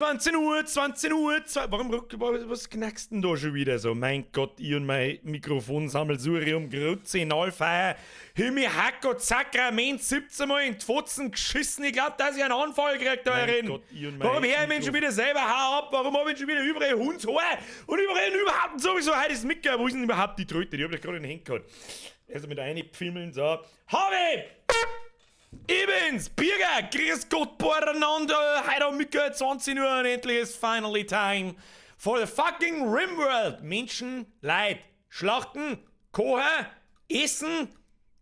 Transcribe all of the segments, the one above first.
20 Uhr, 20 Uhr, warum, was knackst denn da schon wieder so? Mein Gott, ich und mein Mikrofonsammelsurium, Grütze, Himmel, Hack Sakrament, 17 Mal in die Fotzen geschissen. Ich glaub, dass ich einen Anfall krieg da herin. Warum hör ich mich schon wieder selber hau ab? Warum hab ich schon wieder überall Hundshaar? Und überall und überhaupt sowieso heute ist mitgegeben. Wo ist denn überhaupt die Tröte? Die hab ich gerade in den Händen gehabt. Also mit reinpfimmeln, so. Hab ich! Ich bin's, Birger, grüß Gott beieinander, heute am Mittag 20 Uhr und endlich ist finally time for the fucking Rimworld. Menschen, Leid, Schlachten, kochen, essen,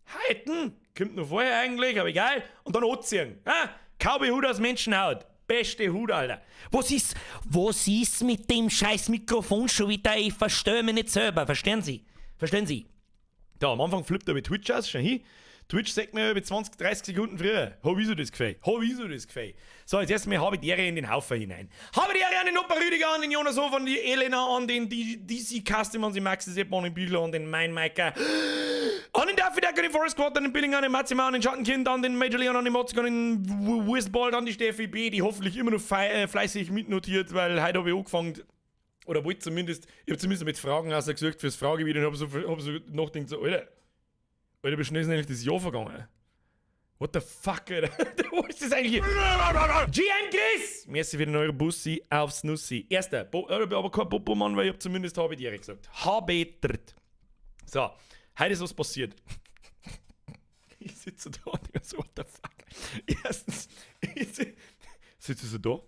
heiten, kommt noch vorher eigentlich, aber egal, und dann anziehen. Ha? Cowboy-Hut aus Menschenhaut. Beste Hut, Alter. Was ist mit dem scheiß Mikrofon schon wieder? Ich verstehe mich nicht selber. Verstehen Sie? Verstehen Sie? Da, am Anfang flippt er mit Twitch aus, schau hin. Twitch sagt mir über 20, 30 Sekunden früher. Hab ich so das Gefühl. Hab ich so das Gefühl. So, jetzt erstmal habe ich die Ehre in den Haufen hinein. Habe die Ehre an den Opa Rüdiger, an den Jonas Hof, an die Elena, an den DC Custom, an die Maxi Sepp, an den Büchler, an den Main Maiker, an den Daffy Duck, an den Forest Squad, an den Billing, an den Maxima, an den Schattenkind, an den Major Leon, an den Motzk, an den Wurstbald, an die Steffi B, die hoffentlich immer noch fleißig mitnotiert, weil heute habe ich angefangen, oder wollte zumindest, ich habe zumindest mit Fragen ausgesucht fürs Fragevideo und hab so nachgedacht, so, Alter, Alter, wie schnell ist denn eigentlich das Jahr vergangen? What the fuck, Alter? Wo ist das eigentlich? GM Chris! Merci für den eure Bussi aufs Nussi. Erster, Bo aber kein Popo-Mann, weil ich hab zumindest habe ich gesagt. HB dritt. So, heute ist was passiert. Ich sitze da und denke so, what the fuck? Erstens, ich sitze so da.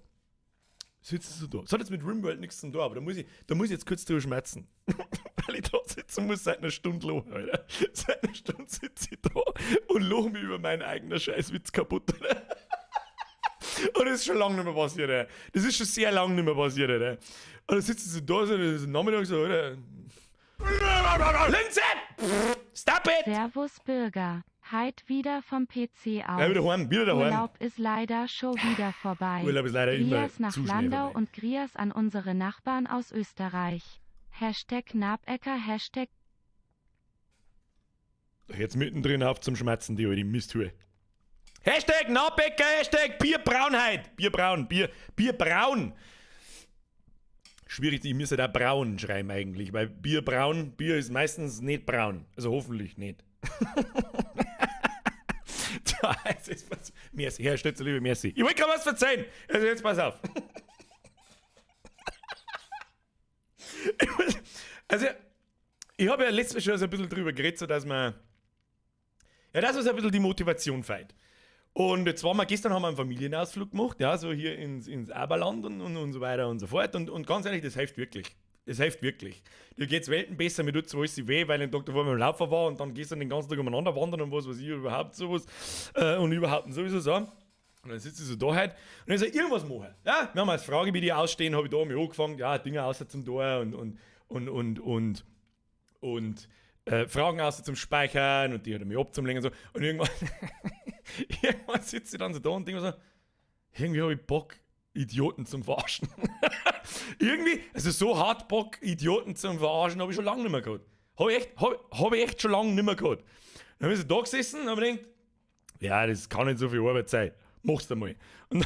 Sitze so da. Das hat jetzt mit Rimworld nichts zu tun, aber da muss ich jetzt kurz drüber schmerzen. Weil ich da sitzen muss seit einer Stunde lachen, Alter. Seit einer Stunde sitze ich da und lache mich über meinen eigenen Scheißwitz kaputt, Alter. Und das ist schon lange nicht mehr passiert, ey. Das ist schon sehr lange nicht mehr passiert, Alter. Und dann sitzt sie so da, so, so Nachmittag so, Alter. Linse! Stop it! Servus Bürger. Heit wieder vom PC aus. Ja, wieder heim, wieder daheim. Urlaub ist leider schon wieder vorbei. Urlaub ist leider immer Grias nach zu schnell Landau vorbei. Und Grias an unsere Nachbarn aus Österreich. #Nabecker Hashtag Jetzt mittendrin auf zum Schmerzen, die alte Misthure. #Nabäcker, #Bierbraunheit. Bierbraun, Bier, Bierbraun. Schwierig, ich müsste da braun schreiben eigentlich, weil Bierbraun, Bier ist meistens nicht braun. Also hoffentlich nicht. Tja, es ist was. Merci, Herr Stützer, liebe merci. Ich wollte gerade was verzeihen. Also jetzt pass auf. Also, ich habe ja letztes Mal schon so ein bisschen drüber geredet, so dass man. Ja, das ist ein bisschen die Motivation fehlt. Und jetzt waren wir, gestern haben wir einen Familienausflug gemacht, ja, so hier ins Aberland und so weiter und so fort. Und ganz ehrlich, das hilft wirklich. Das hilft wirklich. Dir geht's Welten besser, mir tut zwar alles weh, weil ich den Tag davor mit dem Laufen war und dann gehst du den ganzen Tag umeinander wandern und was weiß ich, überhaupt sowas. Und überhaupt und sowieso so. Und dann sitzt ich so da halt und dann sag ich, irgendwas machen. Ja, wir haben als Frage, wie die ausstehen, habe ich da mich angefangen, ja, Dinge außer zum Tor und Fragen außer zum Speichern und die hat er mir abzumlegen und so. Und irgendwann sitze ich dann so da und denke mir so, irgendwie habe ich Bock, Idioten zum Verarschen. Irgendwie, also so hart Bock, Idioten zum Verarschen, habe ich schon lange nicht mehr gehabt. Habe ich, echt, hab ich echt schon lange nicht mehr gehabt. Dann habe ich so da gesessen und habe gedacht, ja, das kann nicht so viel Arbeit sein. Mach's einmal. Und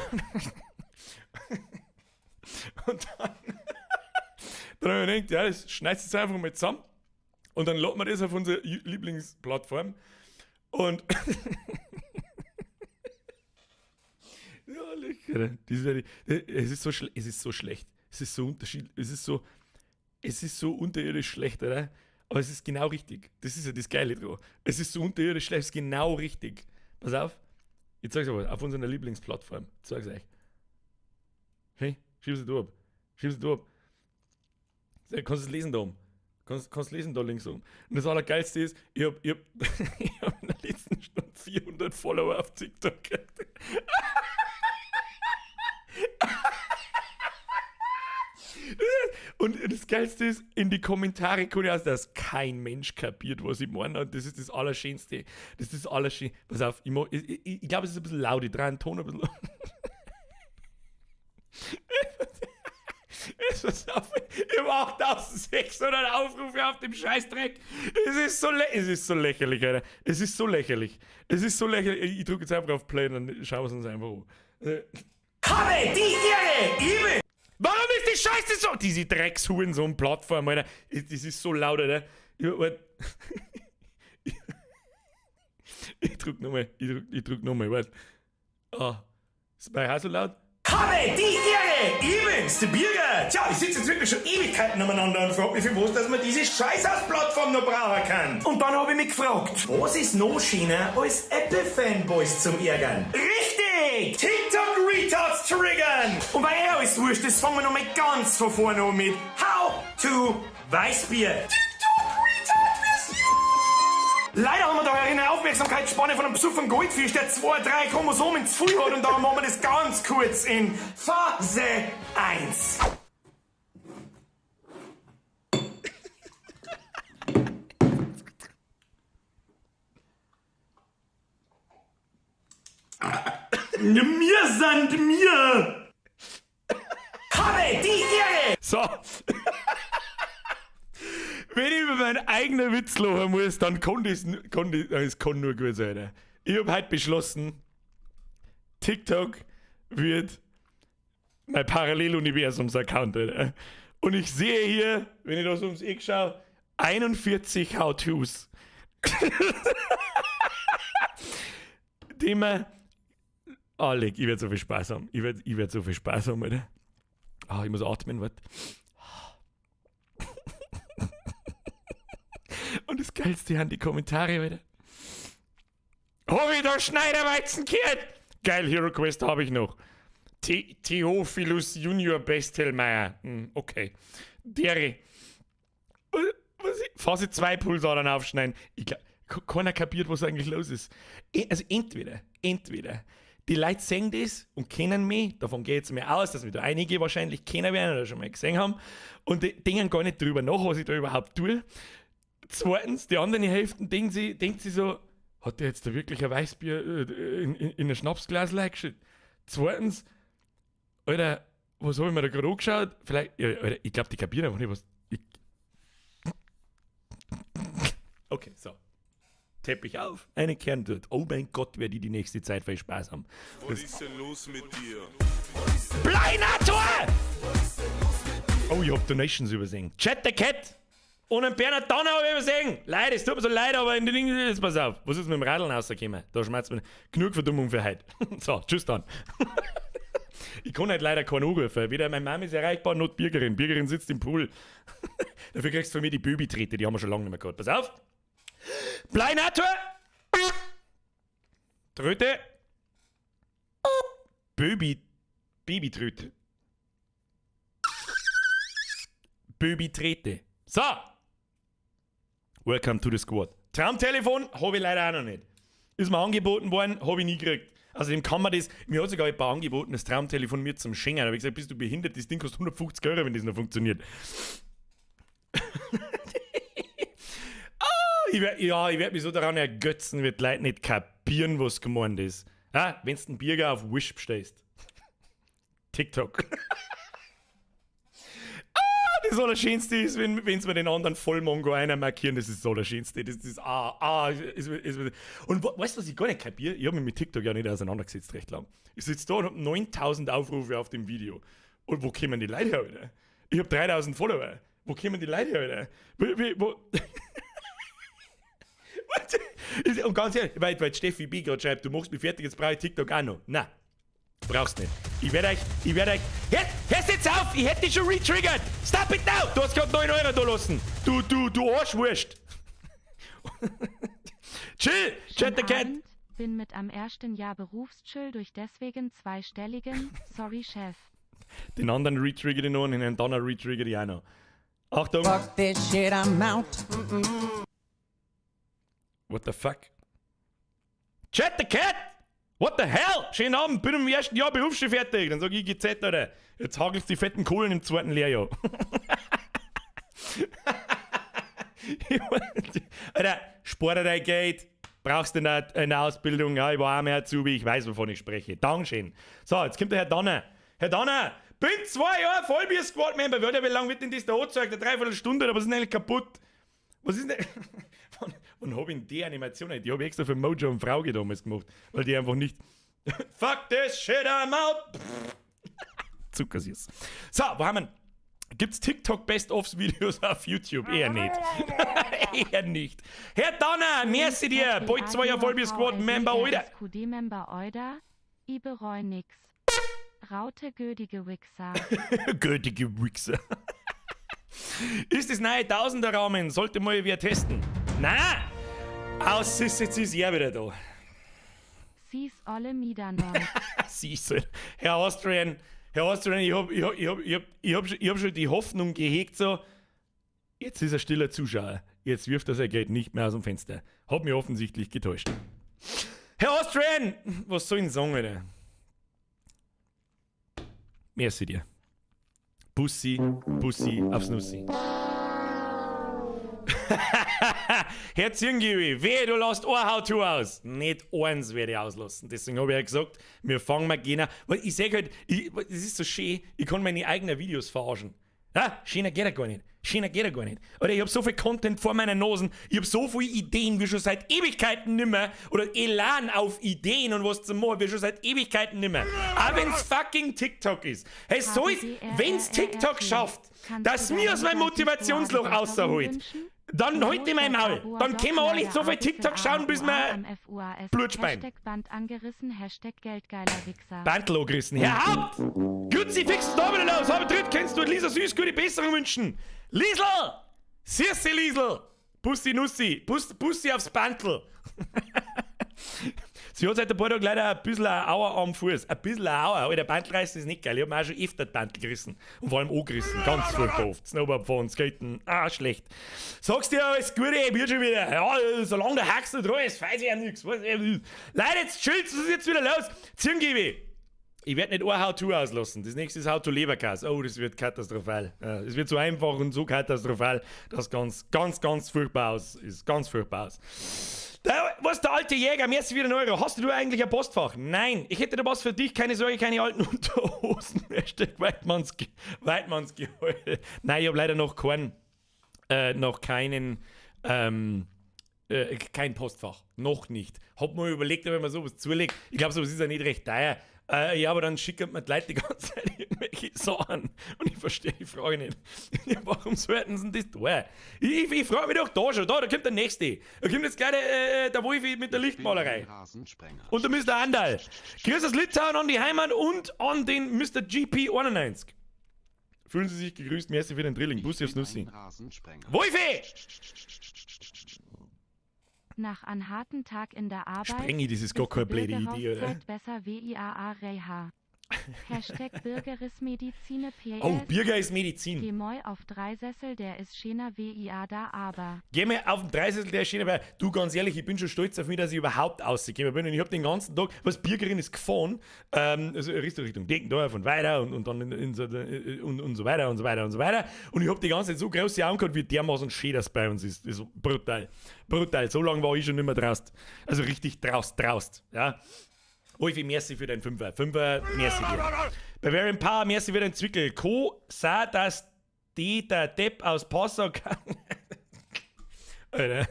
dann habe ich gedacht, ja, das schneidest du jetzt einfach mal zusammen. Und dann laden wir das auf unsere Lieblingsplattform. Und ja, lecker. Es ist so schlecht. Es ist so unterschiedlich. Es ist so unterirdisch schlecht, oder? Aber es ist genau richtig. Das ist ja das Geile dran. Es ist so unterirdisch schlecht, es ist genau richtig. Pass auf. Ich zeig's euch auf unserer Lieblingsplattform. Ich zeig's euch. Hey, schieb sie da ab. Schieb sie da ab. Kannst du es lesen da oben? Kannst du lesen da links oben? Und das Allergeilste ist, ich hab in der letzten Stunde 400 Follower auf TikTok gekriegt. Und das Geilste ist, in die Kommentare kommt ja aus, dass kein Mensch kapiert, was ich meine. Und das ist das Allerschönste. Das ist das Allerschönste. Pass auf, ich glaube, es ist ein bisschen laut. Ich drehe den Ton ein bisschen. Pass auf, ich hab 8600 Aufrufe auf dem Scheißdreck. Es ist so lächerlich, Alter. Es ist so lächerlich. Es ist so lächerlich. Ich drücke jetzt einfach auf Play und dann schauen wir es uns einfach an. Habe die Ehre, Emil! Warum ist die Scheiße so? Diese Dreckshurensohn-Plattform, Alter. Das ist so laut, Alter. Ich, ich drück nochmal, ich drück nochmal, warte. Ah, ist bei euch auch so laut? Habe die Ehre, Emil, der Birger. Tja, ich sitze jetzt wirklich schon Ewigkeiten umeinander und frag mich, für was, dass man diese Scheißhaus-Plattform noch brauchen kann. Und dann habe ich mich gefragt, was ist noch schöner, als Apple-Fanboys zum Ärgern? Richtig! TikTok-Retards triggern! Und weil alles wurscht ist, fangen wir nochmal ganz von vorne an mit How to Weißbier. Leider haben wir da eine Aufmerksamkeitsspanne von einem besoffenen Goldfisch, der 2, 3 Chromosomen zu viel hat und darum machen wir das ganz kurz in Phase 1. Mir sind mir! Habe die Ehre! So. Wenn ich über meinen eigenen Witz lachen muss, dann kann das, kann das, es kann nur gut sein. Ich hab heute beschlossen, TikTok wird mein Paralleluniversums-Account, Alter. Und ich sehe hier, wenn ich da so ums Eck schaue, 41 How-Tos. Die mir. Ah, leck, ich werde so viel Spaß haben. Ich werd so viel Spaß haben, Alter. Ah, ich muss atmen, warte. Und das Geilste sind die Kommentare, Alter. Hab ich da Schneiderweizen gehört? Geil, Hero Quest habe ich noch. Theophilus Junior Bestelmeier. Okay. Dere. Was, Phase 2 Pulsadern aufschneiden. Ich glaub, keiner kapiert, was eigentlich los ist. Also entweder die Leute sehen das und kennen mich, davon geht es mir aus, dass mich da einige wahrscheinlich kennen werden oder schon mal gesehen haben und die denken gar nicht drüber nach, was ich da überhaupt tue. Zweitens, die andere Hälfte denkt sich so, hat der jetzt da wirklich ein Weißbier in ein Schnapsglas reingeschüttet? Zweitens, Alter, was hab ich mir da gerade angeschaut? Vielleicht, ja, Alter, ich glaub, die kapieren einfach nicht, was. Ich okay, so. Teppich auf, eine Kern dort. Oh mein Gott, werde ich die nächste Zeit viel Spaß haben. Was ist denn los mit dir? Bleinator! Oh, ich hab Donations übersehen. Chat the Cat! Und einen Bernhard Donner hab ich übersehen! Leid, es tut mir so leid, aber in den Dingen, jetzt pass auf. Was ist mit dem Radeln rausgekommen? Da schmerzt mir. Genug Verdummung für heute. So, tschüss dann. Ich kann halt leider keinen anrufen. Weder meine Mama ist erreichbar, noch die Birgerin. Birgerin sitzt im Pool. Dafür kriegst du von mir die Böbi-Trete, die haben wir schon lange nicht mehr gehabt. Pass auf! Bleinator! Tröte! Böbi. Babytröte. Böbi-Trete. So! Welcome to the squad. Traumtelefon hab ich leider auch noch nicht. Ist mir angeboten worden, hab ich nie gekriegt. Außerdem kann man das, mir hat sogar ein paar angeboten, das Traumtelefon mir zum Schenken. Da hab ich gesagt, bist du behindert, das Ding kostet 150 Euro, wenn das noch funktioniert. Ich werd mich so daran ergötzen, wird die Leute nicht kapieren, was gemeint ist. Ah, wenn du einen Birger auf Wish bestellst. TikTok. Das Allerschönste ist, wenn's mir den anderen Vollmongo einer markieren, das ist das Allerschönste. Das ist, ist, und weißt du, was ich gar nicht kapiere? Ich hab mich mit TikTok ja nicht auseinandergesetzt, recht lang. Ich sitze da und hab 9000 Aufrufe auf dem Video. Und wo kommen die Leute her, Alter? Ich hab 3000 Follower. Wo kommen die Leute her, Alter? Wo? Und ganz ehrlich, weil Steffi B. gerade schreibt, du machst mich fertig, jetzt brauche ich TikTok auch noch. Nein, brauchst nicht. Ich werde euch, hörst jetzt auf, ich hätte dich schon retriggert. Stop it now! Du hast gerade 9 Euro da lassen. Du Arschwurst. Chill, Chat the Cat. Bin mit am ersten Jahr Berufschill durch deswegen zweistelligen, sorry Chef. Den anderen retrigger ich noch und den anderen retrigger ich auch noch. Achtung. Fuck this shit, I'm out. What the fuck? Chat the Cat! What the hell? Schönen Abend, bin im ersten Jahr Berufsschule fertig. Dann sag ich GZ, Alter. Jetzt hagelst die fetten Kohlen im zweiten Lehrjahr. Alter, spar dir dein Geld. Brauchst du nicht eine Ausbildung? Ja, ich war auch mehr Azubi, ich weiß, wovon ich spreche. Dankeschön. So, jetzt kommt der Herr Donner. Herr Donner, bin 2 Jahre Vollbier-Squad-Member. Wie lange wird denn das da angezeigt? Eine Dreiviertelstunde, aber was ist denn eigentlich kaputt? Was ist denn. Wann hab ich denn die Animation? Die hab ich extra für Mojo und Frauke damals gemacht, weil die einfach nicht. Fuck this shit, I'm out. Zuckersüß. So, wo haben wir? Gibt's TikTok Best-ofs Videos auf YouTube? Eher nicht. Eher nicht. Herr Donner, merci dir. Bald 2 Jahre Vollbier Squad Member, Alter. QD-Member Oida, i bereu nix. Raute gödige Wichser. Götige Wichser. Ist das neue Tausender-Rahmen? Sollte mal wer testen. Na! Aus ist jetzt ist er wieder da. Sieh's olle miteinander. Siehst du. Herr Austrian, Herr Austrian, ich hab schon die Hoffnung gehegt, so, jetzt ist er stiller Zuschauer. Jetzt wirft er sein Geld nicht mehr aus dem Fenster. Hab mich offensichtlich getäuscht. Herr Austrian, was soll ich denn sagen, Alter? Merci dir. Bussi, Bussi aufs Nussi. Herr Zirngiwi, wehe, du lässt ein How-To aus. Nicht eins werde ich auslassen. Deswegen habe ich ja gesagt, wir fangen mal genau. Weil ich sage halt, das ist so schön, ich kann meine eigenen Videos verarschen. Ja, schöner geht er gar nicht. Schöner geht er gar nicht. Oder ich habe so viel Content vor meiner Nase, ich habe so viele Ideen, wie schon seit Ewigkeiten nimmer. Oder Elan auf Ideen und was zum machen, wie schon seit Ewigkeiten nimmer. Auch wenn's fucking TikTok ist. Hey, soll's, wenn's TikTok schafft, dass mir aus meinem Motivationsloch rausholt, dann halt ich mein Maul. Dann können wir alle so viel TikTok schauen, bis wir Blut speien. Hashtag Band angerissen, #geldgeilerWichser. Bandl angerissen. Herr Haupt! Kruzifix, da wieder los! Aber dritt kennst du Lisa Süß gute Besserung wünschen. Liesl! Süße Liesl! Bussi Nussi! Bussi aufs Bandl! Sie hat seit ein paar Tagen leider ein bisschen eine Aua am Fuß. Ein bisschen eine Aua. Alter, Bandl reißen ist nicht geil. Ich hab mir auch schon öfter Bandl gerissen. Und vor allem angerissen. Ganz furchtbar oft. Snowboard fahren, Skaten. Ah, schlecht. Sagst dir alles Gute, ich wird schon wieder. Ja, solange der Haxel dran ist, weiß ich ja nichts. Leute, jetzt chillt's, was ist jetzt wieder los? Zirngibi! Ich werde nicht ein How-To auslassen. Das nächste ist How to Leberkäse. Oh, das wird katastrophal. Ja, es wird so einfach und so katastrophal, dass ganz, ganz, ganz furchtbar aus ist. Ganz furchtbar aus. Da, was, der alte Jäger, merci wieder 1 Euro. Hast du eigentlich ein Postfach? Nein, ich hätte da was für dich. Keine Sorge, keine alten Unterhosen. #Weidmannsgeheul. Nein, ich habe leider noch kein Postfach. Noch nicht. Hab mir überlegt, ob ich mir sowas zulege. Ich glaube, sowas ist ja nicht recht teuer. Ja, aber dann schicken mir die Leute die ganze Zeit irgendwelche Sachen. Und ich verstehe die Frage nicht. Ja, warum sollten sie denn das tun? Ich frage mich doch da schon. Da kommt der Nächste. Da kommt jetzt gleich der Wolfi mit der Lichtmalerei. Und der Mr. Andal. Grüß aus Litauen an die Heimat und an den Mr. GP91. Fühlen Sie sich gegrüßt. Merci für den Drilling. Bussi aufs Nussi. Wolfi! Nach einem harten Tag in der Arbeit. Sprengi, das ist gar keine blöde Idee, oder? Besser WIAA #BürgerIsMedizin PS. Oh, Birger ist Medizin. Geh moi auf Dreisessel, der ist schöner WIA da aber. Geh mir auf den Dreisessel, der ist schöner, weil du, ganz ehrlich, ich bin schon stolz auf mich, dass ich überhaupt rausgekommen bin. Und ich habe den ganzen Tag, was Birgerin ist gefahren, also Richtung Deckendorf und weiter und dann in so, und so weiter und so weiter und so weiter. Und ich habe die ganze Zeit so große Augen gehabt, wie dermaßen schön das bei uns ist. Das ist brutal. Brutal. So lange war ich schon nicht mehr draußen. Also richtig draust, draust. Ja. Wolfi, merci für deinen Fünfer. Fünfer, merci dir. Bavarian Power, merci für deinen Zwickel. Co sah, dass die der Depp aus Passau kann. Alter.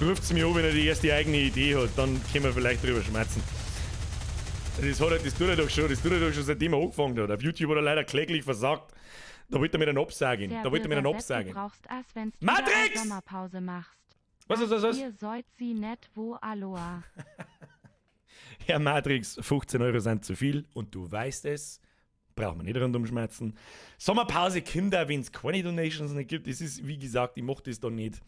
Ruft's mir an, wenn er die erste eigene Idee hat, dann können wir vielleicht drüber schmatzen. Das tut er doch schon, seitdem er angefangen hat. Auf YouTube hat er leider kläglich versagt. Da wollte er mir dann absagen. Der Da wollte er mir dann Bürger absagen. Du brauchst as, wenn's du Matrix! eine Sommerpause machst. Was, was, was, was? Ihr sollt sie net wo Aloha. Herr Matrix, 15 Euro sind zu viel und du weißt es. Braucht man nicht rundum schmerzen. Sommerpause, Kinder, wenn es keine Donations nicht gibt. Das ist, wie gesagt, ich mache das da nicht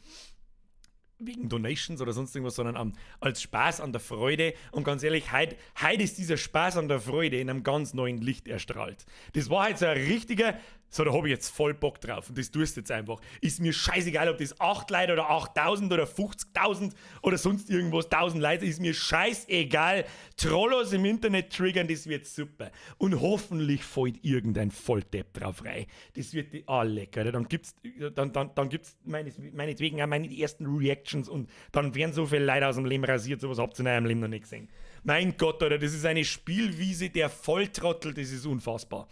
wegen Donations oder sonst irgendwas, sondern als Spaß an der Freude. Und ganz ehrlich, heut ist dieser Spaß an der Freude in einem ganz neuen Licht erstrahlt. Das war halt so ein richtiger, so, da habe ich jetzt voll Bock drauf und das tust du jetzt einfach. Ist mir scheißegal, ob das 8 Leute oder 8000 oder 50.000 oder sonst irgendwas, 1000 Leute, ist mir scheißegal. Trollos im Internet triggern, das wird super. Und hoffentlich fällt irgendein Volldepp drauf rein. Das wird die, ah, lecker. Dann gibt's meinetwegen auch meine ersten Reactions und dann werden so viele Leute aus dem Leben rasiert, sowas habt ihr in eurem Leben noch nicht gesehen. Mein Gott, Alter, das ist eine Spielwiese der Volltrottel, das ist unfassbar.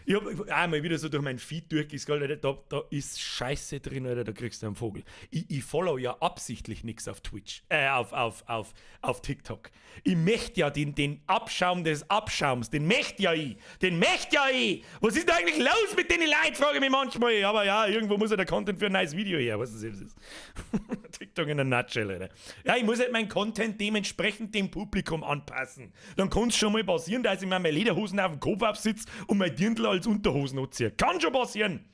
Ich hab einmal wieder so durch meinen Feed durchgescrollt, Alter, da ist Scheiße drin, Alter, da kriegst du einen Vogel. Ich follow ja absichtlich nichts auf Twitch, auf TikTok. Ich möchte ja den Abschaum des Abschaums, den möchte ja ich, den möchte ja ich. Was ist da eigentlich los mit den Leuten, frage ich mich manchmal. Aber ja, irgendwo muss ja der Content für ein neues Video her, weißt du, was ist. TikTok in a nutshell, Alter. Ja, ich muss halt meinen Content dementsprechend dem Publikum anpassen. Dann kann es schon mal passieren, dass ich mir meine Lederhosen auf dem Kopf aufsitze und mein Dirndl als Unterhosen anziehe. Kann schon passieren.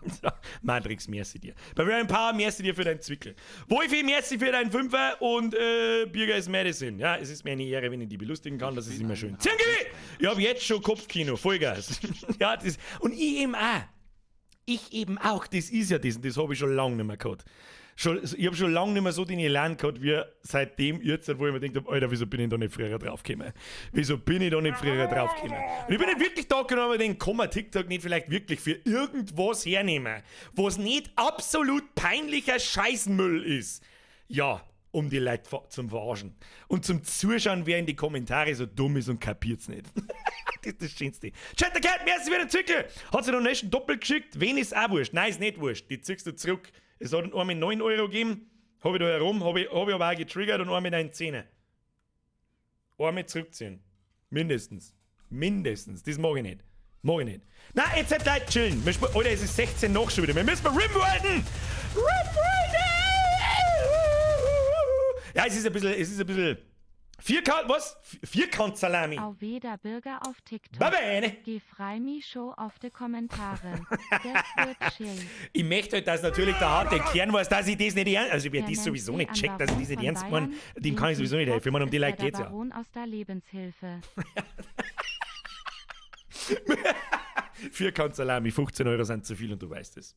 So, Matrix, merci dir. Bavarian Power, merci dir für deinen Zwickel. Wolfi, merci für deinen Fünfer und Birger is Medicine. Ja, es ist mir eine Ehre, wenn ich die belustigen kann, das ist immer schön. Zirngi! Ich hab jetzt schon Kopfkino, Vollgas. Ja, das, und ich eben auch. Ich eben auch, das ist ja das, und das habe ich schon lange nicht mehr gehabt. Ich habe schon lange nicht mehr so den Elan gehabt, wie seitdem jetzt, wo ich mir gedacht habe, Alter, wieso bin ich da nicht früher draufgekommen? Wieso bin ich da nicht früher draufgekommen? Und ich bin nicht wirklich da gekommen, aber denke, kann man TikTok nicht vielleicht wirklich für irgendwas hernehmen, was nicht absolut peinlicher Scheißmüll ist? Ja, um die Leute zum Verarschen. Und zum Zuschauen, wer in die Kommentare so dumm ist und kapiert's nicht. Das ist das Schönste. Chat the Cat, merci für den Zwickel. Hat sie noch nächsten doppelt geschickt? Wen ist auch wurscht? Nein, ist nicht wurscht. Die ziehst du zurück. Es hat einmal 9 Euro gegeben. Hab ich da herum, hab ich aber auch getriggert und einmal mit einen 10. Einmal zurückziehen. Mindestens. Mindestens. Das mag ich nicht. Mag ich nicht. Na, jetzt halt Leute chillen. Wir Alter, es ist 16 nach schon wieder. Wir müssen mal Rimworlden! Rimworlden! Ja, es ist ein bisschen. Vierkant, was? Vierkant-Salami. Au weder Bürger auf TikTok. Va bene. Geh frei mi scho auf de Kommentare. Das wird chill. Ich möchte halt, dass natürlich der harte Kern weiß, dass ich das nicht ernst. Also, wer Der das sowieso nennt nicht sie checkt, an dass ich das nicht Baron ernst von meine, Bayern, dem kann ich sowieso nicht helfen. Ich meine, um die ist Leute der geht's ja. Baron aus der Lebenshilfe. Vierkant-Salami, 15 Euro sind zu viel und du weißt es.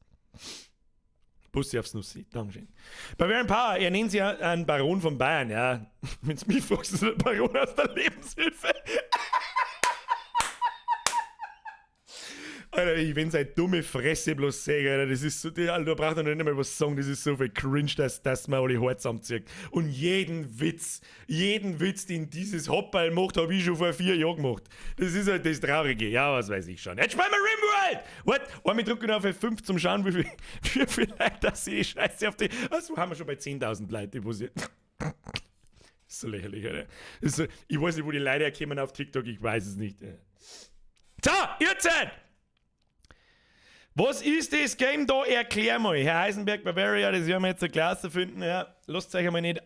Bussi aufs Nussi, Dankeschön. Bavarian Power, er nennt sie ja einen Baron von Bayern, ja. Wenn du mich fragst, ist er der Baron aus der Lebenshilfe. Alter, ich wenn seine dumme Fresse bloß sehe, Alter, das ist so, die, Alter, da braucht er noch nicht mal was sagen, das ist so viel Cringe, dass man alle Haare zusammenzieht. Und jeden Witz, den dieses Hopperl macht, hab ich schon vor 4 Jahren gemacht. Das ist halt das Traurige. Ja, was weiß ich schon. Jetzt spielen wir Rimworld! What? Einmal drücken auf F5 zum Schauen, wie viel Leute das die Scheiße auf die. Also haben wir schon bei 10.000 Leute, wo sie. Das ist so lächerlich, Alter. Das ist so, ich weiß nicht, wo die Leute herkommen auf TikTok, ich weiß es nicht. So, ihr Zeit! Was ist das Game da? Erklär mal. Herr Heisenberg, Bavaria, das werden wir jetzt ein Glas finden. Ja, lasst euch einmal nicht.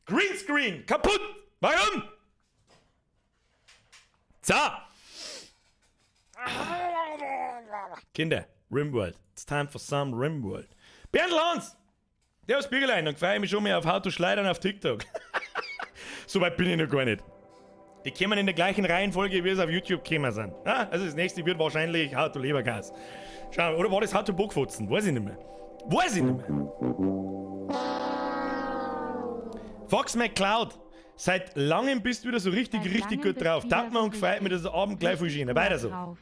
Greenscreen! Kaputt! Warum? So! Kinder, Rimworld. It's time for some Rimworld. Bernd Lanz! Der aus Birgelein, dann freue ich mich schon mal auf How to Schleidern auf TikTok. So weit bin ich noch gar nicht. Die kommen in der gleichen Reihenfolge, wie es auf YouTube gekommen sind. Ja, also das nächste wird wahrscheinlich How to Leberkäse. Schau, oder war das How to Bockfotzen? Weiß ich nicht mehr. Weiß ich nicht mehr. Fox McCloud, seit langem bist du wieder so richtig, Seit richtig langem gut bist drauf. wieder Taugt mir so und gefreut mich, richtig dass der Abend gleich viel schöner. Weiter so. Drauf.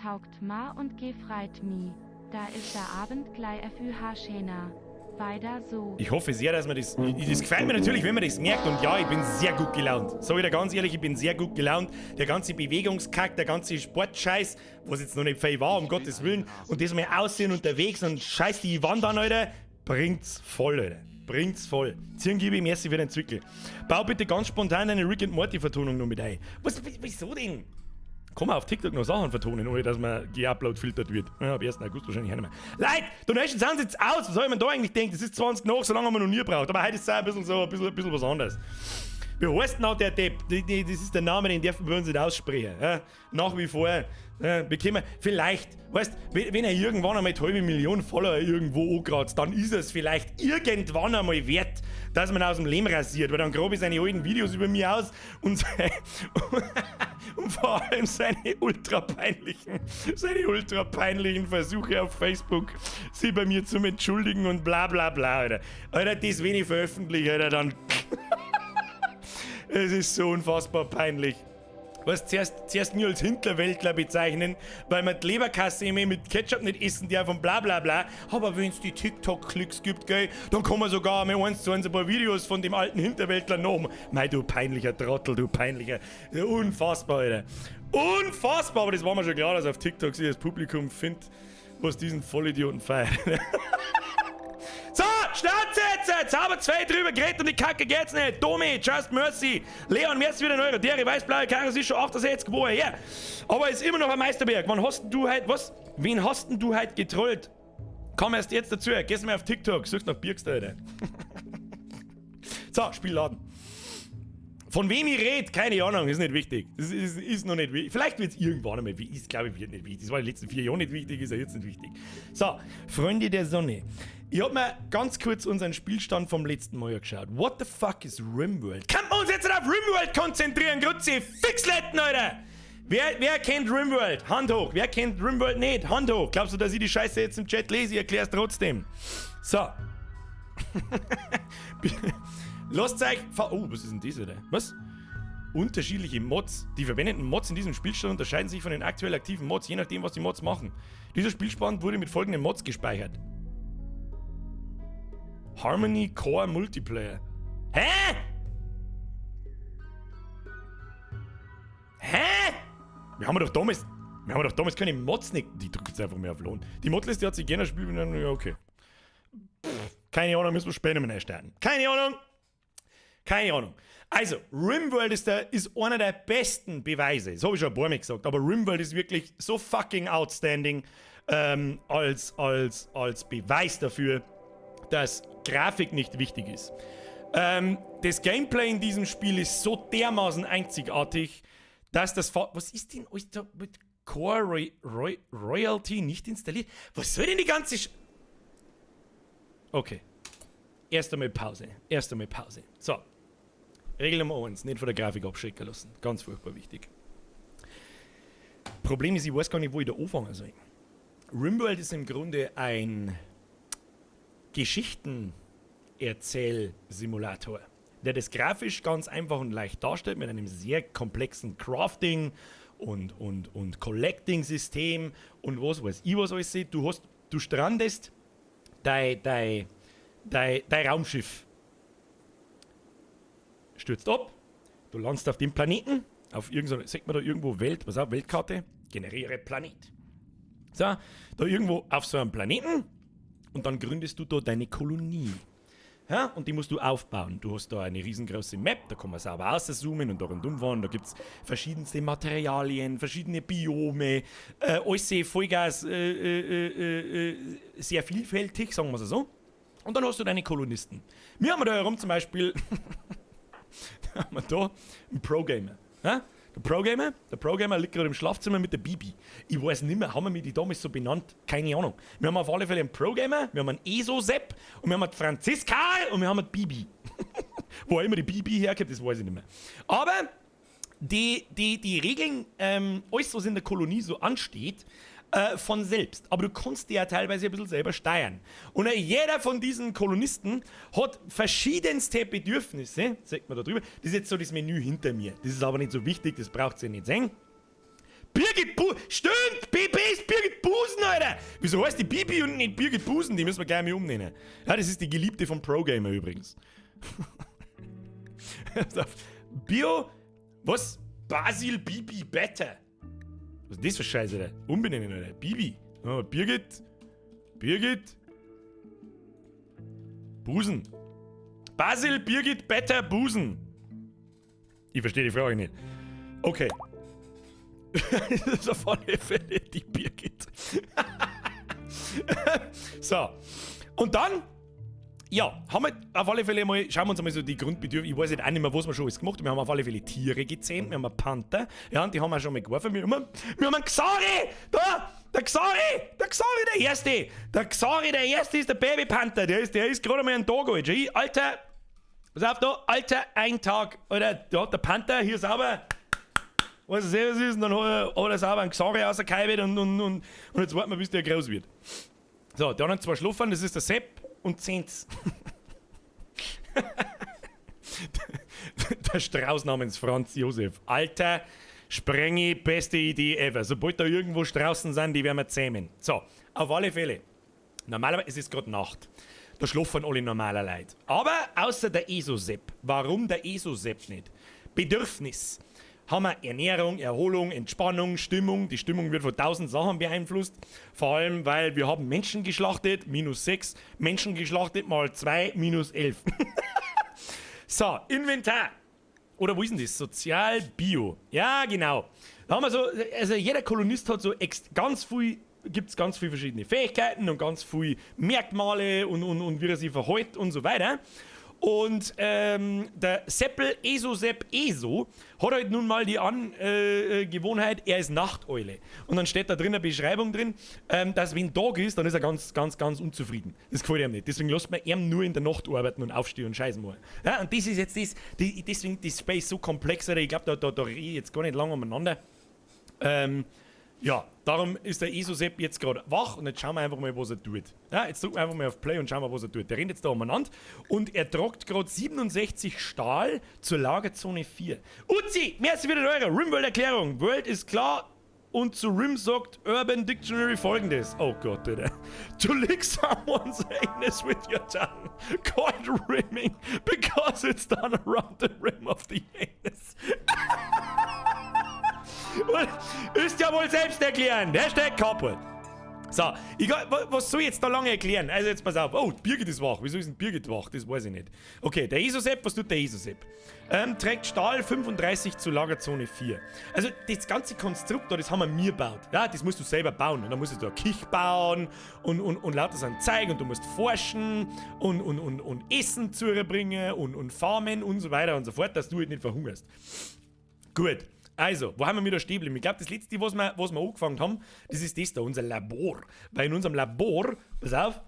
Taugt ma und geh freit mi. Da ist der Abend gleich FÜH schöner. Weiter so. Ich hoffe sehr, dass man das. Das gefällt mir natürlich, wenn man das merkt. Und ja, ich bin sehr gut gelaunt. Sag ich dir ganz ehrlich, ich bin sehr gut gelaunt. Der ganze Bewegungskack, der ganze Sportscheiß, was jetzt noch nicht viel war, um Gottes Willen. Und das mal aussehen unterwegs und scheiß die Wand an, Alter, bringt's voll, Alter. Bringt's voll. Ziehen gebe ich merci für den Zwickel. Bau bitte ganz spontan eine Rick and Morty Vertonung noch mit ein. Was, wieso denn? Kann man auf TikTok noch Sachen vertonen, ohne dass man geupload-filtert wird. Ja, ab 1. August wahrscheinlich auch nicht mehr. Leute, Donations sind jetzt aus. Was soll man da eigentlich denken? Das ist 20 nach, so lange haben wir noch nie gebraucht. Aber heute ist es auch ein bisschen was anderes. Wie heißt denn auch der Depp? Das ist der Name, den dürfen wir uns nicht aussprechen. Ja, nach wie vor. Ja, bekommen vielleicht, weißt, wenn er irgendwann einmal die halbe Million Follower irgendwo ankratzt, dann ist es vielleicht irgendwann einmal wert, dass man aus dem Leben rasiert, weil dann grabe ich seine alten Videos über mich aus und, und vor allem seine ultra peinlichen Versuche auf Facebook, sich bei mir zum Entschuldigen und bla bla bla, Alter. Alter, das wenn ich veröffentliche, Alter, dann... Es ist so unfassbar peinlich. Was zuerst mir als Hinterwäldler bezeichnen, weil man die Leberkasse immer mit Ketchup nicht essen darf und bla bla bla. Aber wenn's die TikTok-Klicks gibt, gell, dann kann man sogar mal 1:1 ein paar Videos von dem alten Hinterwäldler noch. Mei, du peinlicher Trottel, du peinlicher. Unfassbar, Alter. Unfassbar, aber das war mir schon klar, dass auf TikTok sich das Publikum findet, was diesen Vollidioten feiert. So, Schnauze jetzt! Jetzt haben wir zwei drüber geredet und die Kacke geht's nicht. Domi, Just Mercy. Leon, mir ist wieder ein Euro. Der weiß-blaue Karre ist schon 68 geboren, ja. Aber ist immer noch ein Meisterwerk. Wann hast denn du heute, was? Wen hast denn du heute getrollt? Komm erst jetzt dazu. Gehst mal auf TikTok, suchst nach Birkster, Alter. So, Spiel laden. Von wem ich rede, keine Ahnung, ist nicht wichtig. Das ist noch nicht wichtig. Vielleicht wird es irgendwann einmal wichtig. Ist, glaube ich, wird nicht wichtig. Das war die letzten 4 Jahre nicht wichtig, ist ja jetzt nicht wichtig. So, Freunde der Sonne. Ich hab mir ganz kurz unseren Spielstand vom letzten Mal angeschaut. What the fuck is Rimworld? Kann man uns jetzt auf Rimworld konzentrieren, Grütze? Fixletten, Alter! Wer kennt Rimworld? Hand hoch. Wer kennt Rimworld nicht? Hand hoch. Glaubst du, dass ich die Scheiße jetzt im Chat lese? Ich erklär's trotzdem. So. Lasst euch. Oh, was ist denn das, oder? Was? Unterschiedliche Mods. Die verwendeten Mods in diesem Spielstand unterscheiden sich von den aktuell aktiven Mods, je nachdem, was die Mods machen. Dieser Spielstand wurde mit folgenden Mods gespeichert: Harmony Core Multiplayer. Hä? Hä? Wir haben doch damals keine Mods nicht. Die drückt jetzt einfach mehr auf Lohn. Die Modliste hat sich gerne gespielt. Ja, okay. Pff, keine Ahnung, müssen wir später mal starten. Keine Ahnung. Keine Ahnung. Also, Rimworld ist einer der besten Beweise. Das habe ich schon ein paar Mal gesagt, aber Rimworld ist wirklich so fucking outstanding als Beweis dafür, dass Grafik nicht wichtig ist. Das Gameplay in diesem Spiel ist so dermaßen einzigartig, dass das. Was ist denn alles da mit Core Royalty nicht installiert? Was soll denn die ganze. Sch Okay. Erst einmal Pause. Erst einmal Pause. So. Regel Nummer 1, nicht von der Grafik abschrecken lassen. Ganz furchtbar wichtig. Problem ist, ich weiß gar nicht, wo ich da anfangen soll. Rimworld ist im Grunde ein Geschichtenerzähl-Simulator, der das grafisch ganz einfach und leicht darstellt mit einem sehr komplexen Crafting- und Collecting-System und was weiß ich was alles. Du strandest dein Raumschiff stürzt ab, du landest auf dem Planeten, auf irgendeiner, sagt man da irgendwo Welt, was auch, Weltkarte, generiere Planet. So, da irgendwo auf so einem Planeten und dann gründest du da deine Kolonie. Ja, und die musst du aufbauen. Du hast da eine riesengroße Map, da kann man sauber rauszoomen und da rundum fahren. Da gibt es verschiedenste Materialien, verschiedene Biome, alles Vollgas, sehr vielfältig, sagen wir es so. Und dann hast du deine Kolonisten. Wir haben da herum zum Beispiel haben wir da einen Pro-Gamer. Ja? Der Pro-Gamer liegt gerade im Schlafzimmer mit der Bibi. Ich weiß nicht mehr, haben wir mir die damals so benannt? Keine Ahnung. Wir haben auf alle Fälle einen Pro-Gamer, wir haben einen ESO-Sepp und wir haben einen Franziska und wir haben eine Bibi. Wo auch immer die Bibi herkommt, das weiß ich nicht mehr. Aber die Regeln, alles, was in der Kolonie so ansteht, von selbst. Aber du kannst die ja teilweise ein bisschen selber steuern. Und jeder von diesen Kolonisten hat verschiedenste Bedürfnisse, sagt man da drüber. Das ist jetzt so das Menü hinter mir. Das ist aber nicht so wichtig, das braucht ihr nicht sehen. Birgit Bu Stimmt! BB ist Birgit Busen, Alter! Wieso heißt die Bibi und nicht Birgit Busen? Die müssen wir gleich mal umnennen. Ja, das ist die Geliebte vom Pro-Gamer übrigens. Bio. Was? Basil Bibi Better. Was ist das für Scheiße, Alter? Umbenennen, Alter. Bibi. Oh, Birgit. Birgit. Busen. Basil Birgit Better Busen. Ich verstehe die Frage nicht. Okay. Das ist auf alle Fälle die Birgit. So. Und dann, ja, haben wir auf alle Fälle mal, schauen wir uns einmal so die Grundbedürfnisse. Ich weiß jetzt auch nicht mehr, was wir schon alles gemacht haben. Wir haben auf alle Fälle Tiere gezähmt, wir haben einen Panther, ja, und die haben wir schon mal geworfen. Wir haben einen Xari! Da! Der Xari! Der Xari, der Erste! Der Xari, der Erste ist der Babypanther. Der ist gerade mal einen Tag alt. Ich, Alter, pass auf da, Alter, ein Tag. Alter, da hat der Panther hier sauber, weiß ich was ist, und dann hat er sauber einen Xari rausgehalten und jetzt warten wir, bis der groß wird. So, die anderen zwei schlafen, das ist der Sepp und Zenz. Der Strauß namens Franz Josef. Alter, Sprengi, beste Idee ever. Sobald da irgendwo Straußen sind, die werden wir zähmen. So, auf alle Fälle. Normalerweise, es ist gerade Nacht. Da schlafen alle normaler Leute. Aber außer der ESO-Sepp. Warum der ESO-Sepp nicht? Bedürfnis. Haben wir Ernährung, Erholung, Entspannung, Stimmung. Die Stimmung wird von tausend Sachen beeinflusst. Vor allem, weil wir haben Menschen geschlachtet, minus 6. Menschen geschlachtet mal 2, minus 11. So, Inventar. Oder wo ist denn das? Sozial Bio. Ja, genau. Da haben wir so, also jeder Kolonist hat so ganz viel, gibt es ganz viele verschiedene Fähigkeiten und ganz viele Merkmale und wie er sich verhält und so weiter. Und der Seppel Esosep Eso hat halt nun mal die Angewohnheit, er ist Nachteule. Und dann steht da drin eine Beschreibung drin, dass, wenn Tag ist, dann ist er ganz, ganz, ganz unzufrieden. Das gefällt ihm nicht. Deswegen lässt man ihn nur in der Nacht arbeiten und aufstehen und scheißen machen. Ja, und das ist jetzt das, deswegen das Spiel so komplex, Alter. Ich glaube, da rede ich jetzt gar nicht lange umeinander. Ja, darum ist der Esosep jetzt gerade wach und jetzt schauen wir einfach mal, was er tut. Ja, jetzt drücken wir einfach mal auf Play und schauen wir, was er tut. Der rennt jetzt da umeinander und er tragt gerade 67 Stahl zur Lagerzone 4. Uzi, merci wieder eure Rimworld-Erklärung. World ist klar und zu Rim sagt Urban Dictionary Folgendes. Oh Gott, Alter. To lick someone's anus with your tongue. Called rimming because it's done around the rim of the anus. Ist ja wohl selbsterklärend. #Carport. So, ich, was soll ich jetzt da lange erklären? Also jetzt pass auf. Oh, Birgit ist wach. Wieso ist denn Birgit wach? Das weiß ich nicht. Okay, der Esosep, was tut der Esosep? Trägt Stahl 35 zu Lagerzone 4. Also das ganze Konstrukt da, das haben wir mir gebaut. Ja, das musst du selber bauen. Und dann musst du da eine Küche bauen und lauter so ein Zeug und du musst forschen und Essen zubringen und farmen und so weiter und so fort, dass du halt nicht verhungerst. Gut. Also, wo haben wir wieder stehen geblieben? Ich glaube, das letzte, was wir angefangen haben, das ist das da, unser Labor. Weil in unserem Labor, pass auf,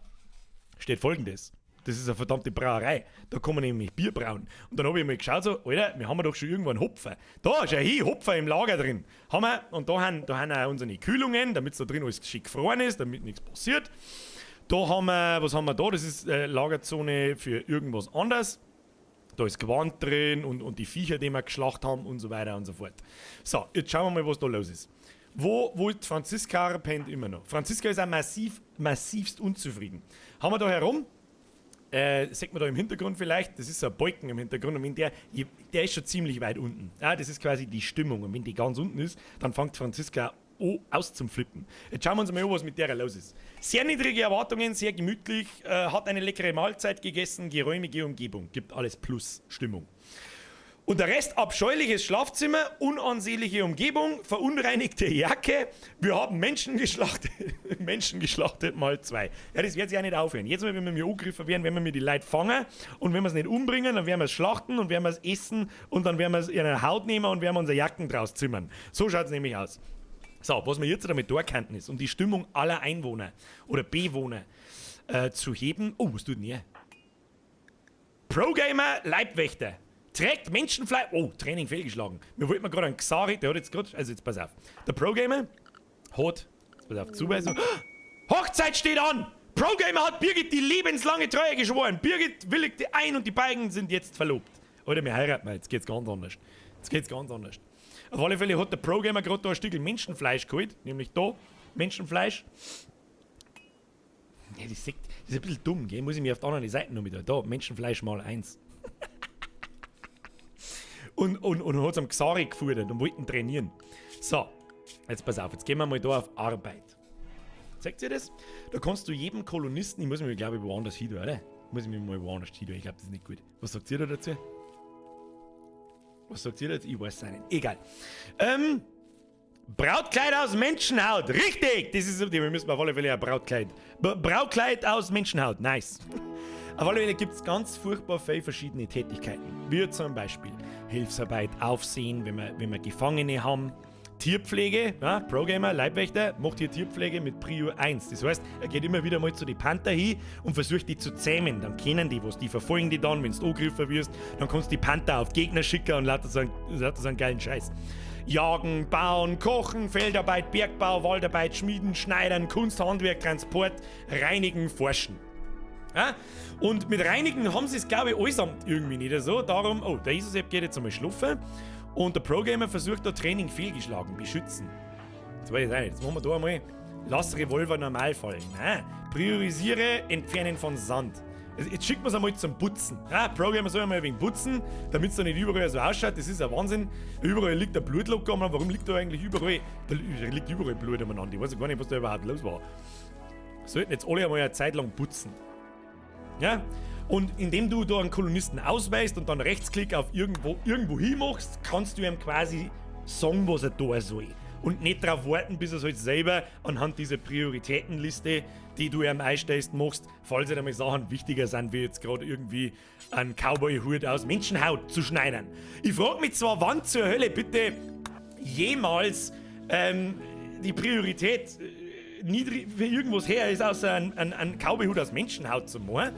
steht Folgendes. Das ist eine verdammte Brauerei. Da kann man nämlich Bier brauen. Und dann habe ich mal geschaut, so, Alter, wir haben doch schon irgendwo einen Hopfen. Da ist ja hier Hopfen im Lager drin. Haben wir, und da haben auch unsere Kühlungen, damit da drin alles schick gefroren ist, damit nichts passiert. Da haben wir, was haben wir da? Das ist Lagerzone für irgendwas anderes. Da ist Gewand drin und die Viecher, die wir geschlachtet haben und so weiter und so fort. So, jetzt schauen wir mal, was da los ist. Wo die Franziska pennt immer noch. Franziska ist auch massiv, massivst unzufrieden. Haben wir da herum, sieht man da im Hintergrund vielleicht, das ist so ein Balken im Hintergrund und wenn der, der ist schon ziemlich weit unten. Ja, das ist quasi die Stimmung und wenn die ganz unten ist, dann fängt Franziska an aus zum Flippen. Jetzt schauen wir uns mal an, was mit der los ist. Sehr niedrige Erwartungen, sehr gemütlich, hat eine leckere Mahlzeit gegessen, geräumige Umgebung, gibt alles Plus Stimmung. Und der Rest: abscheuliches Schlafzimmer, unansehnliche Umgebung, verunreinigte Jacke. Wir haben Menschen geschlachtet, Menschen geschlachtet mal zwei. Ja, das wird sich auch nicht aufhören. Jetzt Mal, wenn wir mir angegriffen werden, wenn wir mir die Leute fangen und wenn wir es nicht umbringen, dann werden wir es schlachten und werden wir es essen und dann werden wir es in eine Haut nehmen und werden wir unsere Jacken draus zimmern. So schaut es nämlich aus. So, was wir jetzt damit könnten, ist, um die Stimmung aller Einwohner oder Bewohner zu heben. Oh, was tut denn hier? Pro-Gamer Leibwächter. Trägt Menschenfleisch. Oh, Training fehlgeschlagen. Mir wollten wir gerade einen Xari, der hat jetzt gerade. Also jetzt pass auf. Der Pro-Gamer hat. Jetzt pass auf, Zuweisung. Hochzeit steht an! Pro-Gamer hat Birgit die lebenslange Treue geschworen. Birgit willigte ein und die beiden sind jetzt verlobt. Alter, wir heiraten mal. Jetzt geht's ganz anders. Jetzt geht's ganz anders. Auf alle Fälle hat der Pro-Gamer gerade da ein Stück Menschenfleisch geholt. Nämlich da. Menschenfleisch. Ja, das ist ein bisschen dumm, gell? Muss ich mir auf der anderen Seite noch mit da. Da, Menschenfleisch mal eins. Und hat es am Xari gefuttert und wollten trainieren. So, jetzt pass auf, jetzt gehen wir mal da auf Arbeit. Zeigt ihr das? Da kannst du jedem Kolonisten, ich muss mich, glaube ich, woanders hin, oder? Muss ich mich mal woanders hin, ich glaube, das ist nicht gut. Was sagt ihr da dazu? Was sagt ihr dazu? Ich weiß es nicht. Egal. Brautkleid aus Menschenhaut. Richtig! Das ist, wir müssen auf alle Fälle ein Brautkleid. Brautkleid aus Menschenhaut. Nice. Auf alle Fälle gibt es ganz furchtbar viele verschiedene Tätigkeiten. Wie zum Beispiel Hilfsarbeit, Aufsehen, wenn wir Gefangene haben. Tierpflege, ja, Pro-Gamer, Leibwächter, macht hier Tierpflege mit Prio 1. Das heißt, er geht immer wieder mal zu den Panther hin und versucht, die zu zähmen. Dann kennen die was, die verfolgen die dann, wenn du angegriffen wirst, dann kannst du die Panther auf Gegner schicken und lauter so einen geilen Scheiß. Jagen, Bauen, Kochen, Feldarbeit, Bergbau, Waldarbeit, Schmieden, Schneidern, Kunst, Handwerk, Transport, Reinigen, Forschen. Ja? Und mit Reinigen haben sie es, glaube ich, allesamt irgendwie nicht so. Darum, oh, der Isosep geht jetzt einmal schlafen. Und der Pro-Gamer versucht da Training fehlgeschlagen, beschützen. Jetzt weiß ich auch nicht. Jetzt machen wir da einmal. Lass Revolver normal fallen. Nein. Priorisiere Entfernen von Sand. Also jetzt schicken wir es einmal zum Putzen. Ja, Programmer soll einmal ein wenig putzen, damit es da nicht überall so ausschaut. Das ist ein Wahnsinn. Überall liegt der Blutlocker umeinander. Warum liegt da eigentlich überall? Da liegt überall Blut umeinander. Ich weiß ja gar nicht, was da überhaupt los war. Sollten jetzt alle einmal eine Zeit lang putzen. Ja? Und indem du da einen Kolonisten ausweist und dann Rechtsklick auf irgendwo hin machst, kannst du ihm quasi sagen, was er da soll. Und nicht darauf warten, bis er es halt selber anhand dieser Prioritätenliste, die du ihm einstellst, machst, falls halt einmal Sachen wichtiger sind, wie jetzt gerade irgendwie einen Cowboy-Hut aus Menschenhaut zu schneidern. Ich frag mich zwar, wann zur Hölle bitte jemals die Priorität niedrig für irgendwas her ist, außer ein Cowboy-Hut aus Menschenhaut zu machen.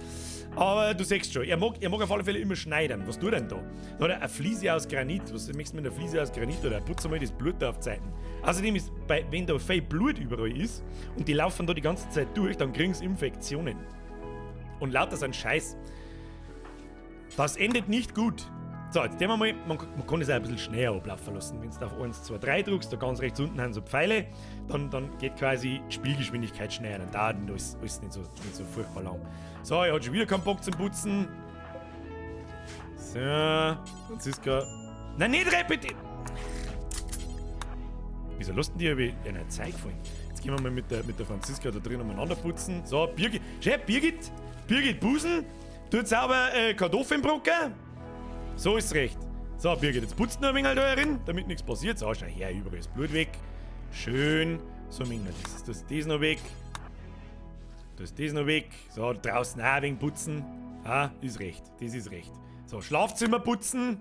Aber du siehst schon, er mag auf alle Fälle immer schneidern. Was tut er denn da? Da hat er eine Fliese aus Granit. Was möchtest du mit einer Fliese aus Granit? Oder putz mal das Blut da auf die Seiten. Außerdem ist, wenn da viel Blut überall ist und die laufen da die ganze Zeit durch, dann kriegen sie Infektionen. Und lauter so ein Scheiß. Das endet nicht gut. So, jetzt gehen wir mal, man kann es auch ein bisschen schneller ablaufen lassen. Wenn du auf 1, 2, 3 drückst, da ganz rechts unten haben so Pfeile, dann geht quasi die Spielgeschwindigkeit schneller. Dann dauert das alles nicht so furchtbar lang. So, er hat schon wieder keinen Bock zum Putzen. So, Franziska. Nein, nicht repetieren! Wieso lassen die aber eine Zeit gefallen? Jetzt gehen wir mal mit der Franziska da drin umeinander putzen. So, Birgit. Schau, Birgit! Birgit Busen tut sauber Kartoffeln brocken. So ist's recht. So, Birgit, jetzt putzt noch ein wenig da drin, damit nichts passiert. So, schau her, überall ist Blut weg. Schön. So, Mingel, das ist das noch weg. Das ist das noch weg. So, draußen auch ein wenig putzen. Ah, ist recht. Das ist recht. So, Schlafzimmer putzen.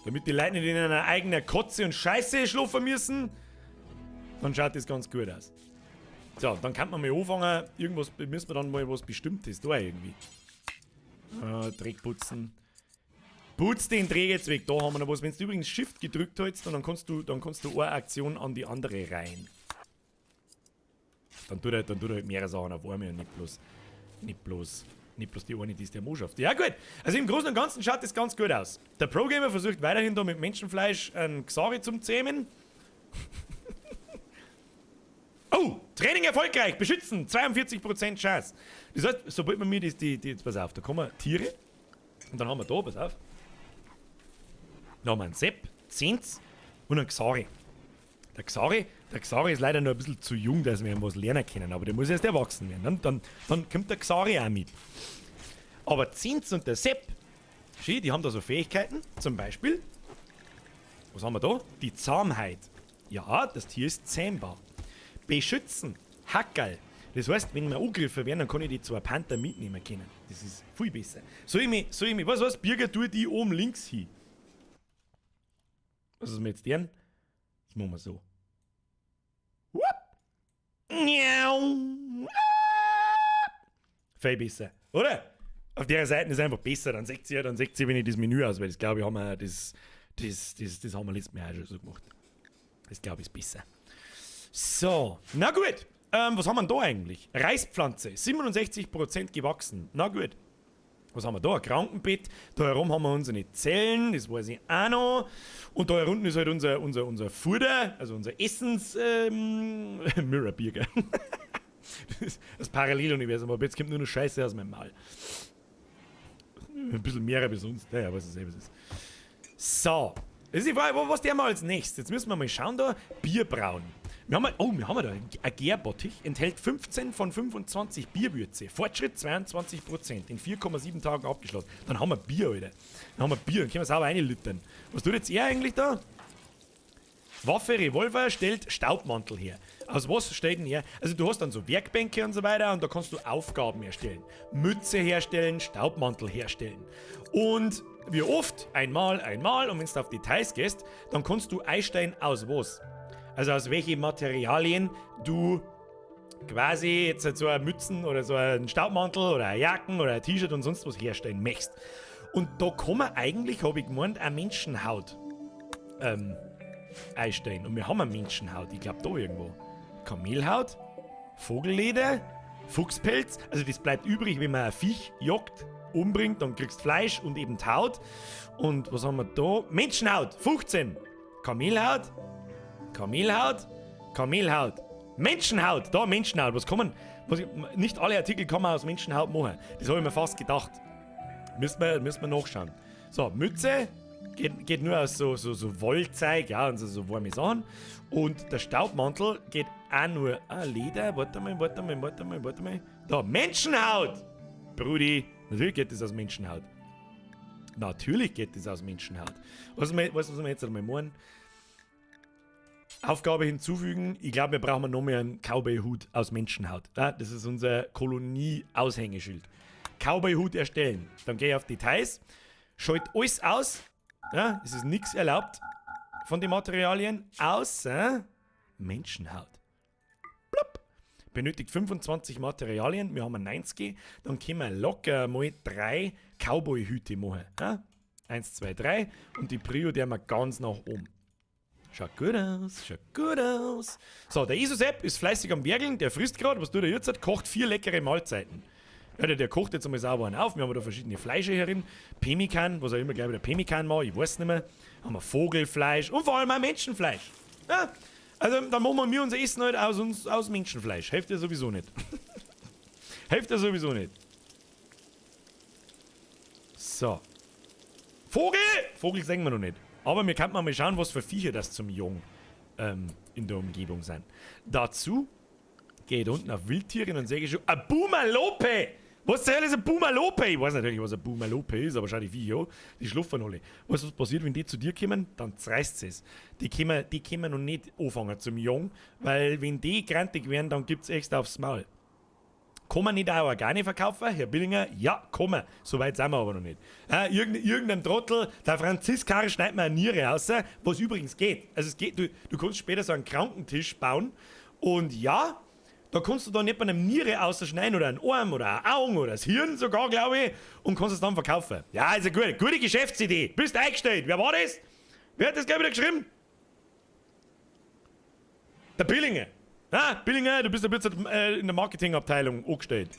Damit die Leute nicht in einer eigenen Kotze und Scheiße schlafen müssen. Dann schaut das ganz gut aus. So, dann kann man mal anfangen. Irgendwas, müssen wir dann mal was Bestimmtes da irgendwie. Dreck putzen. Putz den Dreck jetzt weg. Da haben wir noch was. Wenn du übrigens Shift gedrückt hältst, dann kannst du eine Aktion an die andere rein. Dann tut er halt mehrere Sachen auf einmal und nicht bloß die eine, die es der Mo schafft. Ja gut, also im Großen und Ganzen schaut das ganz gut aus. Der Pro-Gamer versucht weiterhin da mit Menschenfleisch einen Xari zum Zähmen. Oh, Training erfolgreich, beschützen, 42% Chance. Das heißt, sobald man mir das, die, die, jetzt pass auf, da kommen Tiere und dann haben wir da, pass auf, da haben wir einen Sepp, Zenz und einen Xari. Der Xari ist leider noch ein bisschen zu jung, dass wir ihm was lernen können, aber der muss erst erwachsen werden. Dann kommt der Xari auch mit. Aber Zenz und der Sepp, schön, die haben da so Fähigkeiten, zum Beispiel, was haben wir da? Die Zahmheit. Ja, das Tier ist zähmbar. Beschützen, Hackerl. Das heißt, wenn wir angegriffen werden, dann kann ich die zwei Panther mitnehmen können. Das ist viel besser. Soll ich mich, soll ich mich, was, was, Birger, tu die oben links hin. Was ist mir jetzt deren? Das machen wir so. Wupp. Miau. Viel besser, oder? Auf der Seite ist einfach besser, dann seht ihr, dann seht ihr, wenn ich das Menü auswähle. Das glaube ich, haben wir, das, das, das, das haben wir letztes Mal auch schon so gemacht. Das glaube ich ist besser. So, na gut. Was haben wir denn da eigentlich? Reispflanze, 67% gewachsen. Na gut. Was haben wir da? Ein Krankenbett. Da herum haben wir unsere Zellen, das weiß ich auch noch. Und da unten ist halt unser Futter, also unser Essens-, Mirror Birger. Das ist das Paralleluniversum, aber jetzt kommt nur noch Scheiße aus meinem Maul. Ein bisschen mehr als sonst. Naja, was es selber ist. So. Das ist die Frage, was der mal als nächstes? Jetzt müssen wir mal schauen da. Bier brauen. Wir haben, oh, wir haben da ein Gärbottich, enthält 15 von 25 Bierwürze. Fortschritt 22%, in 4,7 Tagen abgeschlossen. Dann haben wir Bier, Alter. Dann haben wir Bier, dann können wir sauber reinlüttern. Was tut jetzt er eigentlich da? Waffe, Revolver, stellt Staubmantel her. Aus was stellt denn her? Also du hast dann so Werkbänke und so weiter und da kannst du Aufgaben erstellen. Mütze herstellen, Staubmantel herstellen. Und wie oft? Einmal, einmal. Und wenn du auf Details gehst, dann kannst du einstellen aus was. Also aus welchen Materialien du quasi jetzt so eine Mützen oder so einen Staubmantel oder eine Jacken oder ein T-Shirt und sonst was herstellen möchtest. Und da kann man eigentlich, hab ich gemeint, eine Menschenhaut einstellen. Und wir haben eine Menschenhaut, ich glaub da irgendwo. Kamelhaut, Vogelleder, Fuchspelz. Also das bleibt übrig, wenn man ein Viech jagt, umbringt, dann kriegst du Fleisch und eben die Haut. Und was haben wir da? Menschenhaut, 15. Kamelhaut, Kamelhaut, Kamelhaut. Menschenhaut! Da, Menschenhaut. Was kann man. Was, nicht alle Artikel kann man aus Menschenhaut machen. Das habe ich mir fast gedacht. Müssen wir nachschauen. So, Mütze geht nur aus so Wollzeug, ja, und so warme Sachen. Und der Staubmantel geht auch nur. Ah, Leder, warte mal, warte mal, warte mal, warte mal. Da, Menschenhaut! Brudi, natürlich geht das aus Menschenhaut. Natürlich geht das aus Menschenhaut. Weißt du, was wir jetzt einmal machen? Aufgabe hinzufügen. Ich glaube, wir brauchen noch mehr einen Cowboy-Hut aus Menschenhaut. Ja, das ist unser Kolonie-Aushängeschild. Cowboy-Hut erstellen. Dann gehe ich auf Details. Schalt alles aus. Ja, es ist nichts erlaubt von den Materialien, außer Menschenhaut. Plopp. Benötigt 25 Materialien. Wir haben 90. Dann können wir locker mal 3 Cowboy-Hüte machen. Ja? 1, 2, 3. Und die Prio, der wir ganz nach oben. Schaut gut aus, schaut gut aus. So, der Isosepp ist fleißig am Werkeln, der frisst gerade, was tut er jetzt? Kocht 4 leckere Mahlzeiten. Ja, der kocht jetzt einmal sauber einen auf. Wir haben da verschiedene Fleische herin. Pemmikan, was auch immer, glaube ich, der Pemmikan war, ich weiß nicht mehr. Haben wir Vogelfleisch und vor allem auch Menschenfleisch. Ja, also dann machen wir unser Essen halt aus Menschenfleisch. Hilft ja sowieso nicht. Hilft ja sowieso nicht. So. Vogel! Vogel sehen wir noch nicht. Aber wir könnten mal schauen, was für Viecher das zum Jung in der Umgebung sind. Dazu geht unten auf Wildtiere und dann sehe ich schon, ein Boomerlope! Was zur Hölle ist ein Boomerlope? Ich weiß natürlich, was ein Boomerlope ist, aber schau die Viecher an, die schlafen alle. Weißt du, was passiert, wenn die zu dir kommen? Dann zerreißt es. Die können noch nicht anfangen zum Jung, weil wenn die grantig werden, dann gibt's echt aufs Maul. Kann man nicht auch Organe verkaufen, Herr Billinger? Ja, kann man. So weit sind wir aber noch nicht. Ja, irgendein Trottel, der Franziska schneidet mir eine Niere raus, was übrigens geht. Also es geht, du kannst später so einen Krankentisch bauen und ja, da kannst du dann nicht bei einem Niere ausschneiden oder einen Arm oder ein Augen oder das Hirn sogar, glaube ich, und kannst es dann verkaufen. Ja, ist eine gute Geschäftsidee. Bist eingestellt. Wer war das? Wer hat das gleich wieder geschrieben? Der Billinger. Ah, Billinger, du bist ein bisschen in der Marketingabteilung angestellt.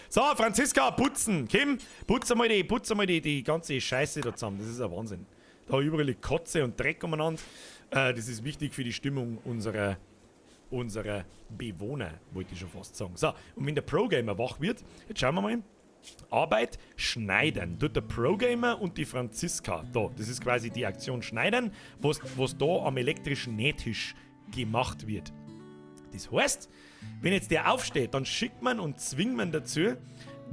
So, Franziska, putzen. Kim, putz einmal die ganze Scheiße da zusammen. Das ist ein Wahnsinn. Da überall die Kotze und Dreck umeinander. Das ist wichtig für die Stimmung unserer Bewohner, wollte ich schon fast sagen. So, und wenn der Pro-Gamer wach wird, jetzt schauen wir mal. Arbeit schneiden. Tut der Pro-Gamer und die Franziska. Da, das ist quasi die Aktion Schneiden, was da am elektrischen Nähtisch gemacht wird. Das heißt, wenn jetzt der aufsteht, dann schickt man und zwingt man dazu,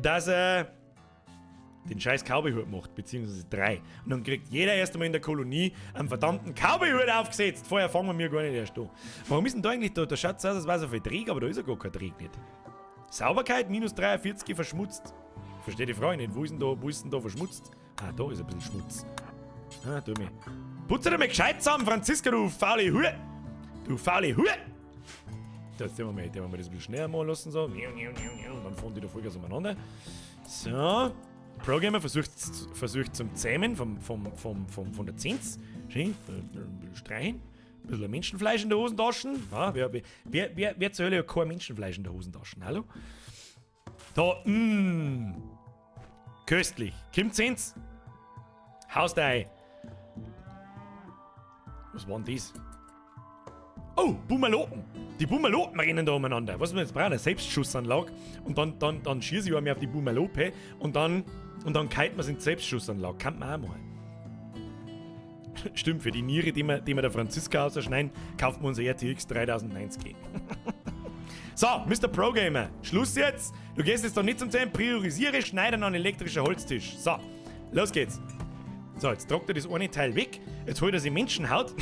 dass er den scheiß Cowboy-Hut macht, beziehungsweise 3. Und dann kriegt jeder erst einmal in der Kolonie einen verdammten Cowboy-Hut aufgesetzt. Vorher fangen wir mir gar nicht erst an. Warum ist denn da eigentlich, da schaut es aus, als wäre so viel Dreck, aber da ist ja gar kein Dreck nicht. Sauberkeit, minus 43, verschmutzt. Verstehe die Frage nicht, wo ist denn da verschmutzt? Ah, da ist ein bisschen Schmutz. Ah, tu mir. Putze dir mal gescheit zusammen, Franziska, du faule Hure! Du faule Hure! Jetzt den wir das ein bisschen schneller machen lassen, so. Und dann fahren die da Vollgas umeinander. So. Pro-Gamer versucht zum Zähmen von der Zins. Schön, streichen. Ein bisschen Menschenfleisch in der Hosentasche. Ja, wer zur Hölle hat kein Menschenfleisch in der Hosentasche? Hallo? Da, Köstlich. Kim Zins. Haus da. Was war denn das? Oh, Boomerlopen. Die Boomerlopen rennen da umeinander. Was wir jetzt brauchen? Eine Selbstschussanlage. Und dann schieße ich einmal auf die Boomerlope und dann kalt man es in die Selbstschussanlage. Kann man auch machen. Stimmt, für die Niere, die wir der Franziska ausschneiden, kauft man unser RTX 3090. So, Mr. Pro-Gamer, Schluss jetzt. Du gehst jetzt doch nicht zum Zählen. Priorisiere Schneidern an elektrischer Holztisch. So, los geht's. So, jetzt tragt er das eine Teil weg. Jetzt holt er sich Menschenhaut.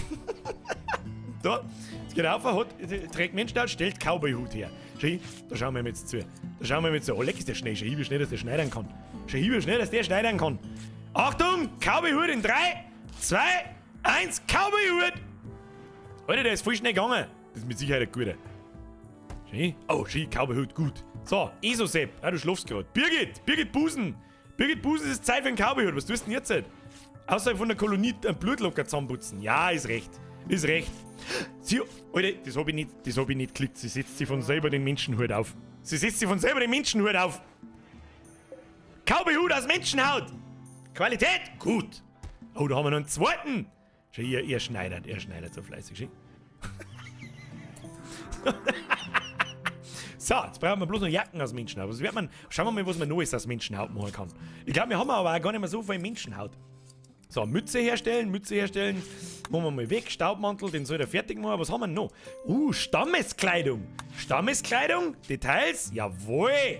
Da, jetzt geht er auf, trägt Menschenhaut, stellt Cowboy-Hut her. Schau, da schauen wir ihm jetzt zu. Da schauen wir ihm jetzt zu. Oh, leck ist der schnell. Schau, wie schnell, dass der schneidern kann. Schau, wie schnell, dass der schneidern kann. Achtung, Cowboy-Hut in 3, 2, 1, Cowboy-Hut! Alter, der ist voll schnell gegangen. Das ist mit Sicherheit ein guter. Schau, oh, schau, Cowboy-Hut, gut. So, Esosepp, ah, du schlafst gerade. Birgit Busen. Birgit Busen, es ist Zeit für einen Cowboy-Hut. Was tust du denn jetzt? Außerhalb von der Kolonie einen Blutlocker zusammenputzen. Ja, ist recht. Ist recht. Sie, Alter, das hab ich nicht geklickt. Sie setzt sich von selber den Menschenhut auf. Sie setzt sich von selber den Menschenhut auf. Cowboyhut aus Menschenhaut. Qualität? Gut. Oh, da haben wir noch einen zweiten. Schau, ihr schneidet so fleißig. Schau. So, jetzt brauchen wir bloß noch Jacken aus Menschenhaut. Was wird man, schauen wir mal, was man Neues aus Menschenhaut machen kann. Ich glaube, wir haben aber auch gar nicht mehr so viel Menschenhaut. So, Mütze herstellen, Mütze herstellen. Machen wir mal weg. Staubmantel, den soll er fertig machen. Was haben wir noch? Stammeskleidung. Stammeskleidung? Details? Jawohl!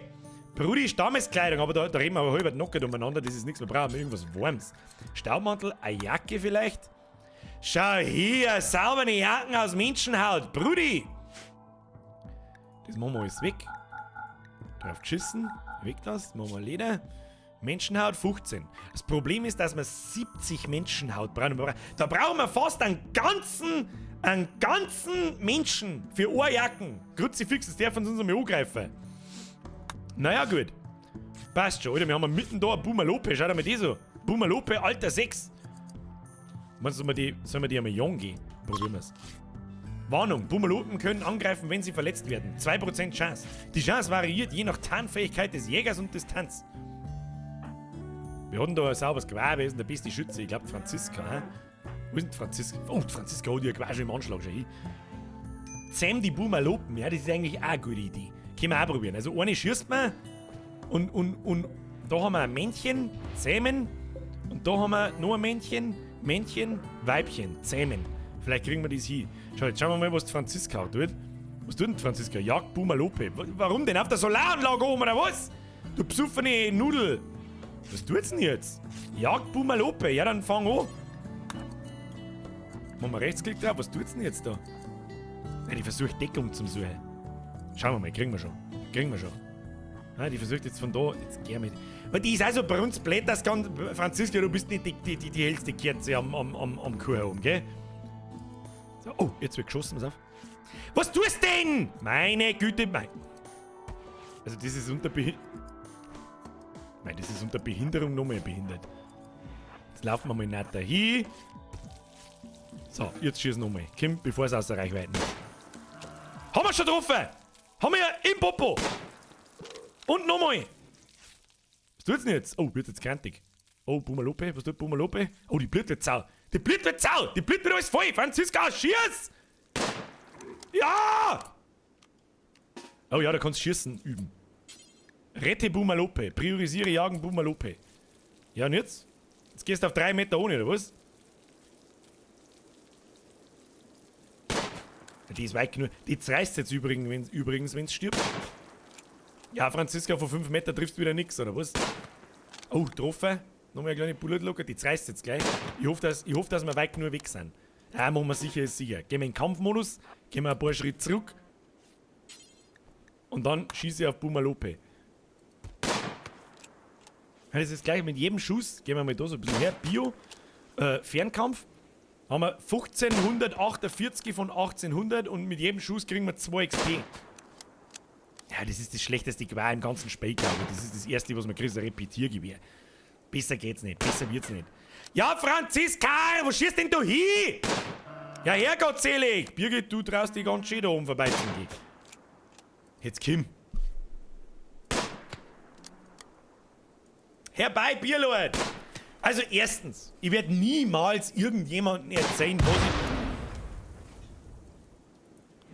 Brudi, Stammeskleidung, aber da reden wir aber halb nackert umeinander, das ist nichts, wir brauchen irgendwas Warmes. Staubmantel, eine Jacke vielleicht? Schau hier, saubere Jacken aus Menschenhaut, Brudi! Das machen wir alles weg. Drauf geschissen, weg das, machen wir Leder. Menschenhaut 15. Das Problem ist, dass wir 70 Menschenhaut brauchen. Da brauchen wir fast einen ganzen Menschen für Ohrjacken. Kruzifix, das darf uns einmal angreifen. Naja, gut. Passt schon, oder? Wir haben mitten da eine Boomerlope. Schau dir mal die so. Boomerlope, Alter 6. Meinst du, sollen wir die einmal jung gehen? Probieren wir's. Warnung, Boomerlopen können angreifen, wenn sie verletzt werden. 2% Chance. Die Chance variiert je nach Tarnfähigkeit des Jägers und Distanz. Wir hatten da ein sauberes Gewehr. Wer ist denn der beste Schütze? Ich glaub, Franziska, hä? Wo ist denn Franziska? Oh, Franziska hat ihr Gewehr schon im Anschlag. Schau hin. Zähm die Boomerlopen. Ja, das ist eigentlich auch eine gute Idee. Können wir auch probieren. Also eine schießt man und da haben wir ein Männchen, zähmen. Und da haben wir noch ein Männchen, Männchen, Weibchen, zähmen. Vielleicht kriegen wir das hin. Schau, jetzt schauen wir mal, was die Franziska tut. Was tut denn die Franziska? Jagd Boomerlope. Warum denn? Auf der Solaranlage oben oder was? Du besoffene Nudel. Was tut's denn jetzt? Jagd Boomerlope. Ja, dann fang an. Machen wir Rechtsklick drauf. Was tut's denn jetzt da? Nein, die versucht Deckung zum Suchen. Schauen wir mal, kriegen wir schon. Kriegen wir schon. Nein, die versucht jetzt von da. Jetzt geh mit. Weil die ist also bei uns blöd, das ganz. Franziska, du bist nicht die hellste Kerze am Kuchen oben, gell? So, oh, jetzt wird geschossen, pass auf. Was tust denn? Meine Güte, mein. Also, das ist unter Behinderung. Nein, das ist unter Behinderung noch mehr behindert. Jetzt laufen wir mal nicht dahin. So, jetzt schießen wir nochmal. Komm, bevor es aus der Reichweite ist. Haben wir schon getroffen! Haben wir ja im Popo! Und nochmal! Was tut's denn jetzt? Oh, wird jetzt krantig. Oh, Boomerlope, was tut Boomerlope? Oh, die blüht wird sau! Die blüht wird sau! Die blüht wird alles voll! Franziska, schieß! Ja! Oh ja, da kannst du schießen üben. Rette Boomerlope. Priorisiere Jagen Boomerlope. Ja, und jetzt? Jetzt gehst du auf 3 Meter ohne, oder was? Die ist weit genug. Die zerreißt jetzt übrigens, wenn's stirbt. Ja, Franziska, von 5 Meter triffst du wieder nix, oder was? Oh, getroffen. Nochmal eine kleine Bullet locker. Die zerreißt jetzt gleich. Ich hoffe, dass wir weit genug weg sind. Ja, machen wir sicher, ist sicher. Gehen wir in den Kampfmodus, gehen wir ein paar Schritte zurück. Und dann schieße ich auf Boomerlope. Das ist gleich mit jedem Schuss. Gehen wir mal da so ein bisschen her. Bio, Fernkampf. Haben wir 1548 von 1800 und mit jedem Schuss kriegen wir 2 XP. Ja, das ist das schlechteste Gewehr im ganzen Spiel, glaube ich. Das ist das erste, was man kriegt, ein Repetiergewehr. Besser geht's nicht, besser wird's nicht. Ja, Franziska, wo schießt denn du hin? Ja, herrgottselig! Birgit, du traust dich ganz schön da oben vorbei zu gehen. Jetzt komm. Herbei, Bierlord! Also erstens, ich werde niemals irgendjemandem erzählen, was ich...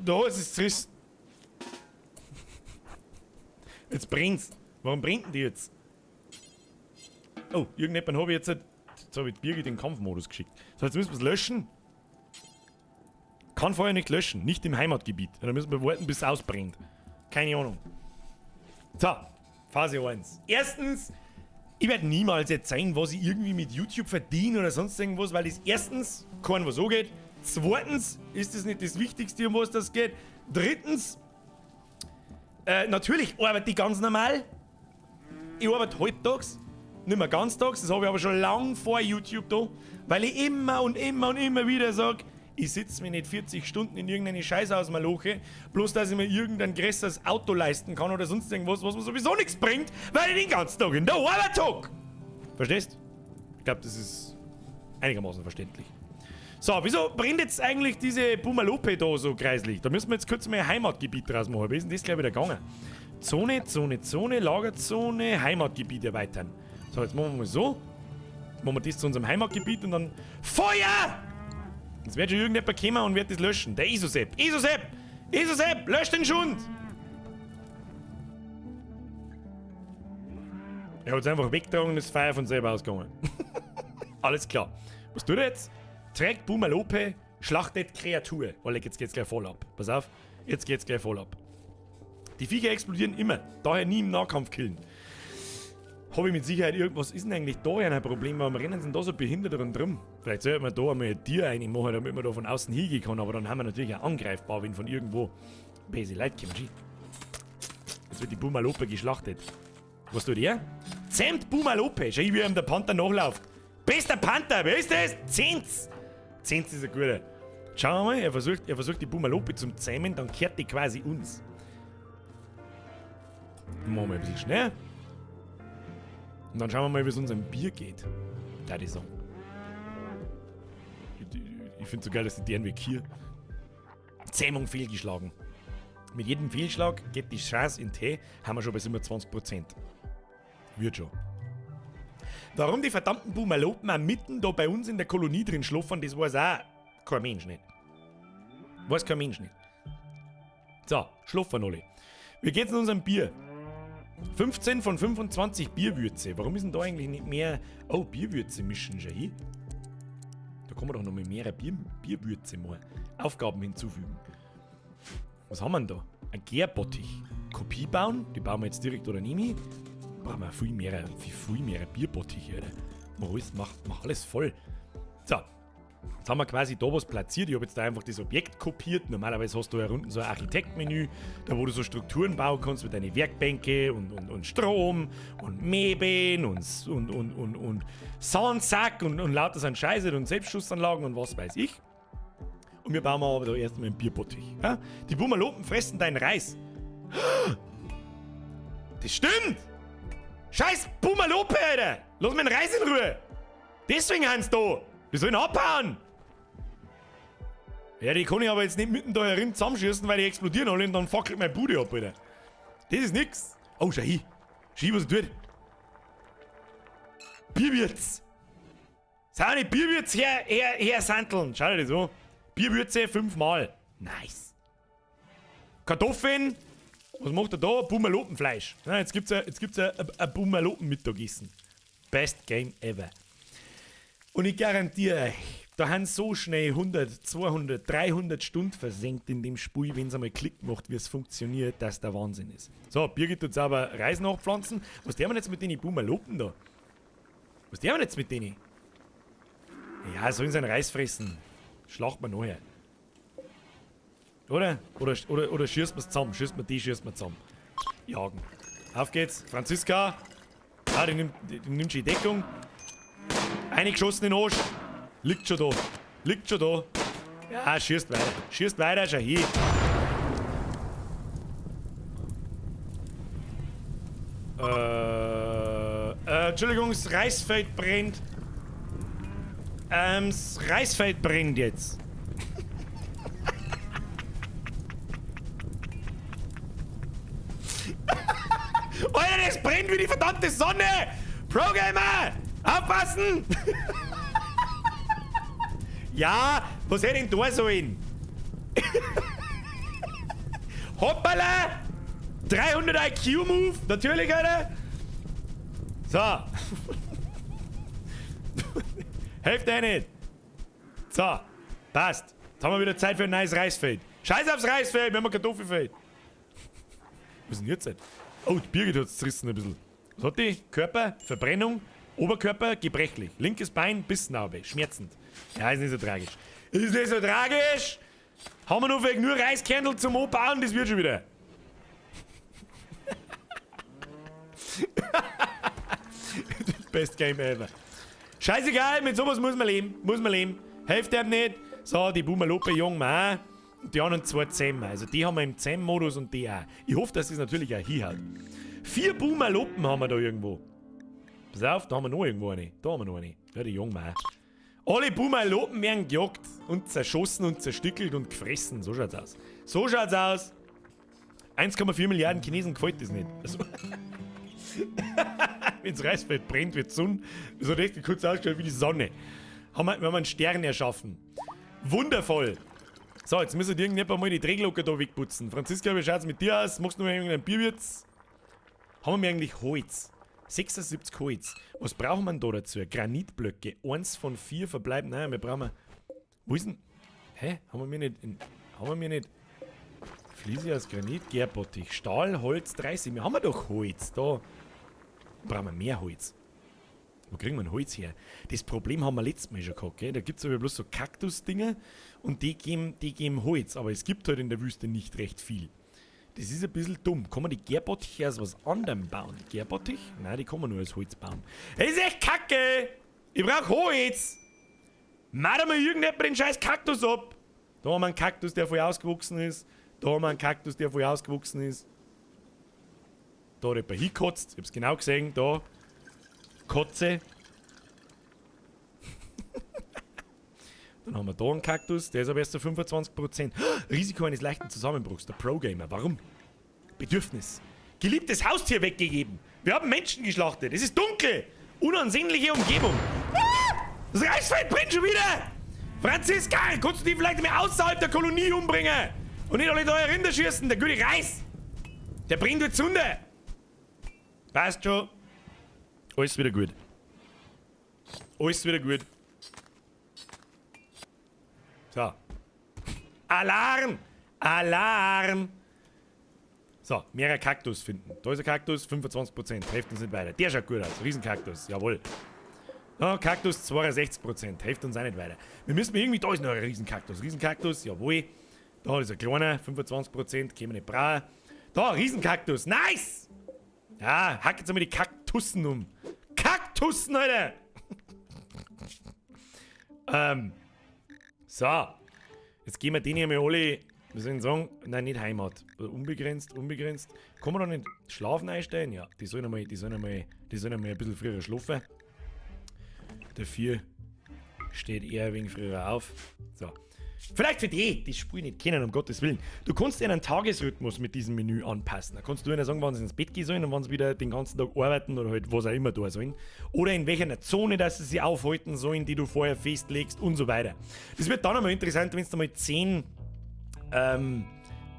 Da ist es trist. Jetzt brennt's. Warum brennt denn die jetzt? Oh, irgendjemand habe ich jetzt... Jetzt habe ich Birgit in den Kampfmodus geschickt. So, jetzt müssen wir es löschen. Kann Feuer nicht löschen, nicht im Heimatgebiet. Da müssen wir warten, bis es ausbrennt. Keine Ahnung. So, Phase 1. Erstens... Ich werde niemals erzählen, was ich irgendwie mit YouTube verdiene oder sonst irgendwas, weil das erstens keinem was angeht. Zweitens ist das nicht das Wichtigste, um was das geht. Drittens, natürlich arbeite ich ganz normal. Ich arbeite halbtags, nicht mehr ganztags, das habe ich aber schon lang vor YouTube da, weil ich immer und immer und immer wieder sag, ich sitze mir nicht 40 Stunden in irgendeine Scheiße aus meiner Loche, bloß dass ich mir irgendein größeres Auto leisten kann oder sonst irgendwas, was mir sowieso nichts bringt, weil ich den ganzen Tag in der Arbeit hock. Verstehst? Ich glaub, das ist einigermaßen verständlich. So, wieso brennt jetzt eigentlich diese Boomerlope da so kreislich? Da müssen wir jetzt kurz mal ein Heimatgebiet draus machen. Wie ist denn das gleich wieder gegangen? Zone, Zone, Zone, Lagerzone, Heimatgebiet erweitern. So, jetzt machen wir mal so. Jetzt machen wir das zu unserem Heimatgebiet und dann... Feuer! Jetzt wird schon irgendjemand kommen und wird das löschen. Der Isosepp. Isosepp! Jesus App, lösch den Schund! Er hat es einfach weggetragen und das Feuer von selber ausgegangen. Alles klar. Was tut er jetzt? Trägt Boomalope, schlachtet Kreatur. Weil jetzt geht's gleich voll ab. Pass auf, jetzt geht's gleich voll ab. Die Viecher explodieren immer, daher nie im Nahkampf killen. Habe ich mit Sicherheit irgendwas, ist denn eigentlich da ein Problem? Warum rennen sie da so behindert rundherum? Vielleicht sollte man da einmal ein Tier reinmachen, damit man da von außen hingehen kann, aber dann haben wir natürlich auch angreifbar, wenn von irgendwo böse Leute kommen. Jetzt wird die Boomalope geschlachtet. Was tut er? Zähmt Boomalope! Schau, wie ihm der Panther nachläuft. Bester Panther, wer ist das? Zenz! Zenz ist ein guter. Schauen wir mal, er versucht die Boomalope zum Zähmen, dann kehrt die quasi uns. Machen wir ein bisschen schnell. Und dann schauen wir mal, wie es unserem Bier geht. Da die sagen. Ich find's so geil, dass die deren weg hier. Zähmung fehlgeschlagen. Mit jedem Fehlschlag geht die Chance in Tee, haben wir schon bei 27%. Wird schon. Warum die verdammten Boomalopen auch mitten da bei uns in der Kolonie drin schlafen, das weiß auch kein Mensch nicht. Weiß kein Mensch nicht. So, schlafen alle. Wie geht's in unserem Bier? 15 von 25 Bierwürze. Warum ist denn da eigentlich nicht mehr... Oh, Bierwürze mischen schon hin. Da kann man doch noch mal mehr Bierwürze machen. Aufgaben hinzufügen. Was haben wir denn da? Ein Gärbottich. Kopie bauen? Die bauen wir jetzt direkt oder nehme ich? Brauchen wir viel mehr, viel, viel mehr Bierbottiche, Alter. Mach alles voll. So. Jetzt haben wir quasi da was platziert. Ich hab jetzt da einfach das Objekt kopiert. Normalerweise hast du ja unten so ein Architektmenü, da wo du so Strukturen bauen kannst mit deinen Werkbänke und Strom und Möbeln und Sandsack und lauter so ein Scheiße und Selbstschussanlagen und was weiß ich. Und wir bauen aber da erstmal einen Bierbottich. Ja? Die Boomalopen fressen deinen Reis. Das stimmt! Scheiß Boomalope, Alter! Lass meinen Reis in Ruhe! Deswegen sind's da! Wir sollen abhauen! Ja, die kann ich aber jetzt nicht mitten da herin zusammenschießen, weil die explodieren alle und dann fackelt meine Bude ab, Alter. Das ist nix. Oh, schau hin. Schau hin, was er tut. Bierwürz. Sind nicht Bierwürz her sandeln. Schau dir das an. Bierwürze 5-mal. Nice. Kartoffeln. Was macht er da? Boomalopenfleisch. Ja, jetzt gibt's ein Boomalopen-Mittagessen. Best Game ever. Und ich garantiere euch, da haben so schnell 100, 200, 300 Stunden versenkt in dem Spiel, wenn's einmal Klick macht, wie es funktioniert, dass der Wahnsinn ist. So, Birgit tut sauber Reis nachpflanzen. Was tun wir jetzt mit den Boomalopen da? Was tun wir jetzt mit denen? Ja, sollen sie einen Reis fressen. Schlacht man nachher. Oder? Oder schießt man's zusammen? Schießt man die, schießt man zusammen. Jagen. Auf geht's. Franziska. Ah, die nimmt schon die Deckung. Eingeschossen in den Arsch. Liegt schon da. Liegt schon da. Ja, schießt weiter. Schießt weiter, schau hin. Entschuldigung, das Reisfeld brennt. Das Reisfeld brennt jetzt. Alter, das brennt wie die verdammte Sonne! Pro-Gamer! Aufpassen! Ja, was hätte ich denn da sollen? Hoppala! 300 IQ-Move! Natürlich, Alter! So. Helft euch nicht! So, passt. Jetzt haben wir wieder Zeit für ein neues Reisfeld. Scheiß aufs Reisfeld, wir haben ein Kartoffelfeld. Was ist denn jetzt? Oh, die Birgit hat's zerrissen ein bisschen. Was hat die? Körper, Verbrennung, Oberkörper, gebrechlich. Linkes Bein, Bissnarbe, schmerzend. Ja, ist nicht so tragisch. Ist nicht so tragisch! Haben wir noch vielleicht nur Reiskernel zum Anbauen, das wird schon wieder. Best Game ever. Scheißegal, mit sowas muss man leben. Muss man leben. Hilft dem nicht. So, die Boomalope jung wir auch. Und die anderen zwei zusammen. Also die haben wir im Zähm-Modus und die auch. Ich hoffe, dass das natürlich auch hinhaut. 4 Boomalopen haben wir da irgendwo. Pass auf, da haben wir noch irgendwo eine. Da haben wir noch eine. Ja, die jungen wir auch. Alle Boomalopen werden gejagt und zerschossen und zerstückelt und gefressen. So schaut's aus. So schaut's aus. 1,4 Milliarden Chinesen gefällt das nicht. Also, wenn's Reisfeld brennt, wird Sonne. Das hat echt kurz ausgeschaut wie die Sonne. Haben wir, wir haben einen Stern erschaffen. Wundervoll. So, jetzt müssen irgendjemand mal die Drehglocke da wegputzen. Franziska, wie schaut's mit dir aus? Machst du noch irgendein Bierwirts? Haben wir eigentlich Holz? 76 Holz. Was brauchen wir denn da dazu? Granitblöcke. 1 von 4 verbleiben. Nein, wir brauchen. Wo ist denn. Hä? Haben wir nicht. Haben wir nicht. Fliese aus Granit, Gärbottich, Stahl, Holz 30. Wir haben doch Holz. Da brauchen wir mehr Holz. Wo kriegen wir denn Holz her? Das Problem haben wir letztes Mal schon gehabt, gell? Da gibt es aber bloß so Kaktusdinger und die geben Holz. Aber es gibt halt in der Wüste nicht recht viel. Das ist ein bisschen dumm. Kann man die Gärbottiche aus was anderem bauen? Gärbottich? Nein, die kann man nur aus Holz bauen. Das ist echt kacke! Ich brauch Holz! Mach mal irgendjemand den scheiß Kaktus ab! Da haben wir einen Kaktus, der voll ausgewachsen ist. Da haben wir einen Kaktus, der voll ausgewachsen ist. Da hat jemand hingekotzt. Ich hab's genau gesehen. Da. Kotze. Dann haben wir da einen Kaktus, der ist aber erst zu 25%. Risiko eines leichten Zusammenbruchs, der Pro-Gamer. Warum? Bedürfnis. Geliebtes Haustier weggegeben. Wir haben Menschen geschlachtet. Es ist dunkel. Unansehnliche Umgebung. Ah! Das Reisfeld brennt schon wieder. Franziska, kannst du die vielleicht mal außerhalb der Kolonie umbringen? Und nicht alle da Rinder schießen, der gute Reis. Der brennt jetzt unter. Passt schon. Alles wieder gut. Alles wieder gut. So. Alarm! Alarm! So, mehrere Kaktus finden. Da ist ein Kaktus, 25%. Hilft uns nicht weiter. Der schaut gut aus. Riesenkaktus. Jawohl. Oh, Kaktus, 62%. Hilft uns auch nicht weiter. Wir müssen irgendwie... Da ist noch ein Riesenkaktus. Riesenkaktus, jawohl. Da ist ein kleiner, 25%. Können wir nicht brauchen. Da, Riesenkaktus. Nice! Ja, hack jetzt einmal die Kaktussen um. Kaktussen, Alter! So. Jetzt gehen wir denen hier mal alle, wie soll ich sagen, nein, nicht Heimat. Unbegrenzt, unbegrenzt. Kann man da nicht Schlafen einstellen? Ja, die sollen einmal ein bisschen früher schlafen. Der 4 steht eher ein wenig früher auf. So. Vielleicht für die, die das Spiel nicht kennen, um Gottes Willen. Du kannst einen Tagesrhythmus mit diesem Menü anpassen. Da kannst du ihnen sagen, wann sie ins Bett gehen sollen und wann sie wieder den ganzen Tag arbeiten oder halt was auch immer da sollen. Oder in welcher Zone, dass sie sich aufhalten sollen, die du vorher festlegst und so weiter. Das wird dann einmal interessant, wenn du mal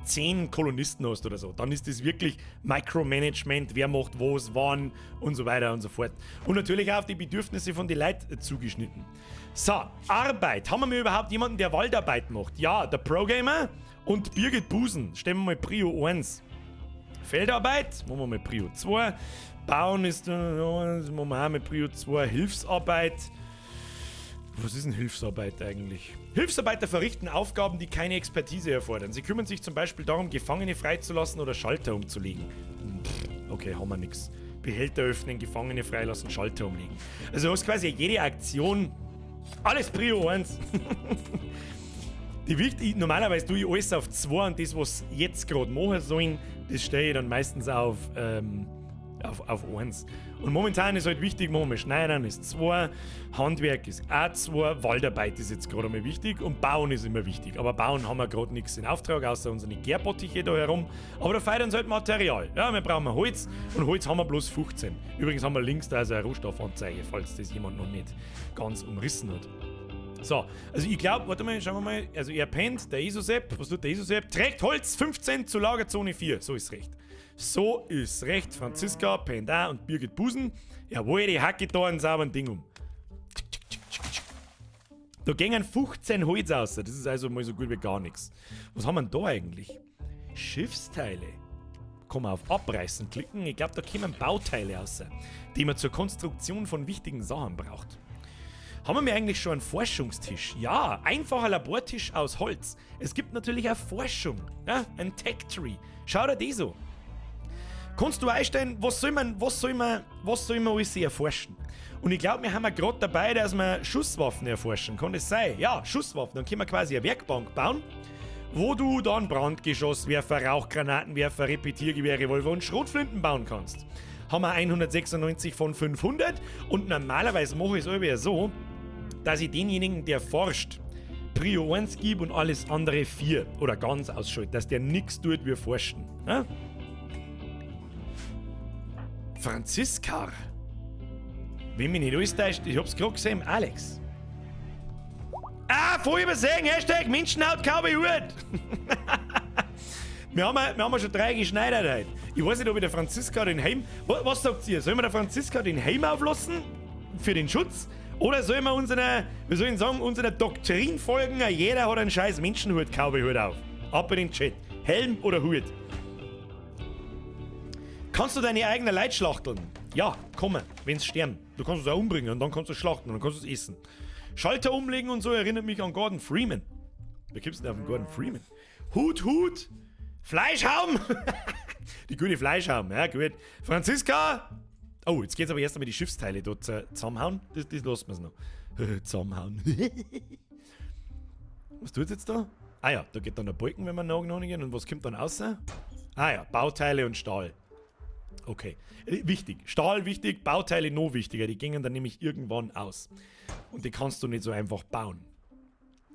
10 Kolonisten hast oder so. Dann ist das wirklich Micromanagement, wer macht was, wann und so weiter und so fort. Und natürlich auch auf die Bedürfnisse von den Leuten zugeschnitten. So, Arbeit. Haben wir überhaupt jemanden, der Waldarbeit macht? Ja, der Pro-Gamer und Birgit Busen. Stellen wir mal Prio 1. Feldarbeit, machen wir mal Prio 2. Bauen ist, machen wir auch mit Prio 2. Hilfsarbeit. Was ist denn Hilfsarbeit eigentlich? Hilfsarbeiter verrichten Aufgaben, die keine Expertise erfordern. Sie kümmern sich zum Beispiel darum, Gefangene freizulassen oder Schalter umzulegen. Okay, haben wir nix. Behälter öffnen, Gefangene freilassen, Schalter umlegen. Also du hast quasi jede Aktion. Alles Prio 1. Die wichtig, normalerweise tue ich alles auf 2 und das, was jetzt gerade machen sollen, das stelle ich dann meistens auf 1. Und momentan ist halt wichtig, machen wir Schneidern ist 2, Handwerk ist auch 2, Waldarbeit ist jetzt gerade einmal wichtig und Bauen ist immer wichtig. Aber Bauen haben wir gerade nichts in Auftrag, außer unsere Gärbottiche da herum. Aber da fehlt uns halt Material. Ja, wir brauchen Holz und Holz haben wir bloß 15. Übrigens haben wir links da also eine Rohstoffanzeige, falls das jemand noch nicht ganz umrissen hat. So, also ich glaube, warte mal, schauen wir mal. Also er pennt, der Isosep, was tut der Isosep? Trägt Holz 15 zur Lagerzone 4, so ist recht. So ist recht. Franziska, Penda und Birgit Busen. Jawohl, die hacke da einen sauberen Ding um. Da gingen 15 Holz aus. Das ist also mal so gut wie gar nichts. Was haben wir denn da eigentlich? Schiffsteile. Kann man auf Abreißen klicken. Ich glaube, da kommen Bauteile raus, die man zur Konstruktion von wichtigen Sachen braucht. Haben wir eigentlich schon einen Forschungstisch? Ja, einfacher Labortisch aus Holz. Es gibt natürlich auch Forschung. Ja, ein Tech-Tree. Schau dir die so. Kannst du einstellen, was soll man alles erforschen? Und ich glaube, wir haben ja gerade dabei, dass wir Schusswaffen erforschen. Kann das sein? Ja, Schusswaffen. Dann können wir quasi eine Werkbank bauen, wo du dann Brandgeschosswerfer, Rauchgranatenwerfer, Repetiergewehr, Revolver und Schrotflinten bauen kannst. Haben wir 196 von 500 und normalerweise mache ich es immer so, dass ich denjenigen, der forscht, Prio 1 gebe und alles andere 4 oder ganz ausschalte, dass der nichts tut, wir forschen. Ja? Franziska. Wenn mich nicht alles täuscht, ich hab's gerade gesehen, Alex. Ah, Voll übersehen! Hashtag Menschenhaut Cowboy-Hut! Wir haben, wir haben schon drei geschneidert heute. Ich weiß nicht, ob ich der Franziska den Helm. Was, was sagt ihr? Sollen wir der Franziska den Helm auflassen? Für den Schutz? Oder sollen wir unserer, wie soll ich sagen, unserer Doktrin folgen? Jeder hat einen scheiß Menschenhut, Cowboy-Hut auf. Ab in den Chat. Helm oder Hut? Kannst du deine eigenen Leute schlachteln? Ja, komm, wenn's sterben. Du kannst es auch umbringen und dann kannst du es schlachten und dann kannst du es essen. Schalter umlegen und so erinnert mich an Gordon Freeman. Wer kommst du denn auf den Gordon Freeman? Hut, Hut! Fleischhaum! Die gute Fleischhaum, ja gut. Franziska! Oh, jetzt geht's aber erst einmal die Schiffsteile dort zusammenhauen. Das lassen wir's noch. Zusammenhauen. Was tut's jetzt da? Ah ja, da geht dann der Balken, wenn wir noch gehen. Und was kommt dann raus? Ah ja, Bauteile und Stahl. Okay. Wichtig. Stahl wichtig, Bauteile noch wichtiger. Die gingen dann nämlich irgendwann aus. Und die kannst du nicht so einfach bauen.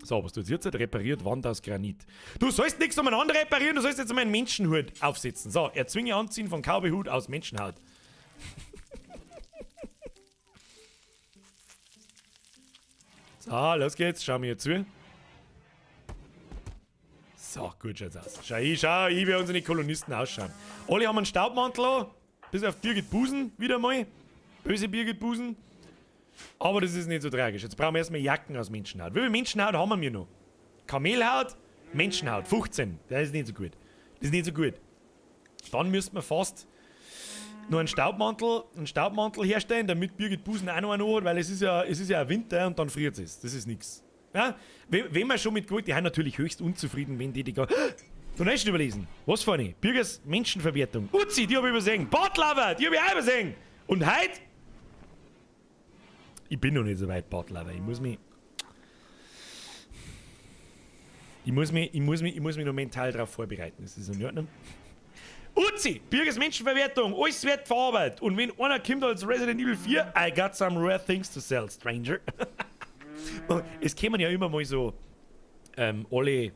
So, was tut jetzt? Repariert Wand aus Granit. Du sollst nichts umeinander reparieren, du sollst jetzt einmal einen Menschenhut aufsetzen. So, erzwinge Anziehen von Cowboyhut aus Menschenhaut. So, los geht's. Schau mir zu. So, gut schaut's aus. Schau, ich, schau, ich, wie unsere Kolonisten ausschauen. Alle haben einen Staubmantel an. Bis auf Birgit Busen wieder mal. Böse Birgit Busen. Aber das ist nicht so tragisch. Jetzt brauchen wir erstmal Jacken aus Menschenhaut. Wie viel Menschenhaut haben wir noch? Kamelhaut, Menschenhaut, 15. Das ist nicht so gut. Das ist nicht so gut. Dann müssten wir fast noch einen Staubmantel herstellen, damit Birgit Busen auch noch einen hat, weil es ist ja auch Winter und dann friert es. Das ist nix. Ja? Wenn wir schon mit Gold, die sind natürlich höchst unzufrieden, wenn die die gar. Du hast nicht überlesen. Was für eine? Bürgers Menschenverwertung. Uzi, die hab ich übersehen. Bartlover, die hab ich auch übersehen. Und heute? Ich bin noch nicht so weit, Bartlover. Ich muss mich. Ich muss mich, ich muss mich, ich muss mich noch mental darauf vorbereiten. Das ist in Ordnung. Uzi, Bürgers Menschenverwertung, alles wird verarbeitet. Und wenn einer kommt als Resident Evil 4, I got some rare things to sell, stranger. Es kämen ja immer mal so alle,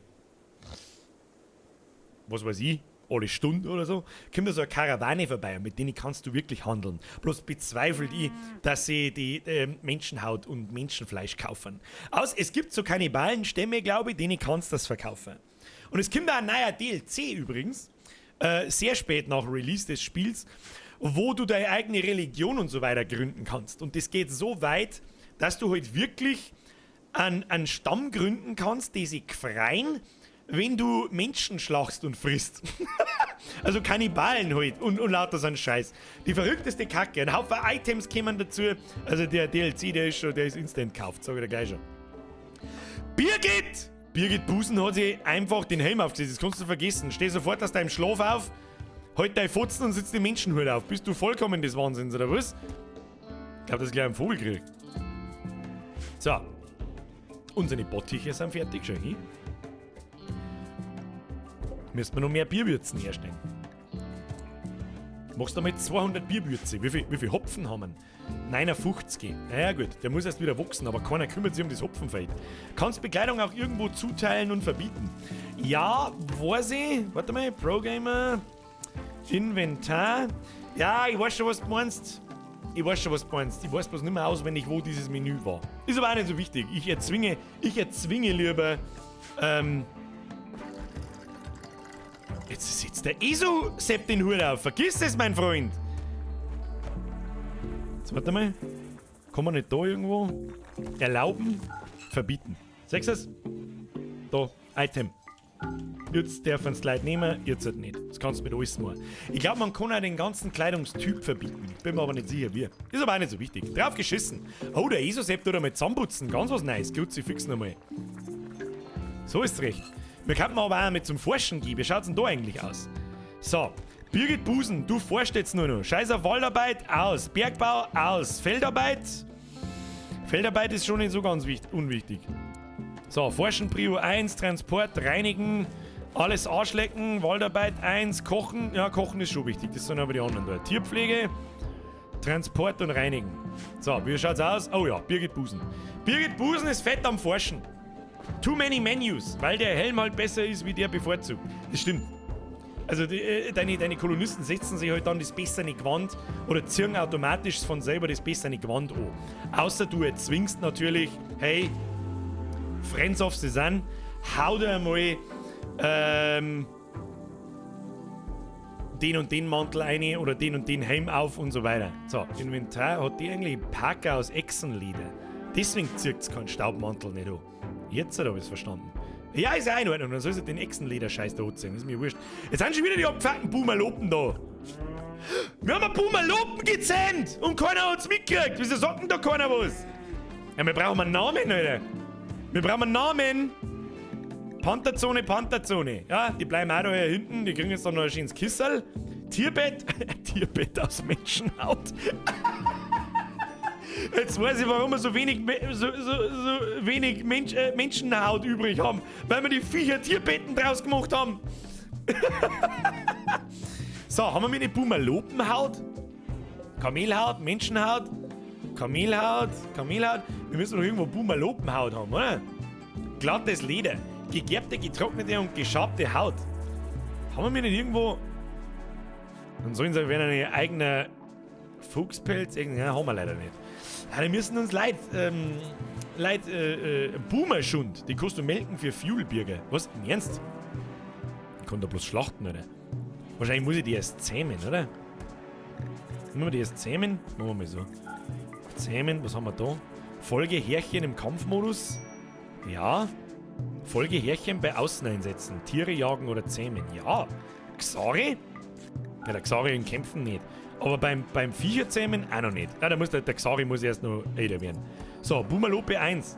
was weiß ich, alle Stunden oder so, kommt da so eine Karawane vorbei und mit denen kannst du wirklich handeln. Bloß bezweifelt ich, dass sie die Menschenhaut und Menschenfleisch kaufen. Aus, es gibt so Kannibalenstämme, glaube ich, denen kannst du das verkaufen. Und es kommt da ein neuer DLC übrigens, sehr spät nach Release des Spiels, wo du deine eigene Religion und so weiter gründen kannst. Und das geht so weit, dass du halt wirklich einen Stamm gründen kannst, die sich freien, wenn du Menschen schlachst und frisst. Also Kannibalen halt und lauter so ein Scheiß. Die verrückteste Kacke. Ein Haufen Items kämen dazu. Also der DLC, der ist schon, der ist instant gekauft, sag ich dir gleich schon. Birgit! Birgit Busen hat sich einfach den Helm aufgesetzt. Das kannst du vergessen. Steh sofort aus deinem Schlaf auf, halt deine Fotzen und setz den Menschenhut auf. Bist du vollkommen des Wahnsinns, oder was? Ich glaub, das ist gleich ein Vogel kriegt. So. Unsere Bottiche sind fertig, schau hin. Müssen wir noch mehr Bierwürzen herstellen. Machst du mal 200 Bierwürze? Wie viel Hopfen haben wir? 59. Naja gut, der muss erst wieder wachsen, aber keiner kümmert sich um das Hopfenfeld. Kannst Bekleidung auch irgendwo zuteilen und verbieten? Ja, weiß ich. Warte mal, Progamer, Inventar. Ja, ich weiß schon, was du meinst. Ich weiß schon, was du meinst. Ich weiß bloß nicht mehr auswendig, wo dieses Menü war. Ist aber auch nicht so wichtig. Ich erzwinge lieber, jetzt sitzt der Eso-Sepp den Hut auf. Vergiss es, mein Freund. Jetzt warte mal. Kann man nicht da irgendwo erlauben? Verbieten. Siehst du's? Da, Item. Jetzt darf man's Leute nehmen, jetzt halt nicht. Das kannst du mit alles machen. Ich glaub, man kann auch den ganzen Kleidungstyp verbieten. Bin mir aber nicht sicher, wie. Ist aber auch nicht so wichtig. Drauf geschissen. Oh, der Eso-Sepp tut einmal zusammenputzen. Ganz was Neues. Gut, sie fixen einmal. So ist's recht. Wir könnten aber auch mit zum Forschen gehen. Wie schaut's denn da eigentlich aus? So. Birgit Busen, du forschst jetzt nur noch. Scheiß auf Waldarbeit, aus. Bergbau, aus. Feldarbeit. Feldarbeit ist schon nicht so ganz unwichtig. So, Forschen Prio 1, Transport, Reinigen, alles arschlecken, Waldarbeit 1, Kochen. Ja, Kochen ist schon wichtig, das sind aber die anderen da. Tierpflege, Transport und Reinigen. So, wie schaut's aus? Oh ja, Birgit Busen. Birgit Busen ist fett am Forschen. Too many menus, weil der Helm halt besser ist wie der bevorzugt. Das stimmt. Also die deine Kolonisten setzen sich halt dann das bessere Gewand oder ziehen automatisch von selber das bessere Gewand an. Außer du erzwingst natürlich, hey, Friends of the Sun, hau dir einmal den und den Mantel ein oder den und den Helm auf und so weiter. So, Inventar hat die eigentlich Parker aus Echsenleder. Deswegen zieht es keinen Staubmantel nicht an. Jetzt habe ich es verstanden. Ja, ist ja in Ordnung. Dann soll sie den Echsenleder-Scheiß da anziehen. Ist mir wurscht. Jetzt sind schon wieder die abgefuckten Boomerlopen da. Wir haben einen Boomerlopen gezähmt und keiner hat's mitgekriegt. Wieso sagt denn da keiner was? Ja, wir brauchen einen Namen, Alter. Wir brauchen einen Namen. Pantherzone, Pantherzone. Ja, die bleiben auch da hier hinten. Die kriegen jetzt dann noch ein schönes Kisserl. Tierbett. Tierbett aus Menschenhaut. Jetzt weiß ich, warum wir so wenig, so wenig Menschenhaut übrig haben. Weil wir die Viecher Tierbetten draus gemacht haben. So, haben wir mit eine Boomerlopenhaut? Kamelhaut, Menschenhaut, Kamelhaut, Kamelhaut. Wir müssen doch irgendwo Boomerlopenhaut haben, oder? Glattes Leder, gegerbte, getrocknete und geschabte Haut. Haben wir nicht irgendwo... Dann sollen sie, wenn eine eigene Fuchspelz, ja, haben wir leider nicht. Ja, die müssen uns leid, Boomerschund, die kannst du melken für Fuelbürger. Was? Im Ernst? Ich kann da bloß schlachten, oder? Wahrscheinlich muss ich die erst zähmen, oder? Müssen wir die erst zähmen? Machen wir mal so. Zähmen, was haben wir da? Folge Härchen im Kampfmodus. Ja. Folge Härchen bei Außeneinsätzen. Tiere jagen oder zähmen. Ja. Xari? Ja, der Xari in Kämpfen nicht. Aber beim Viecherzähmen auch noch nicht. Ja, da muss der Xari muss erst noch älter werden. So, Boomerlope 1.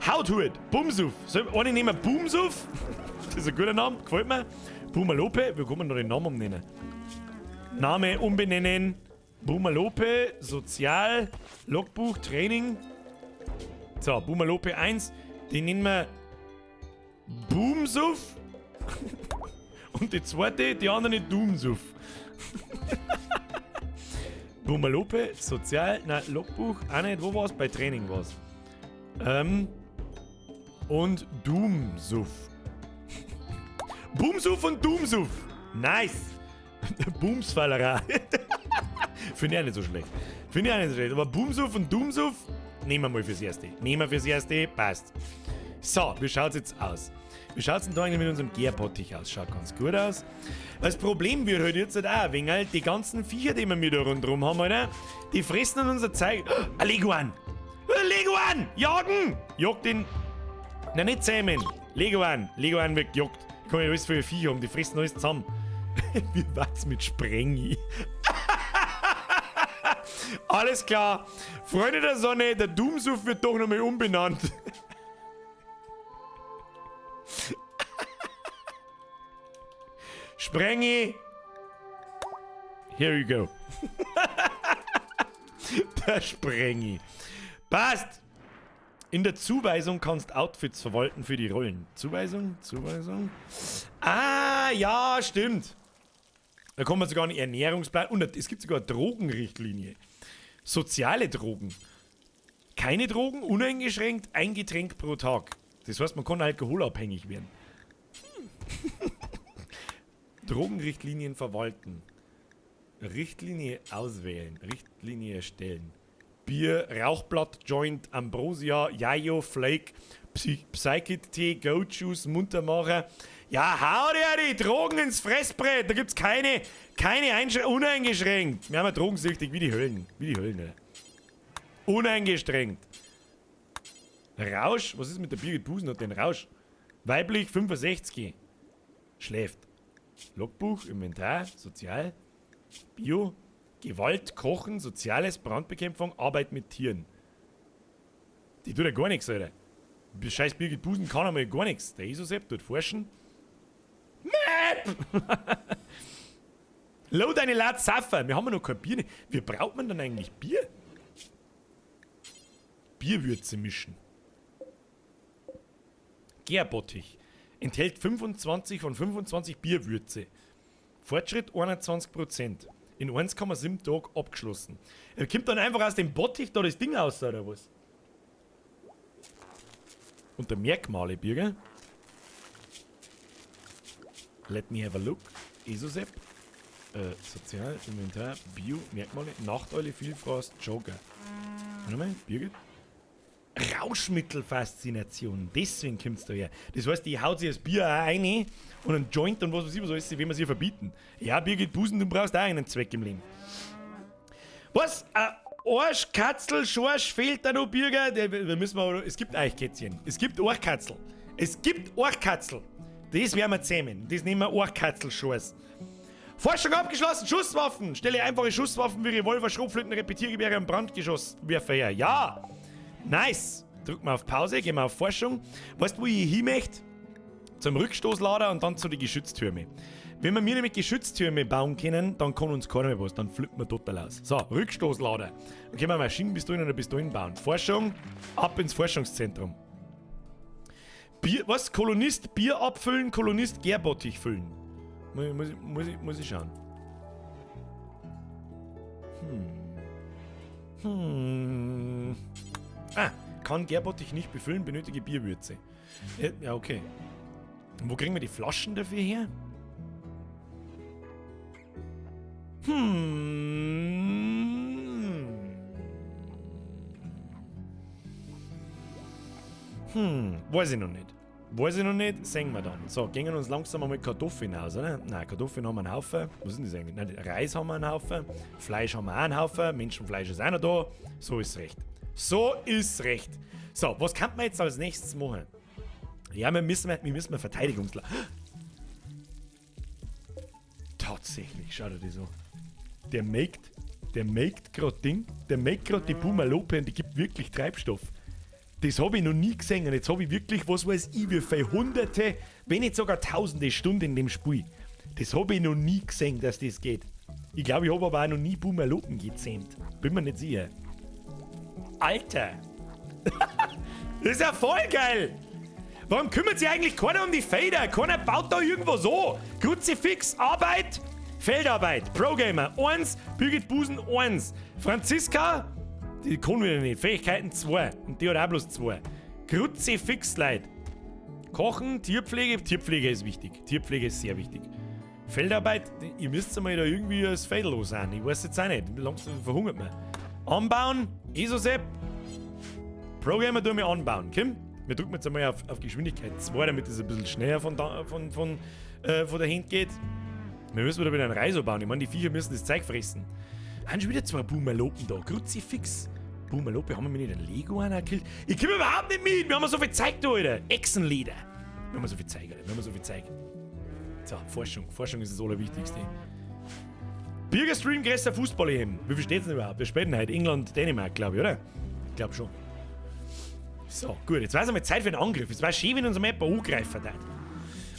Hauthut, Bumsuff. Soll eine nehmen? Bumsuff? Das ist ein guter Name, gefällt mir. Boomerlope, wie kann man noch den Namen umnennen? Name umbenennen. Boomerlope, Sozial, Logbuch, Training. So, Boomerlope 1, den nennen wir Boomsuff. Und die zweite, die andere Doomsuff. Boomerlope, Sozial, nein, Logbuch, auch nicht, wo war's? Bei Training war's. Und Doomsuff. Boomsuff und Doomsuff. Nice. Boomsfallerei. Finde ich auch nicht so schlecht. Finde ich auch nicht so schlecht. Aber Boomsuff und Doomsuff nehmen wir mal fürs Erste. Nehmen wir fürs Erste, passt. So, wie schaut's jetzt aus? Wie schaut's denn da eigentlich mit unserem Gärbottich aus? Schaut ganz gut aus. Das Problem wird halt jetzt halt auch ein wenig, die ganzen Viecher, die wir mit da rundherum haben, Alter, die fressen an unser Zeug. Oh, ein Leguan! Ein Leguan! Jagen! Jagt den. Nein, nicht zähmen. Leguan. Leguan wird gejagt. Ich kann ja alles für Viecher haben, die fressen alles zusammen. Wie war's mit Sprengi? Alles klar. Freunde der Sonne, der Doomsuff wird doch nochmal umbenannt. Sprengi. Here you go. Der Sprengi. Passt. In der Zuweisung kannst Outfits verwalten für die Rollen. Zuweisung? Zuweisung? Ah, ja, stimmt. Da kommt man sogar einen Ernährungsplan. Und es gibt sogar eine Drogenrichtlinie. Soziale Drogen. Keine Drogen, uneingeschränkt, ein Getränk pro Tag. Das heißt, man kann alkoholabhängig werden. Drogenrichtlinien verwalten. Richtlinie auswählen. Richtlinie erstellen. Bier, Rauchblatt, Joint, Ambrosia, Yayo, Flake, Psychit-Tee, Goat Juice, Muntermacher. Ja, hau dir die Drogen ins Fressbrett. Da gibt's keine uneingeschränkt. Wir haben ja drogensüchtig wie die Höllen. Wie die Höllen, ne? Uneingeschränkt. Rausch? Was ist mit der Birgit Busen? Hat den Rausch? Weiblich 65. Schläft. Logbuch, Inventar, Sozial, Bio, Gewalt, Kochen, Soziales, Brandbekämpfung, Arbeit mit Tieren. Die tut ja gar nichts, Alter. Scheiß Birgit Busen kann einmal gar nichts. Der Isosepp tut forschen. Map! Load eine Lat Saffer. Wir haben ja noch kein Bier. Wie braucht man dann eigentlich Bier? Bierwürze mischen. Gärbottich. Enthält 25 von 25 Bierwürze. Fortschritt 21%. In 1,7 Tagen abgeschlossen. Er kommt dann einfach aus dem Bottich da das Ding aus, oder was? Unter Merkmale, Bürger. Let me have a look. Esosep. Sozial, Inventar, Bio, Merkmale, Nachteule, Vielfraß, Joker. Warte mal, Birgit. Rauschmittelfaszination. Deswegen kommt's da her. Das heißt, die haut sich das Bier auch rein und einen Joint und was weiß ich was alles, wenn wir sie verbieten. Ja, Birgit Busen, du brauchst auch einen Zweck im Leben. Was? Ein Arschkatzel, Schorsch fehlt da noch, Bürger? Da müssen wir, es gibt Eichkätzchen. Es gibt Arschkatzel. Es gibt Arschkatzel. Das werden wir zähmen. Das nehmen wir Arschkatzel-Schorsch. Forschung abgeschlossen, Schusswaffen! Stelle einfache Schusswaffen wie Revolver, Schrotflinten, Repetiergewehre und Brandgeschosswerfer her. Ja! Nice! Drücken wir auf Pause, gehen wir auf Forschung. Weißt du, wo ich hin möchte? Zum Rückstoßlader und dann zu den Geschütztürmen. Wenn wir mir nämlich Geschütztürme bauen können, dann kann uns keiner mehr was, dann flippen wir total aus. So, Rückstoßlader. Dann können wir Maschinenpistolen oder Pistolen bauen. Forschung, ab ins Forschungszentrum. Bier, was? Kolonist Bier abfüllen, Kolonist Gärbottich füllen. Muss ich schauen. Ah, kann Gärbottich nicht befüllen, benötige Bierwürze. Ja, okay. Und wo kriegen wir die Flaschen dafür her? Weiß ich noch nicht. Weiß ich noch nicht, sehen wir dann. So, gehen uns langsam einmal Kartoffeln aus, oder? Nein, Kartoffeln haben wir einen Haufen. Was sind das eigentlich? Nein, Reis haben wir einen Haufen. Fleisch haben wir auch einen Haufen. Menschenfleisch ist auch noch da. So ist recht. So ist recht. So, was kann man jetzt als nächstes machen? Ja, wir müssen Verteidigungsla-. Tatsächlich, schau dir das an. Der maked grad Ding, der maked grad die Pumalope und die gibt wirklich Treibstoff. Das hab ich noch nie gesehen und jetzt hab ich wirklich, was weiß ich, wie viele Hunderte, wenn nicht sogar Tausende Stunden in dem Spiel. Das hab ich noch nie gesehen, dass das geht. Ich glaube, ich hab aber auch noch nie Boomerlopen gezähmt. Bin mir nicht sicher. Alter! Das ist ja voll geil! Warum kümmert sich eigentlich keiner um die Felder? Keiner baut da irgendwo so. Kruzifix, Arbeit, Feldarbeit, Progamer, 1, Birgit Busen, 1. Franziska, die kann wieder nicht. Fähigkeiten 2. Und die hat auch bloß 2. Kruzifix, Leute. Kochen, Tierpflege. Tierpflege ist wichtig. Tierpflege ist sehr wichtig. Feldarbeit, ihr müsst einmal da irgendwie das Feld los sein. Ich weiß jetzt auch nicht. Langsam verhungert man. Anbauen, Esosep. Progamer tun wir anbauen. Kim? Wir drücken jetzt einmal auf Geschwindigkeit 2, damit es ein bisschen schneller von der Hand geht. Wir müssen wieder einen Reiso bauen. Ich meine, die Viecher müssen das Zeug fressen. Haben schon wieder 2 Boomerlopen da. Kruzifix. Boomerlope, haben wir mir nicht einen Lego einer gekillt? Ich komme überhaupt nicht mit! Wir haben so viel Zeug da, Alter. Echsenleder. Wir haben so viel Zeug, Alter. Wir haben so viel Zeug. So, Forschung. Forschung ist das Allerwichtigste. Bürgerstream, größter Fußball-EM. Wie viel steht's denn überhaupt? Wir spielen heute England, Dänemark, glaube ich, oder? Ich glaube schon. So, gut, jetzt war es einmal Zeit für einen Angriff. Es war schön, wenn uns einmal jemand angreifen würde.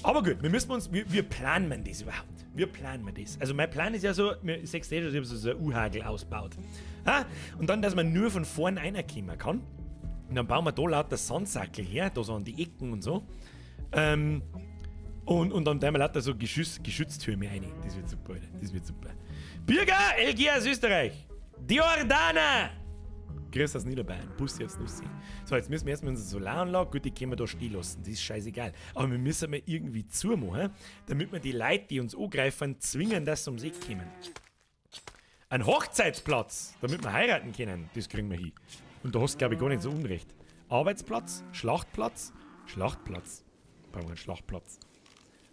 Aber gut, wir müssen uns, wir planen das überhaupt. Wir planen das. Also mein Plan ist ja so, ich sehe schon, ich habe so einen U-Hagel ausgebaut. Ha? Und dann, dass man nur von vorn reinkommen kann. Und dann bauen wir da lauter Sandsackel her, da so an die Ecken und so. Und dann tun wir lauter so Geschütztürme rein. Das wird super, Alter. Das wird super. Bürger, LG aus Österreich. Diordana! Grüß aus Niederbayern, Bus jetzt Nussi. So, jetzt müssen wir erstmal unsere Solaranlage, gut, die können wir da stehen lassen, das ist scheißegal. Aber wir müssen mal irgendwie zumachen, damit wir die Leute, die uns angreifen, zwingen, dass sie ums Eck kommen. Ein Hochzeitsplatz, damit wir heiraten können, das kriegen wir hin. Und da hast du, glaube ich, gar nicht so unrecht. Arbeitsplatz, Schlachtplatz, Schlachtplatz. Brauchen wir einen Schlachtplatz.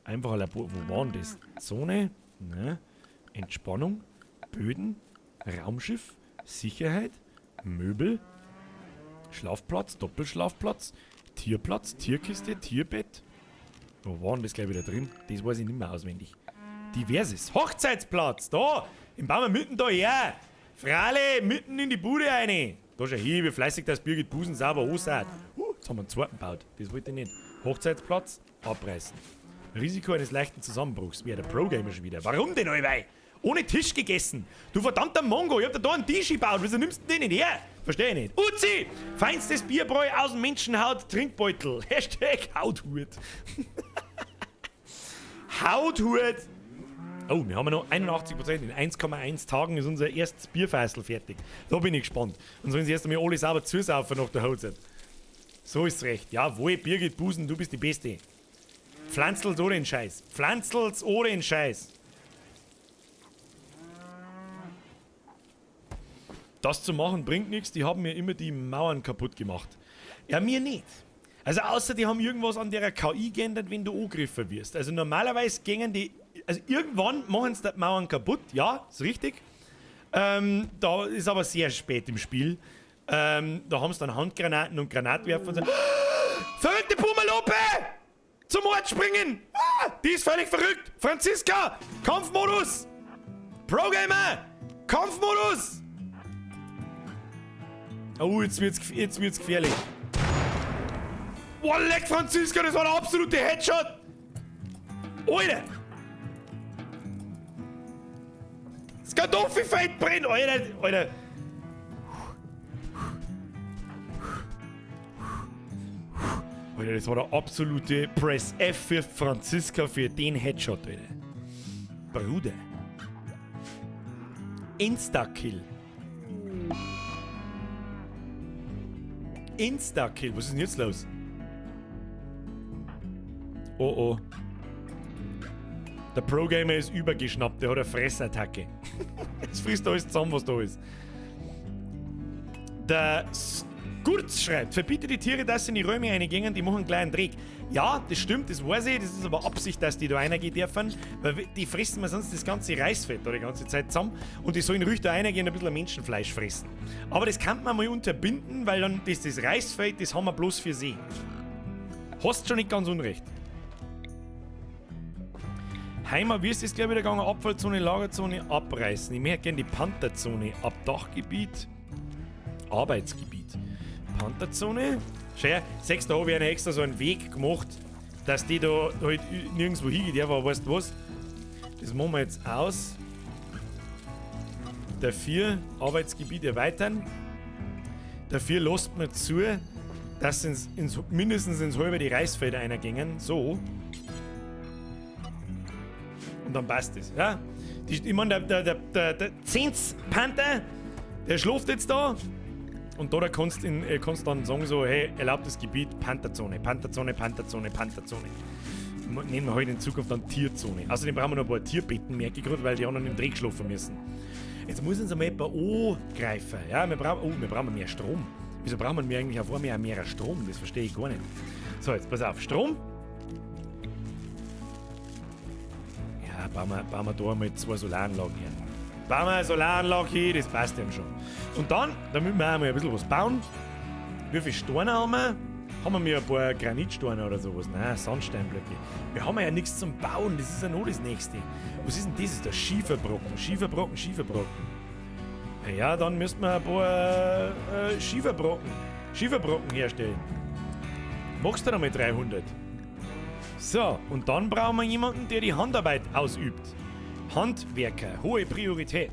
Einfach ein Labor, wo war denn das? Zone, ne? Entspannung, Böden, Raumschiff, Sicherheit, Möbel, Schlafplatz, Doppelschlafplatz, Tierplatz, Tierkiste, Tierbett. Wo war denn das gleich wieder drin? Das weiß ich nicht mehr auswendig. Diverses. Hochzeitsplatz, da! Im bauen wir mitten da her! Fralle, mitten in die Bude rein! Da schau hin, wie fleißig das Birgit Busen sauber ansah. Jetzt haben wir einen zweiten gebaut. Das wollte ich nicht. Hochzeitsplatz, abreißen. Risiko eines leichten Zusammenbruchs. Wäre der Pro-Gamer schon wieder. Warum denn, allweil? Ohne Tisch gegessen. Du verdammter Mongo, ich hab dir da einen Tisch gebaut. Wieso nimmst du den nicht her? Versteh ich nicht. Uzi! Feinstes Bierbräu aus dem Menschenhaut, Trinkbeutel. Hashtag Hauthut. Hauthut! Oh, wir haben ja noch 81%. In 1,1 Tagen ist unser erstes Bierfeißel fertig. Da bin ich gespannt. Und sollen sie erst einmal alle sauber zusaufen nach der Hochzeit. So ist's recht. Jawohl, Birgit Busen, du bist die Beste. Pflanzel's ohne den Scheiß. Pflanzel's ohne den Scheiß. Das zu machen bringt nichts, die haben mir immer die Mauern kaputt gemacht. Ja, mir nicht. Also außer die haben irgendwas an der KI geändert, wenn du angegriffen wirst. Also normalerweise gingen die... Also irgendwann machen sie die Mauern kaputt, ja, ist richtig. Da ist aber sehr spät im Spiel. Da haben sie dann Handgranaten und Granatwerfer und so. Verrückte Pummeluppe! Zum Ort springen! Ah, die ist völlig verrückt! Franziska! Kampfmodus! Pro-Gamer! Kampfmodus! Oh, jetzt wird's gefährlich. Boah, leck, Franziska, das war der absolute Headshot! Alter! Das Kartoffelfeld brennt! Alter, Alter! Alter, das war der absolute Press F für Franziska für den Headshot, Alter. Bruder. Insta-Kill. Insta-Kill. Was ist denn jetzt los? Oh oh. Der Pro-Gamer ist übergeschnappt, der hat eine Fressattacke. Jetzt frisst er alles zusammen, was da ist. Der Skurz schreibt, verbiete die Tiere, dass sie in die Räume reingehen, die machen einen kleinen Dreck. Ja, das stimmt, das weiß ich, das ist aber Absicht, dass die da reingehen dürfen, weil die fressen mir sonst das ganze Reisfett da die ganze Zeit zusammen und die sollen ruhig da reingehen und ein bisschen Menschenfleisch fressen. Aber das kann man mal unterbinden, weil dann das Reisfeld, das haben wir bloß für sie. Hast schon nicht ganz unrecht. Heimer, wie ist das gleich wieder gegangen? Abfallzone, Lagerzone abreißen. Ich möchte gerne die Pantherzone. Abdachgebiet, Arbeitsgebiet. Pantherzone. Schau her, siehst du, da habe ich einen extra so einen Weg gemacht, dass die da halt nirgendwo hingehen dürfen, aber weißt du was? Das machen wir jetzt aus. Dafür Arbeitsgebiet erweitern. Dafür lässt man zu, dass mindestens ins halbe die Reisfelder reingehen. So. Und dann passt es. Ja? Ich meine, der Zehns-Panther, der schläft jetzt da. Und da kannst du kannst dann sagen so, hey, erlaubtes Gebiet, Pantherzone, Pantherzone, Pantherzone, Pantherzone. Nehmen wir heute in Zukunft dann Tierzone. Außerdem brauchen wir noch ein paar Tierbetten, merke ich gerade, weil die anderen im Dreck schlafen müssen. Jetzt muss uns einmal jemand angreifen. Ja, wir brauchen mehr Strom. Wieso brauchen wir eigentlich auf einmal mehr Strom? Das verstehe ich gar nicht. So, jetzt pass auf, Strom. Ja, bauen wir da mal 2 Solaranlagen hin. Bauen wir eine Solaranlage hin, das passt eben schon. Und dann, da müssen wir auch mal ein bisschen was bauen. Wie viele Steine haben wir? Haben wir ein paar Granitsteine oder sowas? Nein, Sandsteinblöcke. Wir haben ja nichts zum Bauen, das ist ja noch das Nächste. Was ist denn das? Das ist der Schieferbrocken, Schieferbrocken, Schieferbrocken. Ja, dann müssten wir ein paar Schieferbrocken herstellen. Machst du da mal 300? So, und dann brauchen wir jemanden, der die Handarbeit ausübt. Handwerker, hohe Priorität.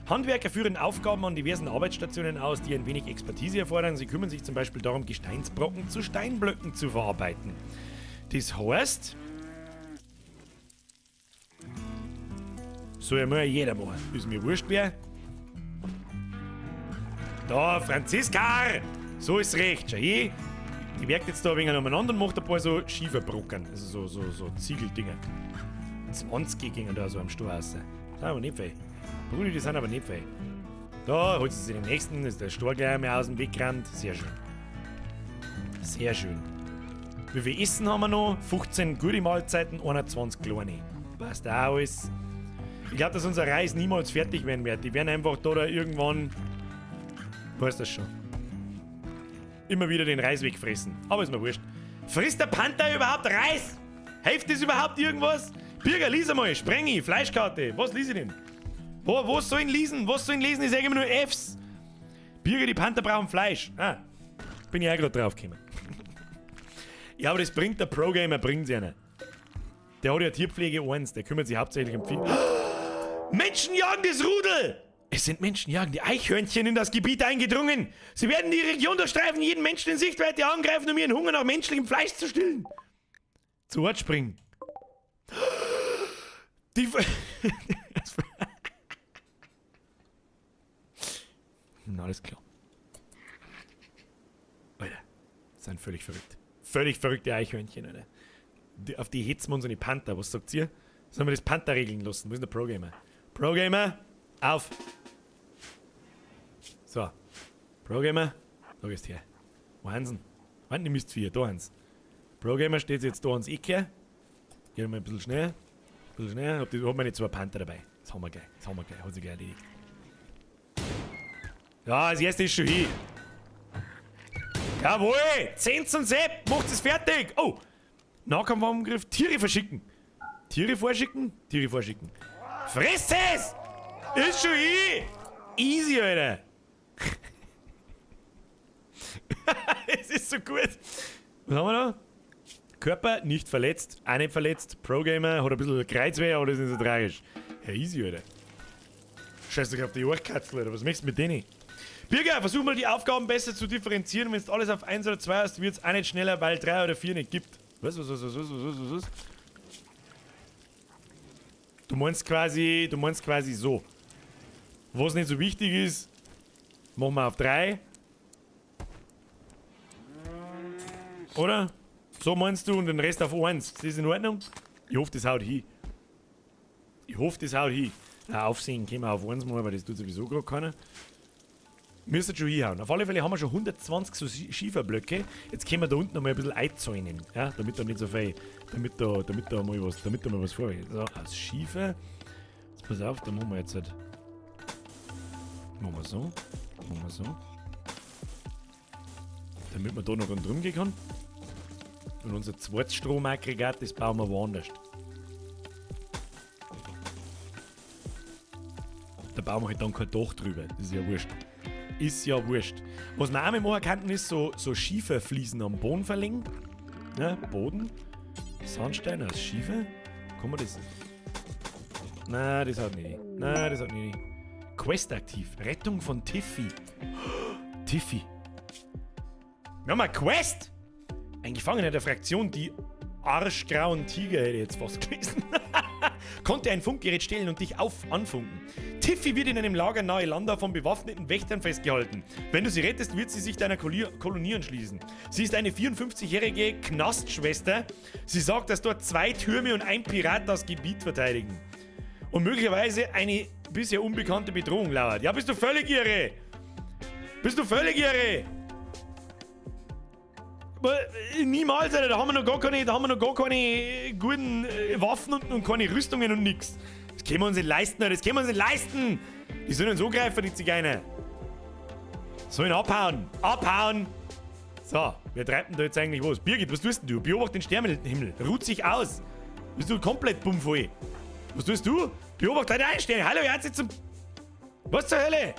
Handwerker führen Aufgaben an diversen Arbeitsstationen aus, die ein wenig Expertise erfordern. Sie kümmern sich zum Beispiel darum, Gesteinsbrocken zu Steinblöcken zu verarbeiten. Das heißt, soll ja mal jeder machen. Ist mir wurscht, wer. Da, Franziska! So ist recht, schau her. Die werkt jetzt da ein wenig umeinander und macht ein paar so Schieferbrocken, also so Ziegeldinger. 20 gingen da so am Stor raus. Das sind aber nicht viel. Brudi, die sind aber nicht viel. Da holt sie sich den nächsten, ist der Stor gleich einmal aus dem Weg gerannt. Sehr schön. Sehr schön. Wie viel Essen haben wir noch? 15 gute Mahlzeiten, 21 kleine. Passt auch alles. Ich glaube, dass unser Reis niemals fertig werden wird. Die werden einfach da irgendwann. Weißt das schon. Immer wieder den Reis wegfressen. Aber ist mir wurscht. Frisst der Panther überhaupt Reis? Hilft das überhaupt irgendwas? Birger, lies einmal. Sprengi, Fleischkarte. Was lies ich denn? Was soll ich lesen? Was soll ich lesen? Ich sage immer nur Fs. Birger, die Panther brauchen Fleisch. Ah, bin ich auch gerade drauf gekommen. Ja, aber das bringt der Pro-Gamer, bringt's ja nicht. Der hat ja Tierpflege 1, der kümmert sich hauptsächlich um Vieh. Menschen jagen das Rudel! Es sind menschenjagende Eichhörnchen in das Gebiet eingedrungen. Sie werden die Region durchstreifen, jeden Menschen in Sichtweite angreifen, um ihren Hunger nach menschlichem Fleisch zu stillen. Zu Ort springen. Die... Na, alles klar. Alter, das sind völlig verrückt. Völlig verrückte Eichhörnchen, Alter. Auf die hetzen wir uns an die Panther. Was sagt ihr? Sollen wir das Panther regeln lassen? Wo ist denn der Pro-Gamer? Pro-Gamer, auf! So. Pro-Gamer, da gehst du her. Wahnsinn. Warten, die Mistviecher, da eins. Progamer steht jetzt da ans Ecke. Gehen wir ein bisschen schnell. Ein bisschen schnell. Hab, die, hab meine zwei Panther dabei. Das haben wir gleich. Das haben wir gleich. Hat sich gleich erledigt. Ja, das erste ist schon hin. Jawohl! 10 zum Sepp! Macht es fertig! Oh! Nahkampfangriff, Tiere verschicken! Tiere vorschicken? Tiere vorschicken. Fress es! Ist schon hin! Easy, Alter! Es ist so gut! Was haben wir da? Körper nicht verletzt, auch nicht verletzt. Pro-Gamer hat ein bisschen Kreuzweh, aber das ist nicht so tragisch. Ja, easy, Alter. Scheiß doch auf die Ohrkatzel, Alter. Was möchtest du mit denen? Birger, versuch mal die Aufgaben besser zu differenzieren. Wenn du alles auf 1 oder 2 hast, wird's auch nicht schneller, weil 3 oder 4 nicht gibt. Was, was, was, was, was, was, was, was? Du meinst quasi, du meinst quasi so. Was nicht so wichtig ist, machen wir auf 3. Oder? So meinst du und den Rest auf 1. Ist das in Ordnung? Ich hoffe, das haut hin. Ich hoffe, das haut hin. Na, aufsehen können wir auf 1 mal, weil das tut sowieso gerade keiner. Müsste schon hinhauen. Auf alle Fälle haben wir schon 120 so Schieferblöcke. Jetzt können wir da unten noch mal ein bisschen einzäunen, ja, damit da nicht so viel, damit da mal was, damit da mal was vorgeht. So, aus Schiefer. Jetzt pass auf, da machen wir jetzt halt. Machen wir so. Machen wir so. Damit man da noch rundherum gehen kann. Und unser zweites Stromaggregat, das bauen wir woanders. Da bauen wir halt dann kein Dach drüber. Das ist ja wurscht. Ist ja wurscht. Was wir auch mal machen könnten, ist so Schieferfliesen am Boden verlegen. Ja, Boden. Sandstein aus Schiefer. Kann man das? Nein, das hat nicht. Nein, das hat nicht. Quest aktiv. Rettung von Tiffy. Tiffy. Wir haben eine Quest! Ein Gefangener der Fraktion, die arschgrauen Tiger, hätte ich jetzt fast gelesen. Konnte ein Funkgerät stehlen und dich anfunken. Tiffy wird in einem Lager nahe Landa von bewaffneten Wächtern festgehalten. Wenn du sie rettest, wird sie sich deiner Kolonie anschließen. Sie ist eine 54-jährige Knastschwester. Sie sagt, dass dort 2 Türme und ein Pirat das Gebiet verteidigen. Und möglicherweise eine bisher unbekannte Bedrohung lauert. Ja, bist du völlig irre? Bist du völlig irre? Niemals, Alter, da haben wir noch gar keine, da haben wir noch gar keine guten Waffen und keine Rüstungen und nix. Das können wir uns nicht leisten, Alter, das können wir uns nicht leisten! Die sollen uns angreifen, die Zigeuner. Sollen abhauen! Abhauen! So, wer treibt denn da jetzt eigentlich was? Birgit, was tust denn du? Beobacht den Sternenhimmel. Ruht sich aus. Bist du komplett bummvoll? Was tust du? Beobacht deine Sterne. Hallo, herzlich zum... Was zur Hölle?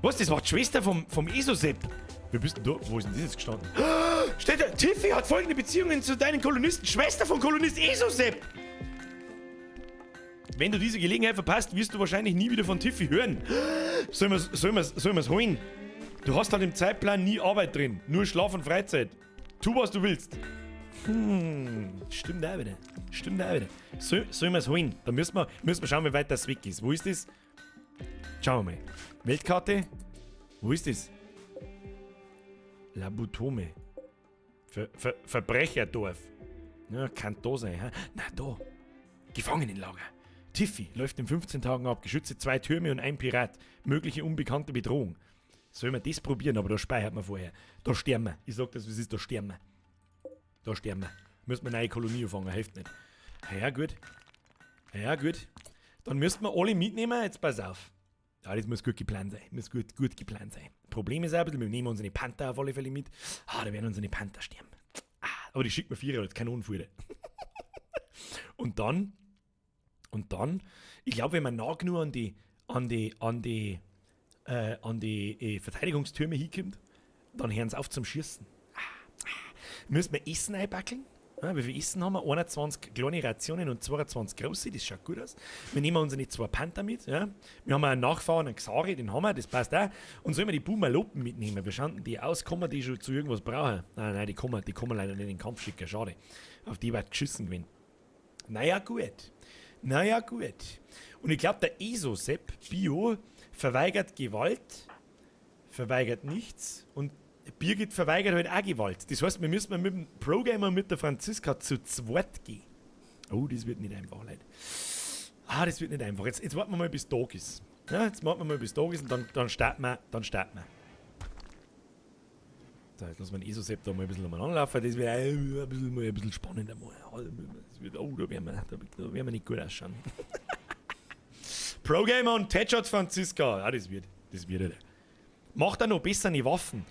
Was, das war die Schwester vom Esosep. Wer bist denn du? Wo ist denn das jetzt gestanden? Steht da, Tiffy hat folgende Beziehungen zu deinen Kolonisten. Schwester von Kolonist Esosep. Wenn du diese Gelegenheit verpasst, wirst du wahrscheinlich nie wieder von Tiffy hören. Sollen wir's holen? Du hast halt im Zeitplan nie Arbeit drin. Nur Schlaf und Freizeit. Tu, was du willst. Stimmt auch wieder. Stimmt auch wieder. Sollen wir's holen? Da müssen wir schauen, wie weit das weg ist. Wo ist das? Schauen wir mal. Weltkarte? Wo ist das? Labutome. Verbrecherdorf. Ja, kann da sein. Hä? Na, da. Gefangenenlager. Tiffy läuft in 15 Tagen ab. Geschütze 2 Türme und ein Pirat. Mögliche unbekannte Bedrohung. Sollen wir das probieren? Aber da speichert man vorher. Da sterben wir. Ich sag das, wie es ist. Da sterben wir. Da sterben wir. Müssen wir eine neue Kolonie anfangen. Hilft nicht. Ja, gut. Ja, gut. Dann müssten wir alle mitnehmen. Jetzt pass auf. Ja, das muss gut geplant sein. Muss gut geplant sein. Problem ist auch ein bisschen, wir nehmen unsere Panther auf alle Fälle mit. Ah, da werden unsere Panther sterben. Ah, aber die schickt mir 4 als Kanonenfutter. Und dann, ich glaube, wenn man nah genug an die Verteidigungstürme hinkommt, dann hören sie auf zum Schießen. Müssen wir Essen einbackeln? Ja, wie viel Essen haben wir? 21 kleine Rationen und 22 große, das schaut gut aus. Wir nehmen unsere 2 Panther mit. Ja. Wir haben einen Nachfahren, einen Xari, den haben wir, das passt auch. Und sollen wir die Boomerlopen mitnehmen? Wie schauen denn die aus? Kann man die schon zu irgendwas brauchen? Nein, nein, die kann man leider nicht in den Kampf schicken, schade. Auf die wird geschissen gewesen. Naja, gut. Naja, gut. Und ich glaube, der Esosep Bio verweigert Gewalt, verweigert nichts und Birgit verweigert halt auch Gewalt. Das heißt, wir müssen mit dem Pro-Gamer und mit der Franziska zu zweit gehen. Oh, das wird nicht einfach, Leute. Ah, das wird nicht einfach. Jetzt warten wir mal, bis Tag ist. Ja, jetzt warten wir mal, bis Tag ist und dann starten wir. Dann starten wir. So, jetzt lassen wir den ESO-Sepp da mal ein bisschen umeinander laufen. Das wird ein bisschen, mal ein bisschen spannender. Mal. Das wird, oh, da werden wir nicht gut ausschauen. Pro-Gamer und Headshots Franziska. Ja, das wird er. Macht er noch bessere Waffen.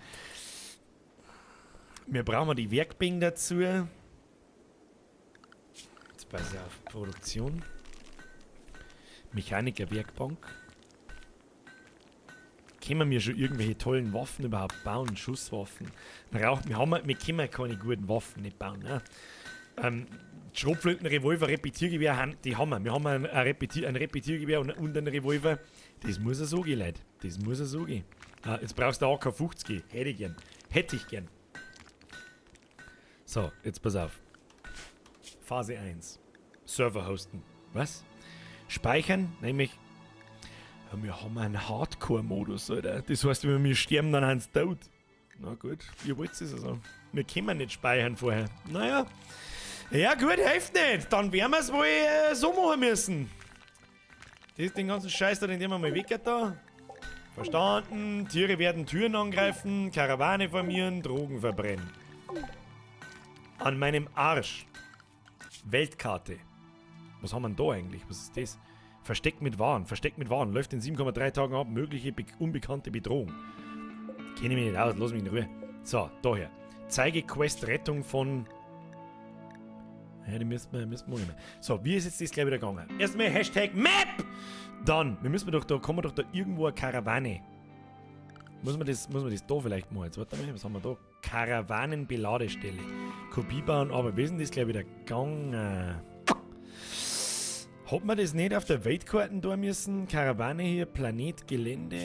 Wir brauchen die Werkbank dazu. Jetzt pass auf. Produktion. Mechaniker Werkbank. Können wir schon irgendwelche tollen Waffen überhaupt bauen? Schusswaffen. Wir können ja keine guten Waffen nicht bauen. Ne? Schrotflinten, Revolver, Repetiergewehr, die haben wir. Wir haben ein Repetiergewehr und ein Revolver. Das muss er so gehen, Leute. Das muss er so gehen. Ah, jetzt brauchst du AK-50. Hätte ich gern. Hätte ich gern. So, jetzt pass auf. Phase 1. Server hosten. Was? Speichern, nämlich... Ja, wir haben einen Hardcore-Modus, Alter. Das heißt, wenn wir sterben, dann sind sie tot. Na gut, ihr wollt es also. Wir können nicht speichern vorher. Naja. Ja gut, hilft nicht. Dann werden wir es wohl so machen müssen. Das, den ganzen Scheiß da, den wir mal weg da. Verstanden. Tiere werden Türen angreifen, Karawane formieren, Drogen verbrennen. An meinem Arsch. Weltkarte. Was haben wir denn da eigentlich? Was ist das? Versteckt mit Waren. Versteckt mit Waren. Läuft in 7,3 Tagen ab. Mögliche unbekannte Bedrohung. Kenne ich mich nicht aus. Lass mich in Ruhe. So, daher. Zeige Quest Rettung von... Ja, die müssen wir nicht mehr. So, wie ist jetzt das gleich wieder gegangen? Erstmal Hashtag Map! Dann, wir müssen doch da, kommen wir doch da irgendwo eine Karawane. Muss man das da vielleicht machen? Jetzt warte mal, was haben wir da? Karawanenbeladestelle. Kopie bauen, aber wie ist denn das gleich wieder gegangen? Hat man das nicht auf der Weltkarte da müssen? Karawane hier, Planet, Gelände.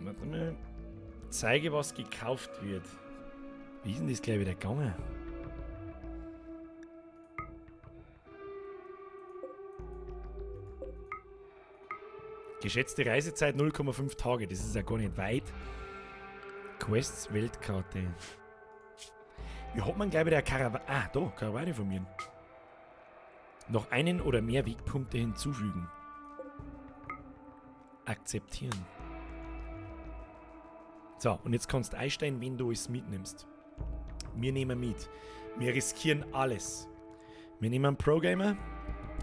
Warte mal. Zeige, was gekauft wird. Wie ist denn das gleich wieder gegangen? Geschätzte Reisezeit 0,5 Tage. Das ist ja gar nicht weit. Quests Weltkarte. Wie hat man gleich wieder eine Karawane? Ah, da, Karawane von mir. Noch einen oder mehr Wegpunkte hinzufügen. Akzeptieren. So, und jetzt kannst du einsteigen, wenn du es mitnimmst. Wir nehmen mit. Wir riskieren alles. Wir nehmen einen Pro-Gamer.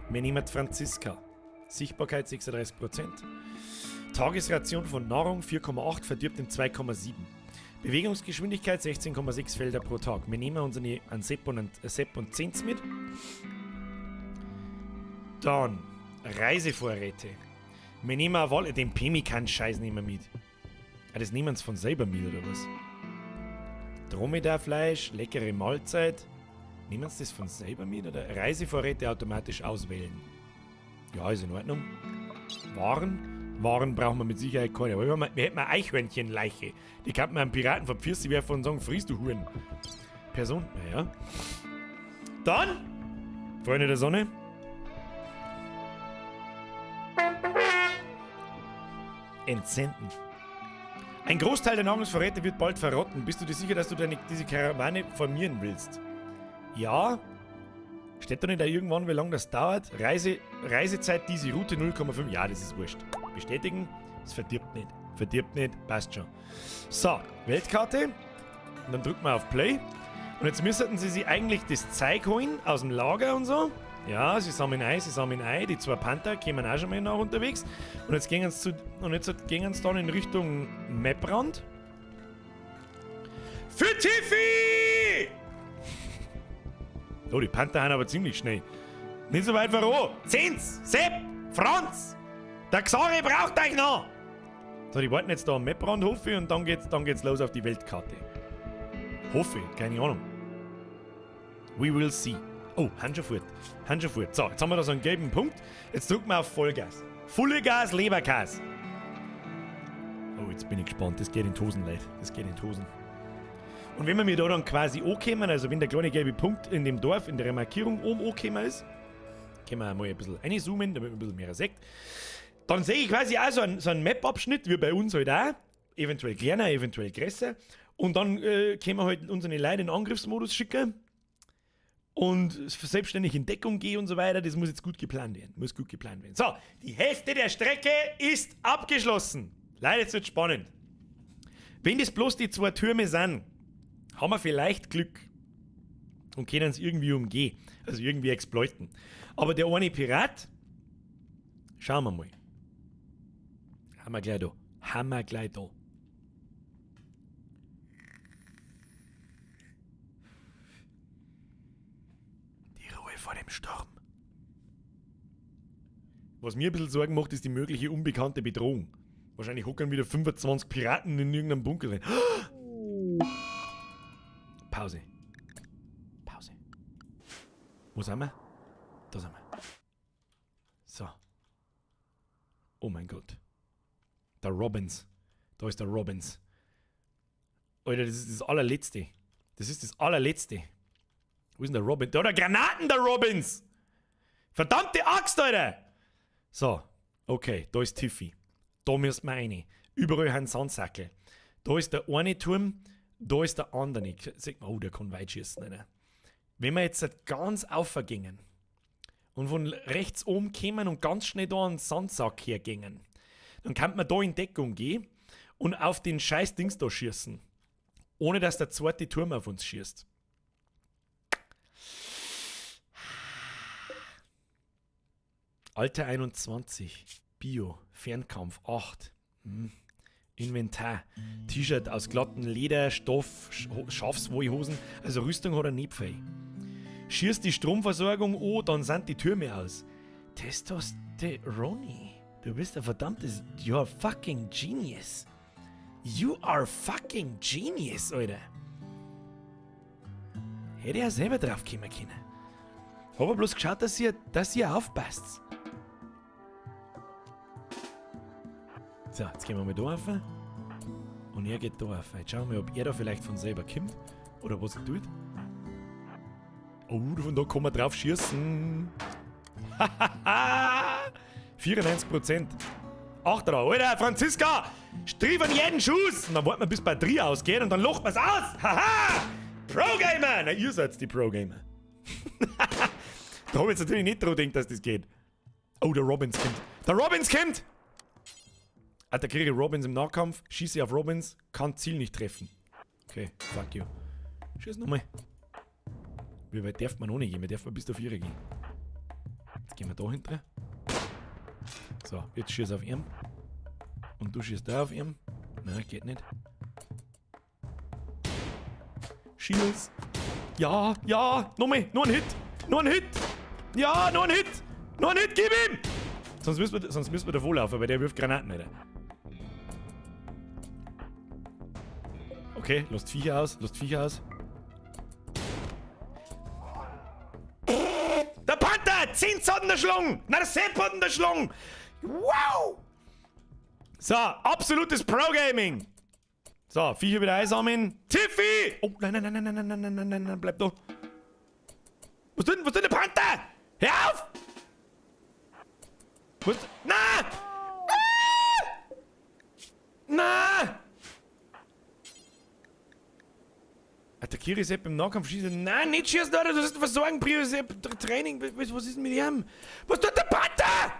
Wir nehmen die Franziska. Sichtbarkeit 36%. Tagesration von Nahrung 4,8, verdirbt in 2,7. Bewegungsgeschwindigkeit 16,6 Felder pro Tag. Wir nehmen uns einen Sepp und einen Sepp und Zehns mit. Dann Reisevorräte. Wir nehmen auch Walle, den Pemmikan-Scheiß nehmen wir mit. Ah, das nehmen sie von selber mit, oder was? Dromedarfleisch, leckere Mahlzeit. Nehmen sie das von selber mit, oder? Reisevorräte automatisch auswählen. Ja, ist in Ordnung. Waren? Waren brauchen wir mit Sicherheit keine. Aber wir hätten eine Eichhörnchenleiche. Die kann man einem Piraten vom Pfirsich werfen und sagen, friss du Huren. Person, naja. Dann, Freunde der Sonne. Entsenden. Ein Großteil der Nahrungsvorräte wird bald verrotten. Bist du dir sicher, dass du diese Karawane formieren willst? Ja. Steht da nicht da irgendwann, wie lange das dauert? Reisezeit, diese Route 0,5. Ja, das ist wurscht. Bestätigen. Es verdirbt nicht. Verdirbt nicht. Passt schon. So, Weltkarte. Und dann drücken wir auf Play. Und jetzt müssten sie sich eigentlich das Zeug holen aus dem Lager und so. Ja, sie sammeln ein, sie sammeln ein. Die zwei Panther kommen auch schon mal nach unterwegs. Und jetzt gehen sie zu, und jetzt gehen sie dann in Richtung Maprand. Für Tiffy! Oh, die Panther haben aber ziemlich schnell. Nicht so weit voran. Zehns, Sepp, Franz! Der Xari braucht euch noch! So, die warten jetzt da am Maprand, hoffe ich, und dann geht's los auf die Weltkarte. Hoffe ich, keine Ahnung. We will see. Oh, haben schon fort. Haben schon fort. So, jetzt haben wir da so einen gelben Punkt. Jetzt drücken wir auf Vollgas. Volle Gas, Leberkas. Oh, jetzt bin ich gespannt. Das geht in die Hosen, Leute. Das geht in die Hosen. Und wenn wir mir da dann quasi ankommen, also wenn der kleine gelbe Punkt in dem Dorf, in der Markierung oben angekommen ist, können wir mal ein bisschen reinzoomen, damit man ein bisschen mehr sieht. Dann sehe ich quasi auch so einen Map-Abschnitt, wie bei uns halt auch. Eventuell kleiner, eventuell größer. Und dann können wir halt unsere Leute in den Angriffsmodus schicken. und selbstständig in Deckung gehe und so weiter, das muss jetzt gut geplant werden. Muss gut geplant werden. So, die Hälfte der Strecke ist abgeschlossen. Leider, jetzt wird spannend. Wenn das bloß die zwei Türme sind, haben wir vielleicht Glück und können es irgendwie umgehen, also irgendwie exploiten. Aber der eine Pirat, schauen wir mal. Haben wir gleich da. Haben wir gleich da. Die Ruhe vor dem Sturm. Was mir ein bisschen Sorgen macht, ist die mögliche unbekannte Bedrohung. Wahrscheinlich hocken wieder 25 Piraten in irgendeinem Bunker drin. Pause. Pause. Wo sind wir? Da sind wir. So. Oh mein Gott. Der Robbins. Da ist der Robbins. Alter, das ist das allerletzte. Das ist das allerletzte. Wo ist denn der Robin? Da, der Granaten, der Robbins! Verdammte Axt, Alter! So, okay, da ist Tiffy. Da müssen wir rein. Überall haben Sandsackel. Da ist der eine Turm, da ist der andere. Sieht man, oh, der kann weit schießen, Alter. Wenn wir jetzt halt ganz aufergingen und von rechts oben kämen und ganz schnell da einen Sandsack hergingen, dann kann man da in Deckung gehen und auf den scheiß Dings da schießen. Ohne dass der zweite Turm auf uns schießt. Alter 21, Bio, Fernkampf 8, Inventar, T-Shirt aus glatten Leder, Stoff, Schafswollhosen, also Rüstung hat er nicht viel. Schießt die Stromversorgung an, dann sind die Türme aus. Testosteroni, du bist ein verdammtes, you are fucking genius. You are fucking genius, Alter. Hätte ich ja selber drauf kommen können. Hab aber bloß geschaut, dass ihr aufpasst. So, jetzt gehen wir mal da rauf. Und er geht da rauf. Jetzt schauen wir mal, ob er da vielleicht von selber kommt. Oder was er tut. Oh, von da kann man drauf schießen. Hahaha! 94%. Achter, Alter, Franziska! Strief an jeden Schuss! Und dann warten wir, bis Batterie ausgeht und dann locht man's aus! Haha! Pro-Gamer! Na, ihr seid die Pro-Gamer. Da hab ich jetzt natürlich nicht dran gedacht, dass das geht. Oh, der Robbins kommt. Der Robbins kommt! Attackiere Robbins im Nahkampf, schieße auf Robbins, kann Ziel nicht treffen. Okay, fuck you. Schieß nochmal. Wie weit darf man noch nicht gehen? Wir dürfen bis auf 4 gehen. Jetzt gehen wir da hinten. So, jetzt schieß auf ihn. Und du schießt da auf ihn. Nein, geht nicht. Schieß. Ja, ja, nochmal, nur ein Hit. Nur ein Hit. Ja, nur ein Hit. Nur ein Hit, gib ihm! Sonst müssen wir davor laufen, weil der wirft Granaten, Alter. Okay, lasst Viecher aus, lasst Viecher aus. Der Panther! 10 Zotten der Schlung! Na, der Sepp hat der Schlung! Wow! So, absolutes Pro-Gaming! So, Viecher wieder einsammeln. Tiffy! Oh, nein, nein, nein, nein, nein, nein, nein, nein, nein, nein, bleib da. Was tut denn der Panther? Hör auf! Was? Na! Ah! Na! Attackiere Sepp im Nahkampf, schießen. Nein, nicht schießen, Alter, das ist Versorgen, Prio Sepp, Training, was ist denn mit ihm? Was tut der Panther?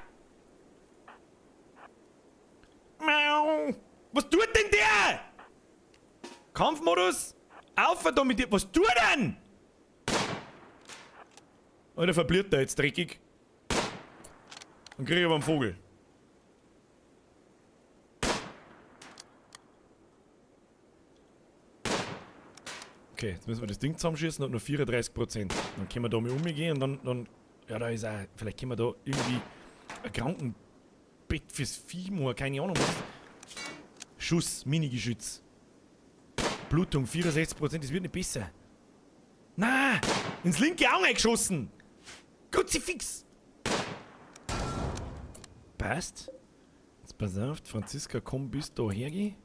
Miau. Was tut denn der? Kampfmodus? Auf da mit dir, was tut denn? Alter, verbliert der jetzt dreckig. Dann krieg ich aber einen Vogel. Okay, jetzt müssen wir das Ding zusammenschießen, hat nur 34%. Dann können wir da mal umgehen und dann, ja, da ist auch, vielleicht können wir da irgendwie ein Krankenbett fürs Vieh machen, keine Ahnung. Was ist. Schuss, Minigeschütz. Blutung, 64%, das wird nicht besser. Na, ins linke Auge geschossen. Kruzifix. Passt. Jetzt pass auf, Franziska, komm bis da hergeh.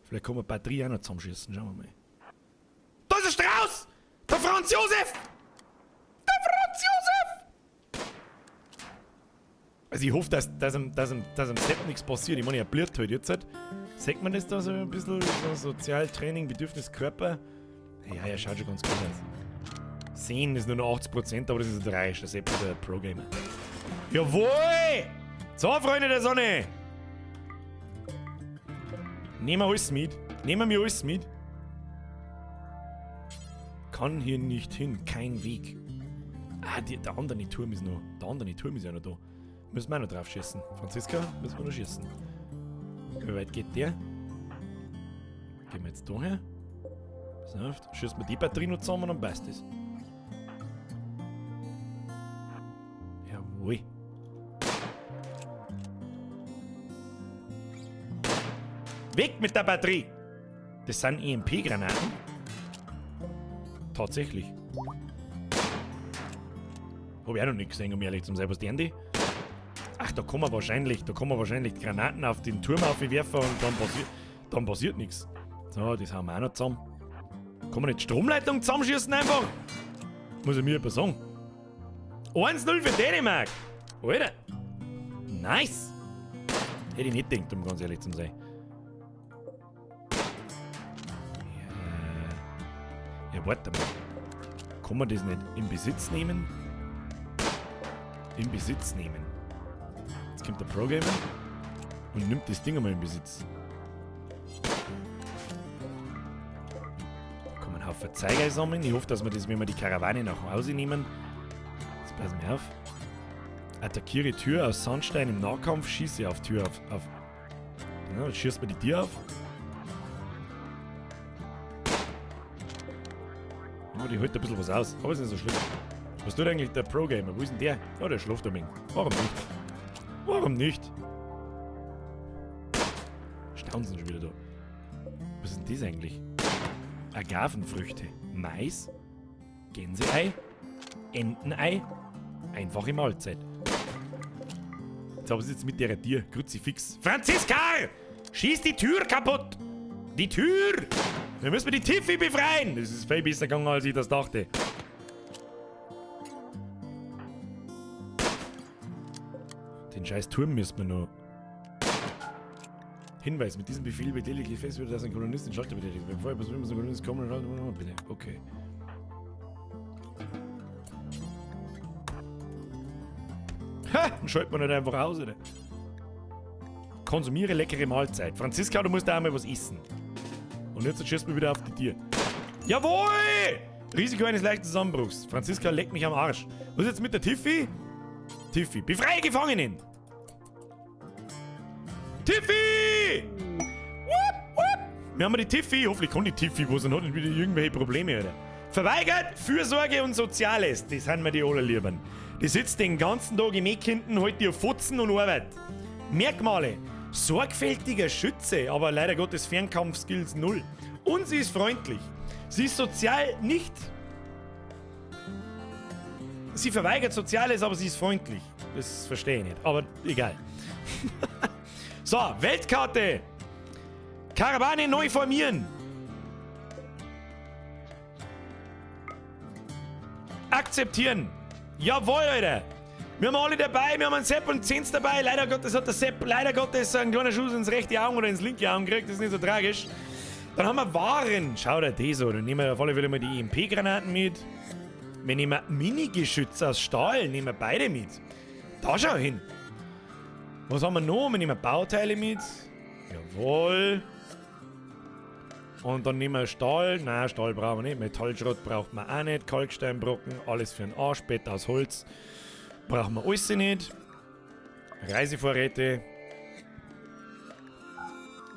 Vielleicht kann man Batterie auch noch zusammenschießen, schauen wir mal. Da ist ein Strauß! Der Franz Josef! Der Franz Josef! Also ich hoffe, dass ihm Sepp nichts passiert. Ich meine, er bliert halt jetzt. Sagt man das da so ein bisschen? So Sozialtraining, Bedürfnis, Körper? Ja, er schaut schon ganz gut aus. 10 ist nur noch 80%, aber das ist ein 3, das ist der Pro-Gamer. Jawohl! So, Freunde der Sonne! Nehmen wir alles mit. Nehmen wir alles mit. Kann hier nicht hin, kein Weg. Ah, der andere Turm ist noch. Der andere Turm ist ja noch da. Müssen wir auch noch drauf schießen. Franziska, müssen wir noch schießen. Wie weit geht der? Gehen wir jetzt da her. Pass auf, schießen wir die Batterie noch zusammen und dann passt das. Jawohl. Weg mit der Batterie! Das sind EMP-Granaten. Tatsächlich. Hab ich auch noch nicht gesehen, um ehrlich zu sein. Was denn die? Ach, da kommen wahrscheinlich die Granaten auf den Turm aufwerfen und dann passiert nichts. So, das hauen wir auch noch zusammen. Kann man nicht die Stromleitung zusammenschießen einfach? Muss ich mir etwas sagen. 1-0 für Dänemark. Alter. Nice. Hätte ich nicht gedacht, um ganz ehrlich zu sein. Ja, warte mal. Kann man das nicht in Besitz nehmen? In Besitz nehmen. Jetzt kommt der Pro-Gamer und nimmt das Ding einmal in Besitz. Da kann man einen Haufen Zeiger sammeln. Ich hoffe, dass wir das, wenn wir die Karawane nach Hause nehmen. Jetzt passen wir auf. Attackiere Tür aus Sandstein im Nahkampf, schieße auf Tür auf. Ja, jetzt schießt man die Tür auf. Oh, die hält ein bisschen was aus, aber ist nicht so schlimm. Was tut eigentlich der Pro-Gamer? Wo ist denn der? Oh, der schläft ein wenig. Warum nicht? Warum nicht? Staunen sind schon wieder da. Was ist denn das eigentlich? Agavenfrüchte. Mais. Gänseei. Entenei. Einfache Mahlzeit. Jetzt aber jetzt mit der Tür. Kruzifix. Franziska! Schieß die Tür kaputt! Die Tür! Wir müssen die Tiffy befreien! Das ist viel besser gegangen, als ich das dachte. Den scheiß Turm müssen wir noch. Hinweis, mit diesem Befehl wird lediglich festgestellt, dass ein Kolonist den Schalter betätigt. Bevor ich muss ein Kolonist kommen, bitte. Okay. Ha! Dann schaltet man nicht einfach aus, oder? Konsumiere leckere Mahlzeit. Franziska, du musst da einmal was essen. Und jetzt schießt man wieder auf die Tür. Jawohl! Risiko eines leichten Zusammenbruchs. Franziska leckt mich am Arsch. Was ist jetzt mit der Tiffy? Tiffy. Befreie Gefangenen! Tiffy! Wupp, wupp. Wir haben die Tiffy. Hoffentlich kann die Tiffy, wo sie noch nicht wieder irgendwelche Probleme hat. Verweigert Fürsorge und Soziales. Das sind mir die allerlieben. Die sitzt den ganzen Tag im Eck hinten, hält ihr Fotzen und Arbeit. Merkmale. Sorgfältiger Schütze, aber leider Gottes Fernkampfskills 0. Und sie ist freundlich. Sie ist sozial nicht. Sie verweigert Soziales, aber sie ist freundlich. Das verstehe ich nicht, aber egal. So, Weltkarte. Karawane neu formieren. Akzeptieren. Jawohl, Alter. Wir haben alle dabei, wir haben einen Sepp und Zehns dabei. Leider Gottes hat der Sepp leider Gottes einen kleinen Schuss ins rechte Auge oder ins linke Auge gekriegt. Das ist nicht so tragisch. Dann haben wir Waren. Schau dir das an. Dann nehmen wir auf alle Fälle mal die EMP-Granaten mit. Wir nehmen Mini-Geschütze aus Stahl. Nehmen wir beide mit. Da schau hin. Was haben wir noch? Wir nehmen Bauteile mit. Jawohl. Und dann nehmen wir Stahl. Nein, Stahl brauchen wir nicht. Metallschrott braucht man auch nicht. Kalksteinbrocken, alles für den Arsch. Bett aus Holz. Brauchen wir alles nicht. Reisevorräte.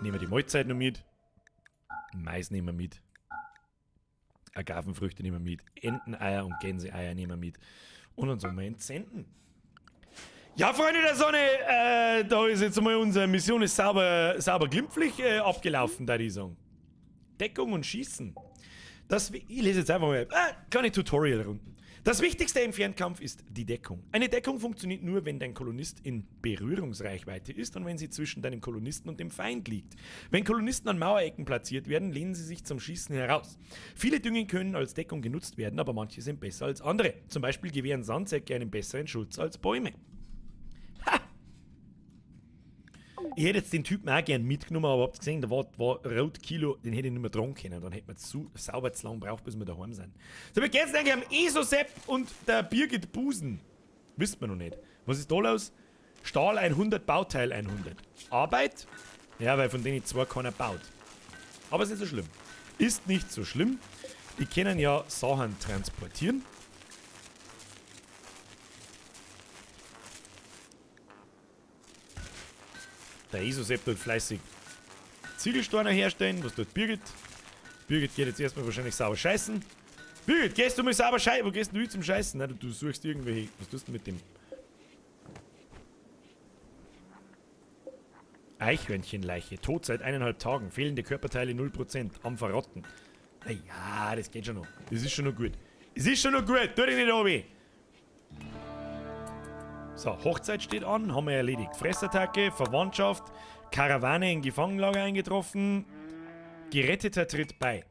Nehmen wir die Mahlzeit noch mit. Mais nehmen wir mit. Agavenfrüchte nehmen wir mit. Enteneier und Gänseeier nehmen wir mit. Und dann sollen wir entsenden. Ja, Freunde der Sonne, da ist jetzt mal unsere Mission ist sauber glimpflich abgelaufen, da die sagen. Deckung und Schießen. Ich lese jetzt einfach mal. Kleine Tutorial-Runden. Das Wichtigste im Fernkampf ist die Deckung. Eine Deckung funktioniert nur, wenn dein Kolonist in Berührungsreichweite ist und wenn sie zwischen deinem Kolonisten und dem Feind liegt. Wenn Kolonisten an Mauerecken platziert werden, lehnen sie sich zum Schießen heraus. Viele Dinge können als Deckung genutzt werden, aber manche sind besser als andere. Zum Beispiel gewähren Sandsäcke einen besseren Schutz als Bäume. Ha! Ich hätte jetzt den Typen auch gern mitgenommen, aber habt gesehen, da war Rot Kilo, den hätte ich nicht mehr tragen können. Dann hätte man zu sauber zu lang braucht, bis wir daheim sind. So, wir gehen jetzt eigentlich am Esosep und der Birgit Busen. Wisst man noch nicht. Was ist da los? Stahl 100, Bauteil 100. Arbeit? Ja, weil von denen zwei keiner baut. Aber ist nicht so schlimm. Ist nicht so schlimm. Die können ja Sachen transportieren. Der Esosep tut fleißig Ziegelsteine herstellen. Was tut Birgit? Birgit geht jetzt erstmal wahrscheinlich sauber scheißen. Birgit, gehst du mal sauber scheißen? Wo gehst du zum Scheißen? Nein, du suchst irgendwelche... Was tust du mit dem? Eichhörnchenleiche. Tot seit 1,5 Tagen. Fehlende Körperteile 0%. Am Verrotten. Naja, das geht schon noch. Das ist schon noch gut. Es ist schon noch gut. Tu dich nicht runter. So, Hochzeit steht an. Haben wir erledigt. Fressattacke, Verwandtschaft, Karawane in Gefangenlager eingetroffen. Geretteter tritt bei.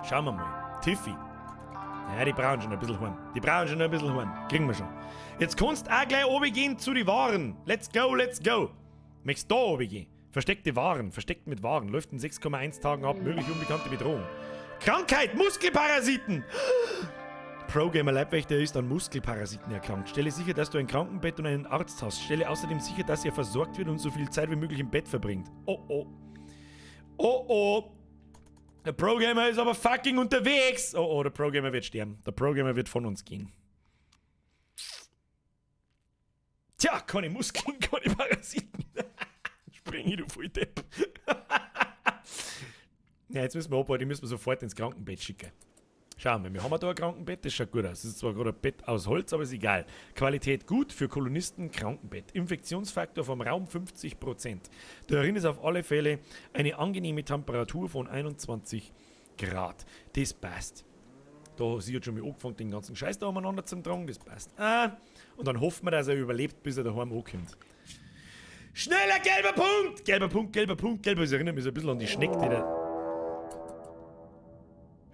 Schauen wir mal. Tiffy. Ja, die brauchen schon ein bisschen Horn. Die brauchen schon ein bisschen Horn. Kriegen wir schon. Jetzt kannst du auch gleich oben gehen zu den Waren. Let's go, let's go. Möchtest du da oben gehen? Versteckte Waren. Versteckt mit Waren. Läuft in 6,1 Tagen ab. Möglich unbekannte Bedrohung. Krankheit! Muskelparasiten! Pro-Gamer Leibwächter ist an Muskelparasiten erkrankt. Stelle sicher, dass du ein Krankenbett und einen Arzt hast. Stelle außerdem sicher, dass er versorgt wird und so viel Zeit wie möglich im Bett verbringt. Oh oh. Oh oh. Der Pro-Gamer ist aber fucking unterwegs. Oh oh, der Pro-Gamer wird sterben. Der Pro-Gamer wird von uns gehen. Tja, keine Muskeln, keine Parasiten. Spring ich, du Volldepp. Ja, jetzt müssen wir abwarten, die müssen wir sofort ins Krankenbett schicken. Schauen wir, wir haben da ein Krankenbett, das schaut gut aus. Das ist zwar gerade ein Bett aus Holz, aber ist egal. Qualität gut, für Kolonisten Krankenbett. Infektionsfaktor vom Raum 50%. Darin ist auf alle Fälle eine angenehme Temperatur von 21 Grad. Das passt. Da sie hat schon mal angefangen, den ganzen Scheiß da umeinander zu tragen. Das passt. Ah, und dann hoffen wir, dass er überlebt, bis er daheim ankommt. Schneller, gelber Punkt! Gelber Punkt, gelber Punkt, gelber. Das erinnert mich so ein bisschen an die Schnecke, die da...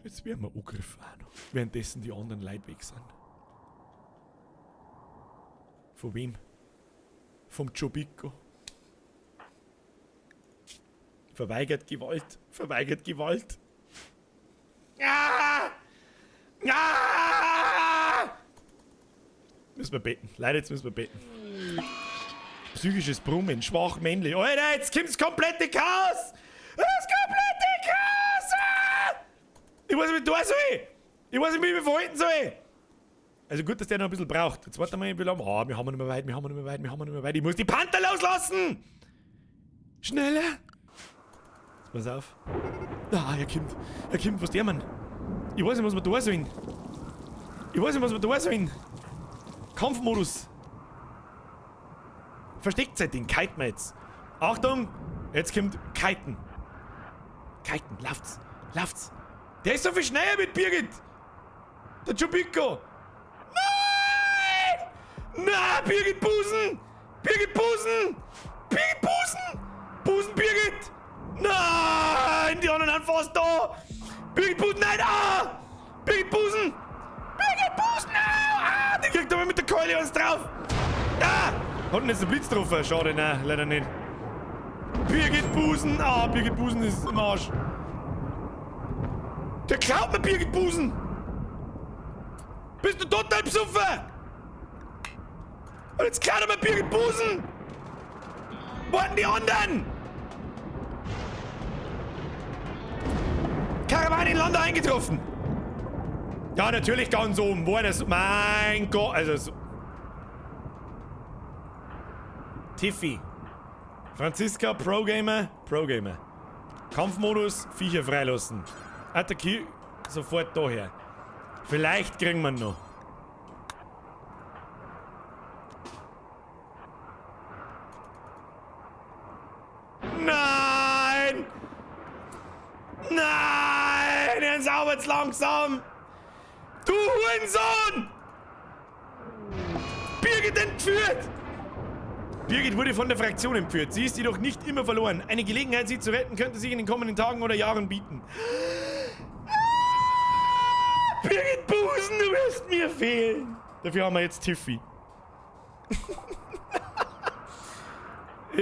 Jetzt werden wir angegriffen auch noch, währenddessen die anderen Leute weg sind. Von wem? Vom Jobico. Verweigert Gewalt. Verweigert Gewalt. Ah! Ah! Müssen wir beten. Leider, jetzt müssen wir beten. Psychisches Brummen. Schwach männlich. Alter, jetzt kommt das komplette Chaos! Das komplette Chaos! Ah! Ich weiß nicht, wie ich da soll! Ich weiß nicht, wie ich mich verhalten soll! Also gut, dass der noch ein bisschen braucht. Jetzt warte mal, wie lange. Oh, wir haben nicht mehr weit, wir haben nicht mehr weit, wir haben nicht mehr weit. Ich muss die Panther loslassen! Schneller! Jetzt pass auf. Ah, er kommt. Er kommt, was der Mann? Ich weiß nicht, was wir da sollen. Ich weiß nicht, was wir da sollen. Kampfmodus. Versteckt seid den, kiten wir jetzt. Achtung, jetzt kommt Kiten. Kiten, lauft's, lauft's. Der ist so viel schneller mit Birgit. Der Chubiko. Nein! Na, Birgit Busen! Birgit Busen! Birgit Busen! Busen Birgit! Nein! Die anderen sind fast da! Birgit Busen, nein! Ah! Birgit Busen! Birgit Busen! Ah! Die kriegt aber mit der Keule was drauf! Ah! Hat denn jetzt einen Blitz getroffen? Schade, nein, leider nicht. Birgit Busen! Ah, Birgit Busen ist im Arsch. Der klaut mir Birgit Busen! Bist du total besoffen? Und jetzt klaut er mir Birgit Busen! Wo sind die anderen? Karawane in Land eingetroffen! Ja, natürlich ganz oben. Wo das? Mein Gott, also so. Tiffy. Franziska, Pro-Gamer, Pro-Gamer. Kampfmodus, Viecher freilassen. Attackier sofort daher. Vielleicht kriegen wir ihn noch. Nein! Nein! Er saubert's langsam! Du Hurensohn! Birgit entführt! Birgit wurde von der Fraktion entführt. Sie ist jedoch nicht immer verloren. Eine Gelegenheit, sie zu retten, könnte sich in den kommenden Tagen oder Jahren bieten. Ah, Birgit Busen, du wirst mir fehlen. Dafür haben wir jetzt Tiffy.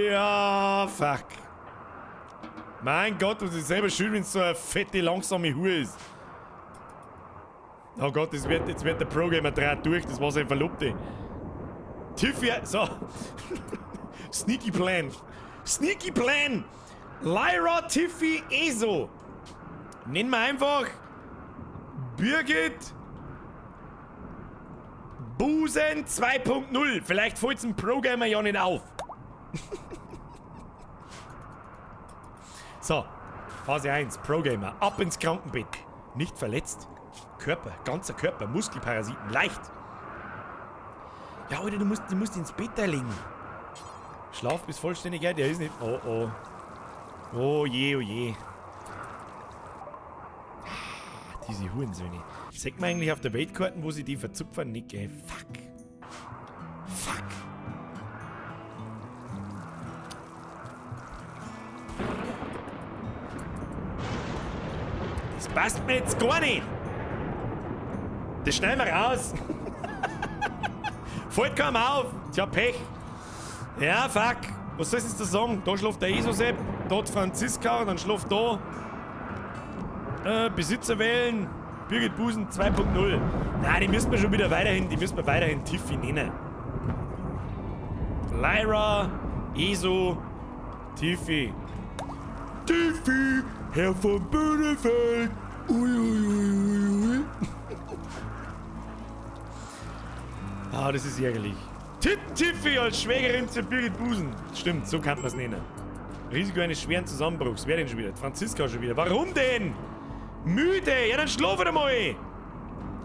Ja, fuck. Mein Gott, du bist selber schuld, wenn es so eine fette, langsame Hure ist. Oh Gott, das wird, jetzt wird der Programmer draht durch, das war sein Verlobte. Tiffy, so. Sneaky Plan. Sneaky Plan. Lyra Tiffy Eso. Nennen wir einfach Birgit Busen 2.0. Vielleicht fällt es dem Programmer ja nicht auf. So, Phase 1, Progamer, ab ins Krankenbett. Nicht verletzt. Körper, ganzer Körper, Muskelparasiten, leicht. Ja, Alter, du musst ins Bett da legen. Schlaf bis vollständig, ja, der ist nicht. Oh, oh. Oh je, oh je. Ah, diese Hurensöhne. Sagt man eigentlich auf der Weltkarte, wo sie die verzupfen? Nicht, gell? Fuck. Fuck. Das passt mir jetzt gar nicht. Das schneiden wir raus. Fällt kaum auf. Tja, Pech. Ja, fuck. Was soll ich jetzt da sagen? Da schläft der Esosep, dort Franziska, dann schläft da. Besitzer wählen. Birgit Busen 2.0. Nein, die müssen wir schon wieder weiterhin, die müssen wir weiterhin Tiffy nennen. Lyra, Eso, Tiffy. Tiffy, Herr von Böhnefeld. Ui, ui, ui, ui, ui. Ah, das ist ärgerlich. Titten-Tiffy als Schwägerin zu Birgit Busen. Stimmt, so kann man's nennen. Risiko eines schweren Zusammenbruchs. Wer denn schon wieder? Franziska schon wieder. Warum denn? Müde! Ja, dann schlaf wieder mal!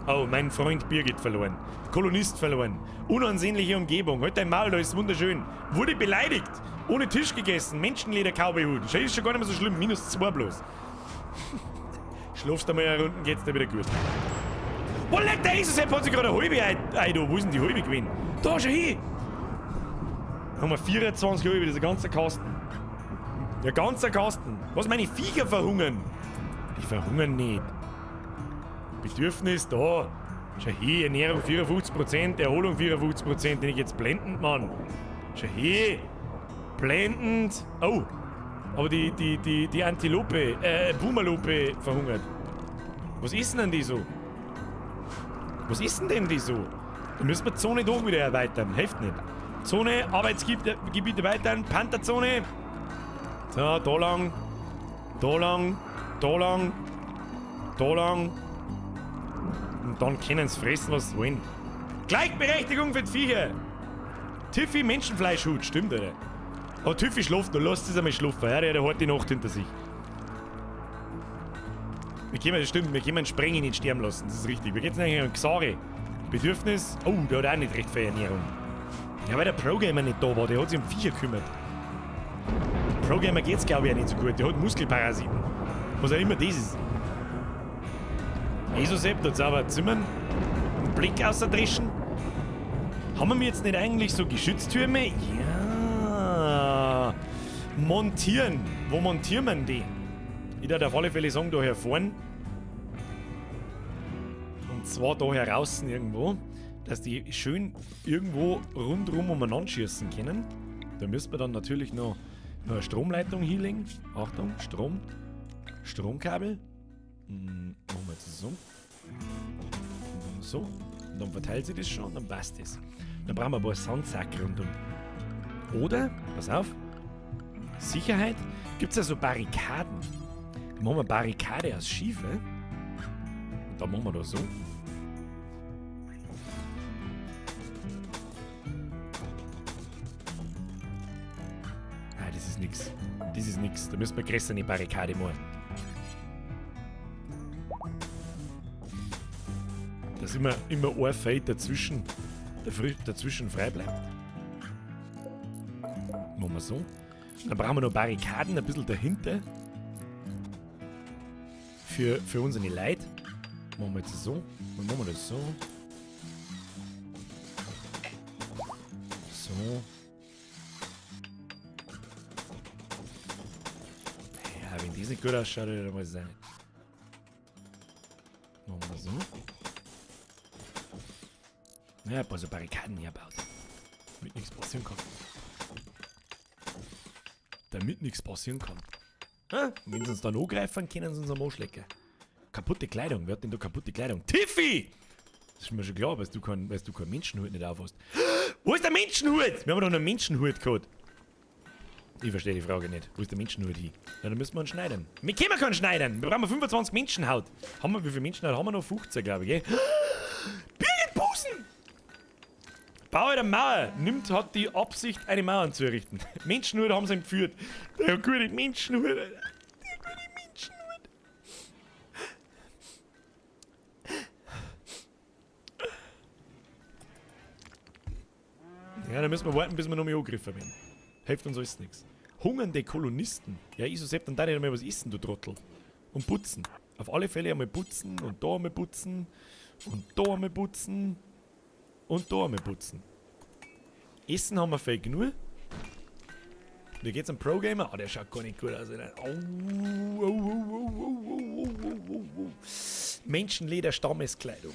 Oh, mein Freund Birgit verloren. Kolonist verloren. Unansehnliche Umgebung. Halt dein Maul, da ist wunderschön. Wurde beleidigt. Ohne Tisch gegessen. Menschenleder-Cowboy-Hut. Schau, ist schon gar nicht mehr so schlimm. -2 bloß. Schlafst du mal eine Runde, geht's dir wieder gut. Wo leck, der Esosep hat sich gerade eine halbe ein da. Wo ist denn die halbe gewesen? Da, schau hin! Da haben wir 24 halbe, das ist ein ganzer Kasten. Der ganze Kasten. Was, meine Viecher verhungern? Die verhungern nicht. Bedürfnis, da. Schau hier, Ernährung 54%, Erholung 54%. Den ich jetzt blendend, Mann. Schau hier. Blendend. Oh. Aber die Antilope, Boomerlope verhungert. Was ist denn die so? Was ist denn die so? Da müssen wir die Zone doch wieder erweitern. Hilft nicht. Zone, Arbeitsgebiet erweitern, Pantherzone. So, da lang. Da lang. Da lang. Da lang. Und dann können sie fressen, was sie wollen. Gleichberechtigung für die Viecher. Tiffy Menschenfleischhut, stimmt, oder? Aber Tiffy schläft noch, lasst es einmal schlafen. Ja, der hat die Nacht hinter sich. Wir können, das stimmt, wir können einen Sprengi nicht sterben lassen, das ist richtig. Wir gehen jetzt eigentlich an Xari. Bedürfnis. Oh, der hat auch nicht recht viel Ernährung. Ja, weil der Progamer nicht da war, der hat sich um Viecher gekümmert. Progamer geht's, glaub ich, auch nicht so gut. Der hat Muskelparasiten. Was auch immer das ist. Esosep, da sauber Zimmern. Einen Blick außerdrischen. Haben wir jetzt nicht eigentlich so Geschütztürme? Ja. Montieren. Wo montieren wir denn die? Ich würde auf alle Fälle sagen, da hier vorne. Und zwar da heraus irgendwo, dass die schön irgendwo rundrum umeinander schießen können. Da müssen wir dann natürlich noch eine Stromleitung hinlegen. Achtung, Strom. Stromkabel. Machen wir jetzt so. So. Und dann verteilt sich das schon und dann passt das. Dann brauchen wir ein paar Sandsäcke rundum. Oder, pass auf, Sicherheit, gibt's ja so Barrikaden. Dann machen wir Barrikade aus Schiefe. Und dann machen wir da so. Ah, das ist nix. Das ist nix. Da müssen wir größere Barrikade machen. Dass immer ein Feld dazwischen frei bleibt. Machen wir so. Dann brauchen wir noch Barrikaden ein bisschen dahinter. Für unsere Leute. Machen wir jetzt so. Dann machen wir das so. So. Ja, wenn das nicht gut ausschaut, dann weiß ich auch nicht. Machen wir so. Naja, ein paar so Barrikaden herbaut. Damit nichts passieren kann. Damit nichts passieren kann. Ha? Wenn sie uns dann angreifen, können sie uns am Arsch lecken. Kaputte Kleidung. Wer hat denn da kaputte Kleidung? Tiffy! Das ist mir schon klar, weil du keinen Menschenhut nicht aufhast. Wo ist der Menschenhut? Wir haben doch noch einen Menschenhut gehabt. Ich verstehe die Frage nicht. Wo ist der Menschenhut hin? Ja, dann müssen wir ihn schneiden. Wir können keinen schneiden. Wir brauchen 25 Menschenhaut. Haben wir, wie viel Menschenhaut haben wir noch? 15, glaube ich, gell? Birgit Busen! Bauer der Mauer nimmt, hat die Absicht, eine Mauer zu errichten. Menschenhut haben sie entführt. Der gute Menschenhut. Der gute Menschenhut. Ja, da müssen wir warten, bis wir nochmal angegriffen werden. Hilft uns alles nichts. Hungernde Kolonisten. Ja, Isosepp, dann darf ich einmal was essen, du Trottel. Und putzen. Auf alle Fälle einmal putzen und da einmal putzen und da einmal putzen und da einmal putzen. Essen haben wir viel genug. Wie geht's am Pro-Gamer? Ah, der schaut gar nicht gut aus. Alter. Au, au, au, au, au, au, au, au. Menschenleder, Stammeskleidung.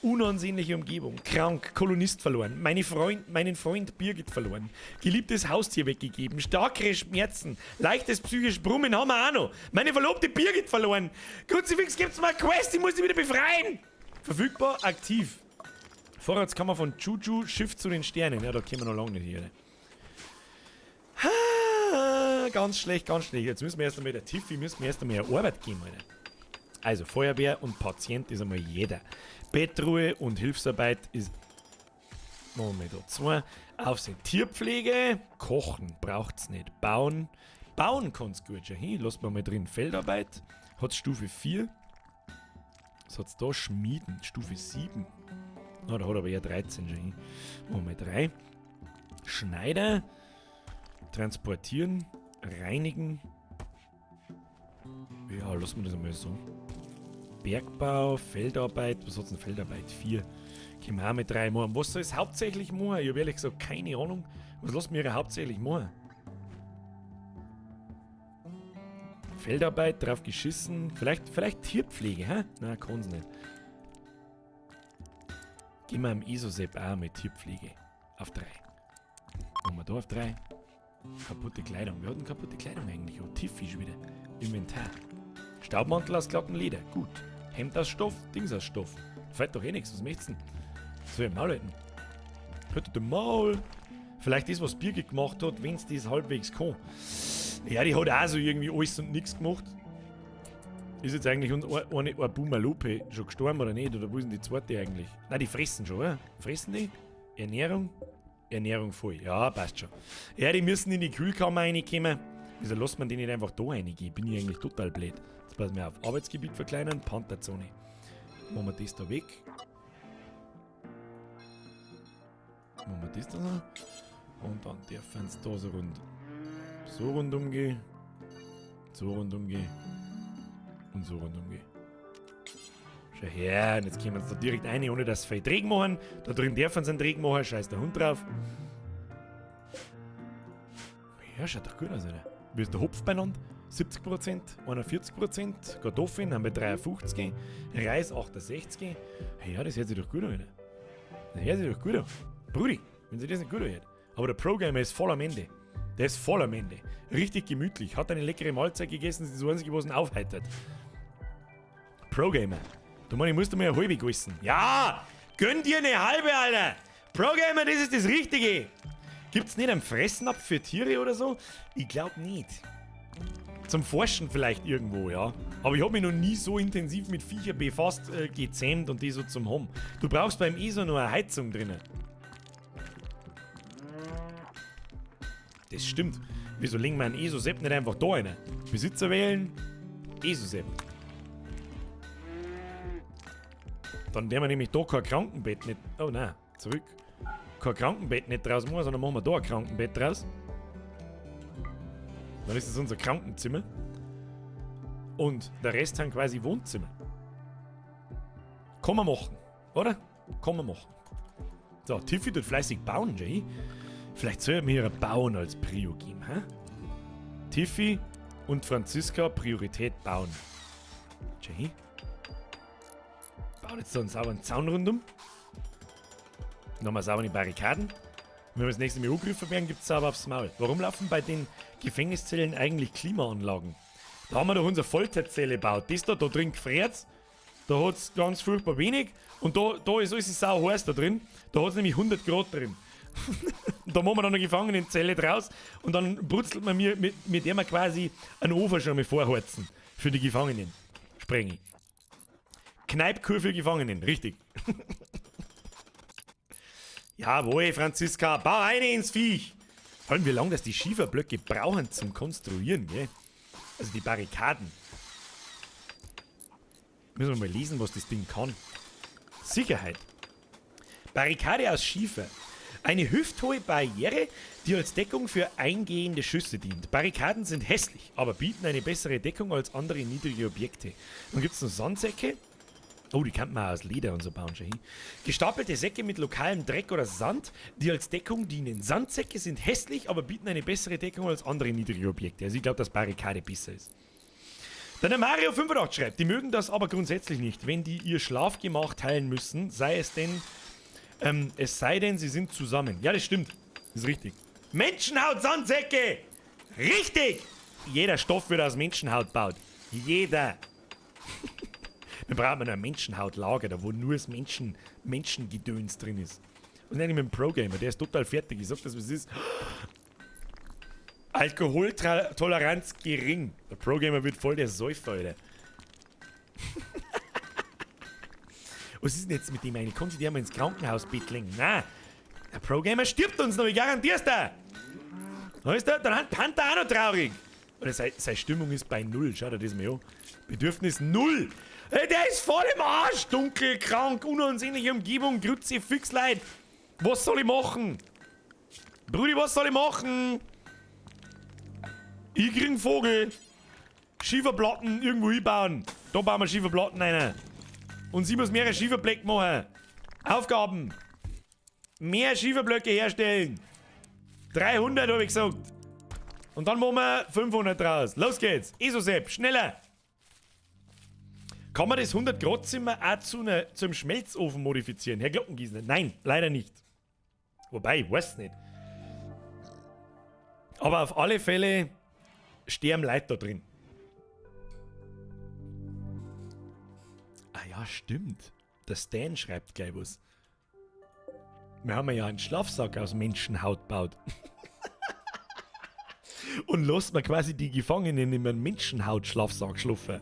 Unansehnliche Umgebung, krank, Kolonist verloren, meinen Freund Birgit verloren, geliebtes Haustier weggegeben, starke Schmerzen, leichtes psychisches Brummen haben wir auch noch, meine Verlobte Birgit verloren, Kruzifix, gibt's mal eine Quest, ich muss sie wieder befreien! Verfügbar, aktiv. Vorratskammer von Juju, Schiff zu den Sternen. Ja, da kommen wir noch lange nicht hier. Ha, ganz schlecht, ganz schlecht. Jetzt müssen wir erst einmal der Tiffy, müssen wir erst einmal eine Arbeit geben, Alter. Also Feuerwehr und Patient ist einmal jeder. Bettruhe und Hilfsarbeit ist... Machen wir da zwei. Aufsehen. Tierpflege. Kochen braucht's nicht. Bauen. Bauen kann's gut schon hin. Lass mal drin. Feldarbeit. Hat Stufe 4. Was hat's da? Schmieden. Stufe 7. Ah, da hat aber eher 13 schon hin. Machen wir 3. Schneider. Transportieren. Reinigen. Ja, lassen wir das einmal so. Bergbau, Feldarbeit, was hat's denn Feldarbeit? 4. Können wir auch mit 3 machen. Was soll es hauptsächlich machen? Ich habe ehrlich gesagt keine Ahnung. Was lässt mir hauptsächlich machen? Feldarbeit, drauf geschissen. Vielleicht Tierpflege, hä? Nein, kann's nicht. Gehen wir am Isosep auch mit Tierpflege. Auf 3. Machen wir da auf 3. Kaputte Kleidung. Wir hatten kaputte Kleidung eigentlich. Oh, Tiffy schon wieder. Inventar. Staubmantel aus glattem Leder. Gut. Hemd aus Stoff, Dings aus Stoff. Fällt doch eh nichts. Was möchtest du denn? Soll ich im Maul halten? Haltet den Maul. Vielleicht das, was Birgit gemacht hat, wenn's das halbwegs kann. Ja, die hat auch so irgendwie alles und nichts gemacht. Ist jetzt eigentlich eine Boomerlope schon gestorben oder nicht? Oder wo ist denn die zweite eigentlich? Nein, die fressen schon, oder? Fressen die? Ernährung? Ernährung voll. Ja, passt schon. Ja, die müssen in die Kühlkammer reinkommen. Wieso lässt man die nicht einfach da reingehen? Bin ich eigentlich total blöd. Jetzt pass mir auf. Arbeitsgebiet verkleinern, Pantherzone. Machen wir das da weg. Machen wir das da so. Und dann dürfen sie da so rund. So rundum gehen. So rundum gehen. Und so rundum gehen. Schau her, und jetzt kommen sie da direkt rein, ohne dass sie viel Dreck machen. Da drin dürfen sie einen Dreck machen, scheiß der Hund drauf. Ja, schaut doch gut aus, oder? Wie ist der Hopf beieinander? 70%, 41%, Kartoffeln haben wir 53, Reis 68. Ja, das hört sich doch gut an, oder? Das hört sich doch gut an. Brudi, wenn sich das nicht gut anhört. Aber der Pro-Gamer ist voll am Ende. Der ist voll am Ende. Richtig gemütlich. Hat eine leckere Mahlzeit gegessen, das ist das Einzige, was ihn aufheitert. Pro-Gamer. Du Mann, ich musst mal eine halbe gewissen. Ja! Gönn dir eine halbe, Alter! Pro-Gamer, das ist das Richtige! Gibt's nicht einen Fressnapf für Tiere oder so? Ich glaub nicht. Zum Forschen vielleicht irgendwo, ja. Aber ich hab mich noch nie so intensiv mit Viecher befasst, gezähmt und die so zum Hom. Du brauchst beim ESO noch eine Heizung drinnen. Das stimmt. Wieso legen wir einen ESO-Sepp nicht einfach da rein? Besitzer wählen, ESO-Sepp. Dann werden wir nämlich da kein Krankenbett nicht... Oh nein, zurück. Kein Krankenbett nicht draus machen, sondern machen wir da ein Krankenbett draus. Dann ist das unser Krankenzimmer. Und der Rest sind quasi Wohnzimmer. Kann man machen, oder? Kann man machen. So, Tiffy tut fleißig bauen, Jay. Vielleicht soll mir Bauen als Prio geben, hä? Tiffy und Franziska Priorität bauen. Jay? Bauen jetzt so einen sauberen Zaun rundum. Nochmal saubere Barrikaden. Wenn wir das nächste Mal angegriffen werden, gibt's sauber aufs Maul. Warum laufen bei den Gefängniszellen eigentlich Klimaanlagen? Da haben wir doch unsere Folterzelle gebaut. Das da, da drin gefriert's. Da hat's ganz furchtbar wenig. Und da ist alles sau heiß da drin. Da hat's nämlich 100 Grad drin. Da machen wir dann eine Gefangenenzelle draus und dann brutzelt man mir mit der wir quasi einen Ofen schon mal vorheizen. Für die Gefangenen. Sprenge. Kneipkur für Gefangenen, richtig. Jawohl, Franziska, bau eine ins Viech. Vor allem, wie lange das die Schieferblöcke brauchen zum Konstruieren, gell? Also die Barrikaden. Müssen wir mal lesen, was das Ding kann. Sicherheit. Barrikade aus Schiefer. Eine hüfthohe Barriere, die als Deckung für eingehende Schüsse dient. Barrikaden sind hässlich, aber bieten eine bessere Deckung als andere niedrige Objekte. Dann gibt's noch Sandsäcke. Oh, die kann man auch aus Leder und so bauen, schon hin. Gestapelte Säcke mit lokalem Dreck oder Sand, die als Deckung dienen. Sandsäcke sind hässlich, aber bieten eine bessere Deckung als andere niedrige Objekte. Also ich glaub, dass Barrikade besser ist. Dann der Mario 85 schreibt, die mögen das aber grundsätzlich nicht, wenn die ihr Schlafgemach teilen müssen, sei es denn... es sei denn, sie sind zusammen. Ja, das stimmt. Das ist richtig. Menschenhaut-Sandsäcke! Richtig! Jeder Stoff wird aus Menschenhaut gebaut. Jeder. Dann braucht man ein Menschenhautlager, da wo nur das Menschengedöns drin ist. Und dann mit dem Pro-Gamer, der ist total fertig. Ich sag das, was es ist. Alkoholtoleranz gering. Der Pro-Gamer wird voll der Säufer, Alter. Was ist denn jetzt mit dem eigentlich? Kommt der mal ins Krankenhaus betteln? Nein. Der Pro-Gamer stirbt uns noch, ich garantier's dir. Weißt du, dann hat Panther auch noch traurig. Oder seine Stimmung ist bei 0. Schau dir das mal an. Bedürfnis 0. Ey, der ist voll im Arsch. Dunkel, krank, unansehnliche Umgebung, Grütze, Füchsleid. Was soll ich machen? Brudi, was soll ich machen? Ich krieg einen Vogel. Schieferplatten irgendwo hinbauen. Da bauen wir Schieferplatten rein. Und sie muss mehrere Schieferblöcke machen. Aufgaben. Mehr Schieferblöcke herstellen. 300 hab ich gesagt. Und dann machen wir 500 draus. Los geht's. Esosep, schneller. Kann man das 100-Grad-Zimmer auch zum Schmelzofen modifizieren? Herr Glockengießner? Nein, leider nicht. Wobei, ich weiß nicht. Aber auf alle Fälle sterben Leute da drin. Ah ja, stimmt. Der Stan schreibt gleich was. Wir haben ja einen Schlafsack aus Menschenhaut gebaut. Und lässt man quasi die Gefangenen in einem Menschenhaut-Schlafsack schlafen.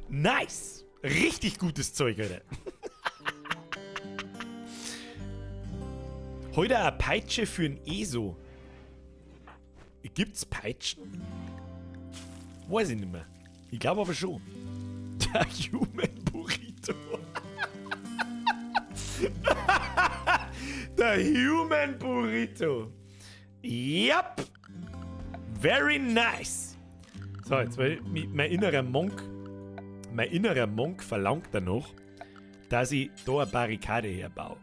Nice! Richtig gutes Zeug, Alter. Heute eine Peitsche für ein ESO. Gibt's Peitschen? Weiß ich nicht mehr. Ich glaub aber schon. Der Human Burrito. Der Human Burrito. Yep. Very nice. So, jetzt, weil mein innerer Monk, mein innerer Monk verlangt danach, dass ich da eine Barrikade herbaue.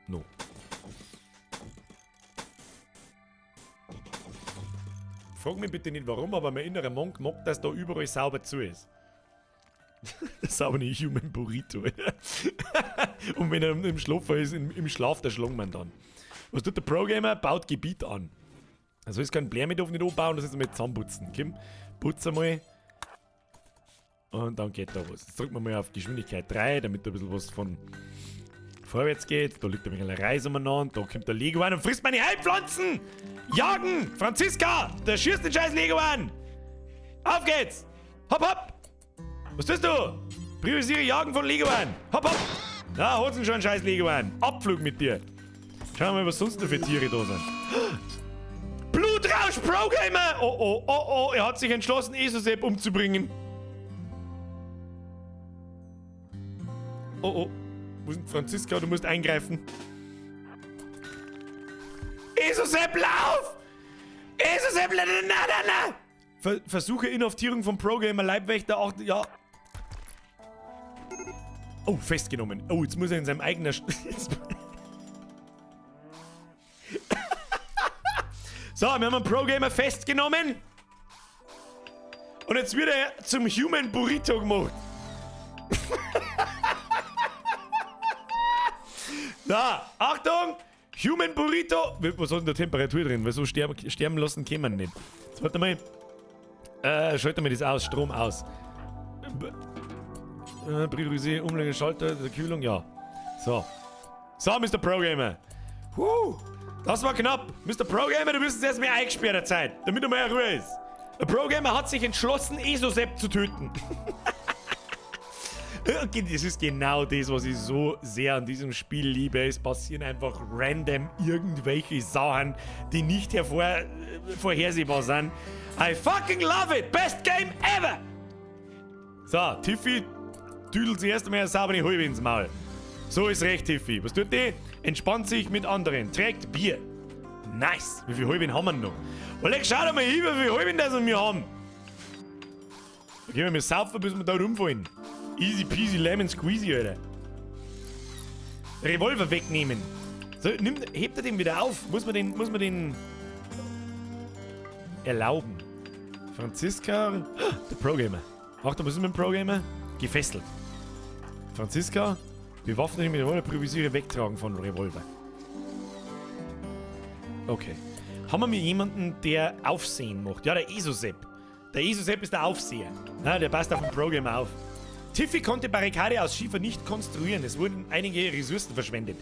No. Frag mich bitte nicht warum, aber mein innerer Monk mag, dass da überall sauber zu ist. Das ist aber nicht Human Burrito. Und wenn er im Schlaf ist, im Schlaf, da schlagen wir dann. Was tut der Pro-Gamer? Baut Gebiet an. Also ist kein Blärmidorf nicht anbauen, das ist mit zusammenputzen. Kim, putz einmal. Und dann geht da was. Jetzt drücken wir mal auf Geschwindigkeit 3, damit da ein bisschen was von vorwärts geht. Da liegt ein bisschen Reis umeinander. Da kommt der Lego an und frisst meine Heilpflanzen! Jagen! Franziska! Der schießt den scheiß Lego an! Auf geht's! Hopp, hopp! Was tust du? Priorisiere Jagen von Lego an! Hopp, hopp! Na, holst du schon einen scheiß Lego an! Abflug mit dir! Schauen wir mal, was sonst noch für Tiere da sind. Blutrausch Pro-Gamer! Oh, oh, oh, oh, er hat sich entschlossen, Esosep umzubringen. Oh, oh. Wo ist denn Franziska? Du musst eingreifen. Esosep, lauf! Esosep, na, na, na, na! Versuche Inhaftierung von Pro-Gamer, Leibwächter, 8, ja. Oh, festgenommen. Oh, jetzt muss er in seinem eigenen Sch- So, wir haben einen Pro-Gamer festgenommen. Und jetzt wird er zum Human Burrito gemacht. Na, Achtung! Human Burrito! Was hat denn da Temperatur drin? Weil so sterben lassen können wir nicht. Jetzt warte mal. Schalten wir das aus, Strom aus. Priorisiere, Umlege, Schalter, der Kühlung, ja. So. So, Mr. Pro-Gamer. Huh, das war knapp. Mr. Pro-Gamer, du bist jetzt erstmal eingesperrt Zeit, damit du mal Ruhe ist. Der Pro-Gamer hat sich entschlossen, Esosep zu töten. Okay, das ist genau das, was ich so sehr an diesem Spiel liebe. Es passieren einfach random irgendwelche Sachen, die nicht vorhersehbar sind. I fucking love it! Best game ever! So, Tiffy düdelt sich erst einmal eine saubere Halbe ins Maul. So ist recht, Tiffy. Was tut die? Entspannt sich mit anderen. Trägt Bier. Nice. Wie viel Halben haben wir noch? Oleg, schau doch mal hin, wie viel Halben das wir haben. Okay, wir saufen, bis wir da rumfallen. Easy peasy lemon squeezy, Alter. Revolver wegnehmen. So, hebt er den wieder auf? Muss man den erlauben? Franziska, der Pro-Gamer. Achtung, was ist mit dem Pro-Gamer? Gefesselt. Franziska, bewaffnet sich mit Revolver, priorisiere Wegtragen von Revolver. Okay. Haben wir mir jemanden, der Aufsehen macht? Ja, der Esosep. Der Esosep ist der Aufseher. Na, der passt auf den Pro-Gamer auf. Tiffy konnte Barrikade aus Schiefer nicht konstruieren. Es wurden einige Ressourcen verschwendet.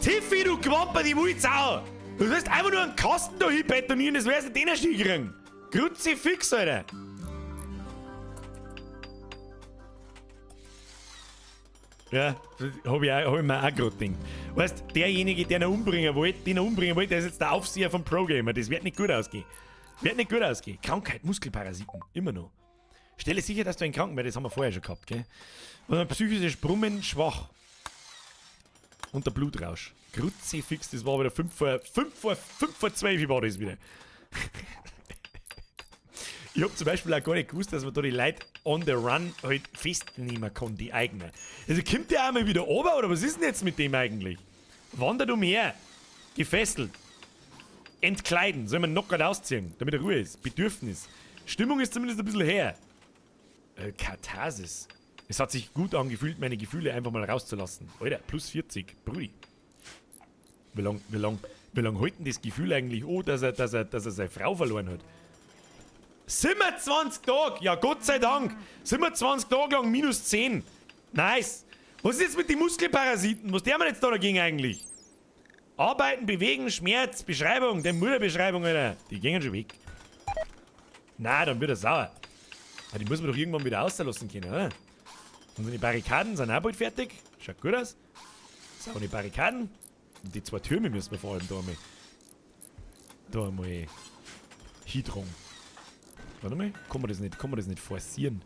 Tiffy, du Quamper, die Wulzau! Du sollst einfach nur einen Kasten da hin betonieren, das wär's nicht den Stieg kriegen. Kruzifix, Alter! Ja, hab ich mir auch grad gedacht. Weißt, derjenige, der ihn umbringen wollte, der ist jetzt der Aufseher vom Pro-Gamer. Das wird nicht gut ausgehen. Wird nicht gut ausgehen. Krankheit, Muskelparasiten, immer noch. Stelle sicher, dass du einen Kranken bist, das haben wir vorher schon gehabt, gell? Und dann psychisches Brummen, schwach. Und der Blutrausch. Kruzifix, das war wieder 5 vor 12 war das wieder. Ich hab zum Beispiel auch gar nicht gewusst, dass man da die Leute on the run halt festnehmen kann, die eigenen. Also kommt der einmal wieder runter, oder was ist denn jetzt mit dem eigentlich? Wandert umher. Gefesselt. Entkleiden. Soll man knockert ausziehen, damit er Ruhe ist. Bedürfnis. Stimmung ist zumindest ein bisschen her. Katharsis. Es hat sich gut angefühlt, meine Gefühle einfach mal rauszulassen. Alter, plus 40. Brudi. Wie lang hält denn das Gefühl eigentlich an, dass er seine Frau verloren hat? 27 Tage! Ja, Gott sei Dank! 27 Tage lang minus 10. Nice! Was ist jetzt mit den Muskelparasiten? Was der man jetzt da dagegen eigentlich? Arbeiten, bewegen, Schmerz, Beschreibung, der Mutterbeschreibung, Alter. Die gehen schon weg. Na, dann wird er sauer. Ja, die muss man doch irgendwann wieder auslassen können, oder? Unsere Barrikaden sind auch bald fertig. Schaut gut aus. So, die Barrikaden. Und die zwei Türme müssen wir vor allem da einmal hintragen. Warte mal, kann man das nicht forcieren?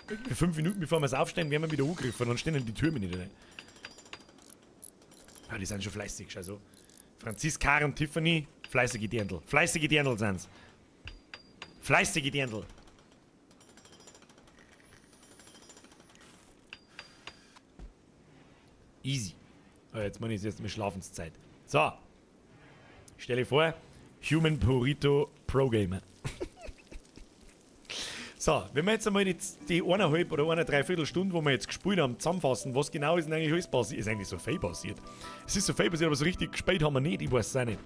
Irgendwie 5 Minuten bevor wir es aufstellen, werden wir wieder angegriffen und dann stehen die Türme nicht rein. Ja, die sind schon fleißig, also. Franziska und Tiffany, fleißige Dirndl. Fleißige Dirndl sind's. Fleißige Dirndl. Easy. Aber jetzt meine ich jetzt mit Schlafenszeit. So. Ich stelle vor, Human Burrito Pro Gamer. So, wenn wir jetzt einmal die 1,5 oder 1,75 Stunden, wo wir jetzt gespielt haben, zusammenfassen, was genau ist denn eigentlich alles passiert? Ist eigentlich so viel passiert. Es ist so viel passiert, aber so richtig gespielt haben wir nicht, ich weiß es auch nicht.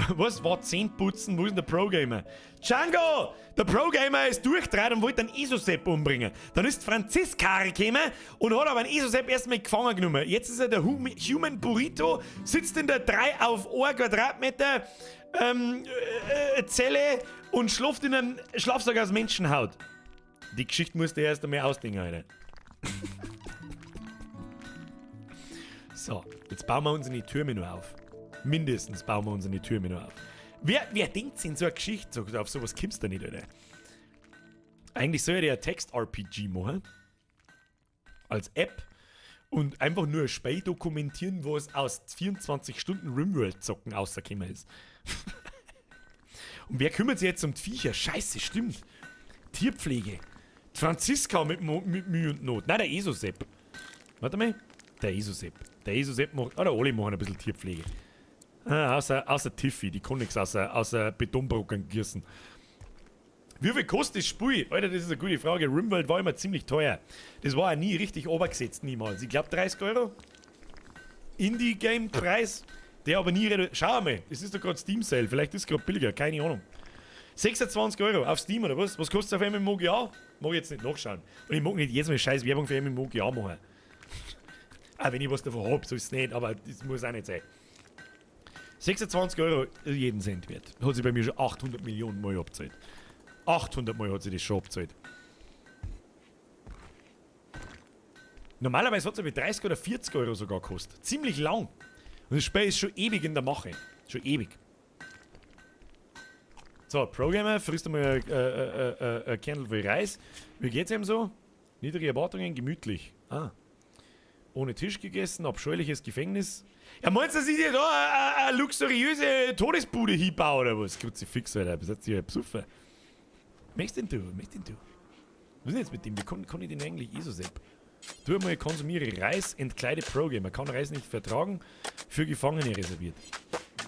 Was war 10 putzen? Wo ist denn der Pro-Gamer? Django! Der Pro-Gamer ist durchgedreht und wollte einen Esosep umbringen. Dann ist Franziska gekommen und hat aber einen Esosep erstmal gefangen genommen. Jetzt ist er der Human Burrito, sitzt in der 3 auf 1 Quadratmeter Zelle und schläft in einem Schlafsack aus Menschenhaut. Die Geschichte musste er erst einmal ausdenken, Alter. So, jetzt bauen wir uns in die Türme noch auf. Mindestens bauen wir uns in die Türme noch auf. Wer denkt in so einer Geschichte? So, auf sowas kommst du nicht, Alter. Eigentlich soll er ja Text-RPG machen. Als App. Und einfach nur ein Spiel dokumentieren, wo es aus 24 Stunden Rimworld-Zocken rausgekommen ist. Und wer kümmert sich jetzt um die Viecher? Scheiße, stimmt. Tierpflege. Die Franziska mit Mühe und Not. Nein, der Esosep. Warte mal. Der Esosep. Der Esosep macht... Ah, der Oli macht ein bisschen Tierpflege. Ah, außer Tiffy, die kann nichts außer Betonbrocken gießen. Wie viel kostet das Spiel? Alter, das ist eine gute Frage. Rimworld war immer ziemlich teuer. Das war ja nie richtig obergesetzt, niemals. Ich glaube 30 Euro. Indie-Game-Preis, der aber nie redu-. Schau mal, es ist doch gerade Steam Sale. Vielleicht ist es gerade billiger, keine Ahnung. 26 Euro auf Steam oder was? Was kostet es auf MMOGA? Mag ich jetzt nicht nachschauen. Und ich mag nicht jedes Mal scheiß Werbung für MMOGA machen. Auch wenn ich was davon hab, so ist es nicht, aber das muss auch nicht sein. 26 Euro jeden Cent wert. Hat sich bei mir schon 800 Millionen Mal abgezahlt. 800 Mal hat sich das schon abgezahlt. Normalerweise hat es aber 30 oder 40 Euro sogar gekostet. Ziemlich lang. Und das Spiel ist schon ewig in der Mache. Schon ewig. So, Programmer, frisst einmal ein Kernel voll Reis. Wie geht's ihm so? Niedrige Erwartungen, gemütlich. Ah. Ohne Tisch gegessen, abscheuliches Gefängnis. Ja, meinst du, dass ich dir da eine luxuriöse Todesbude hinbaue oder was? Kruzifix, Alter, bist du ja besoffen. Möchtest denn du? Möchtest denn du? Was ist denn jetzt mit dem? Wie kann ich den eigentlich eh so sepp? Tu mal, konsumiere Reis, entkleide Programmer. Kann Reis nicht vertragen, für Gefangene reserviert.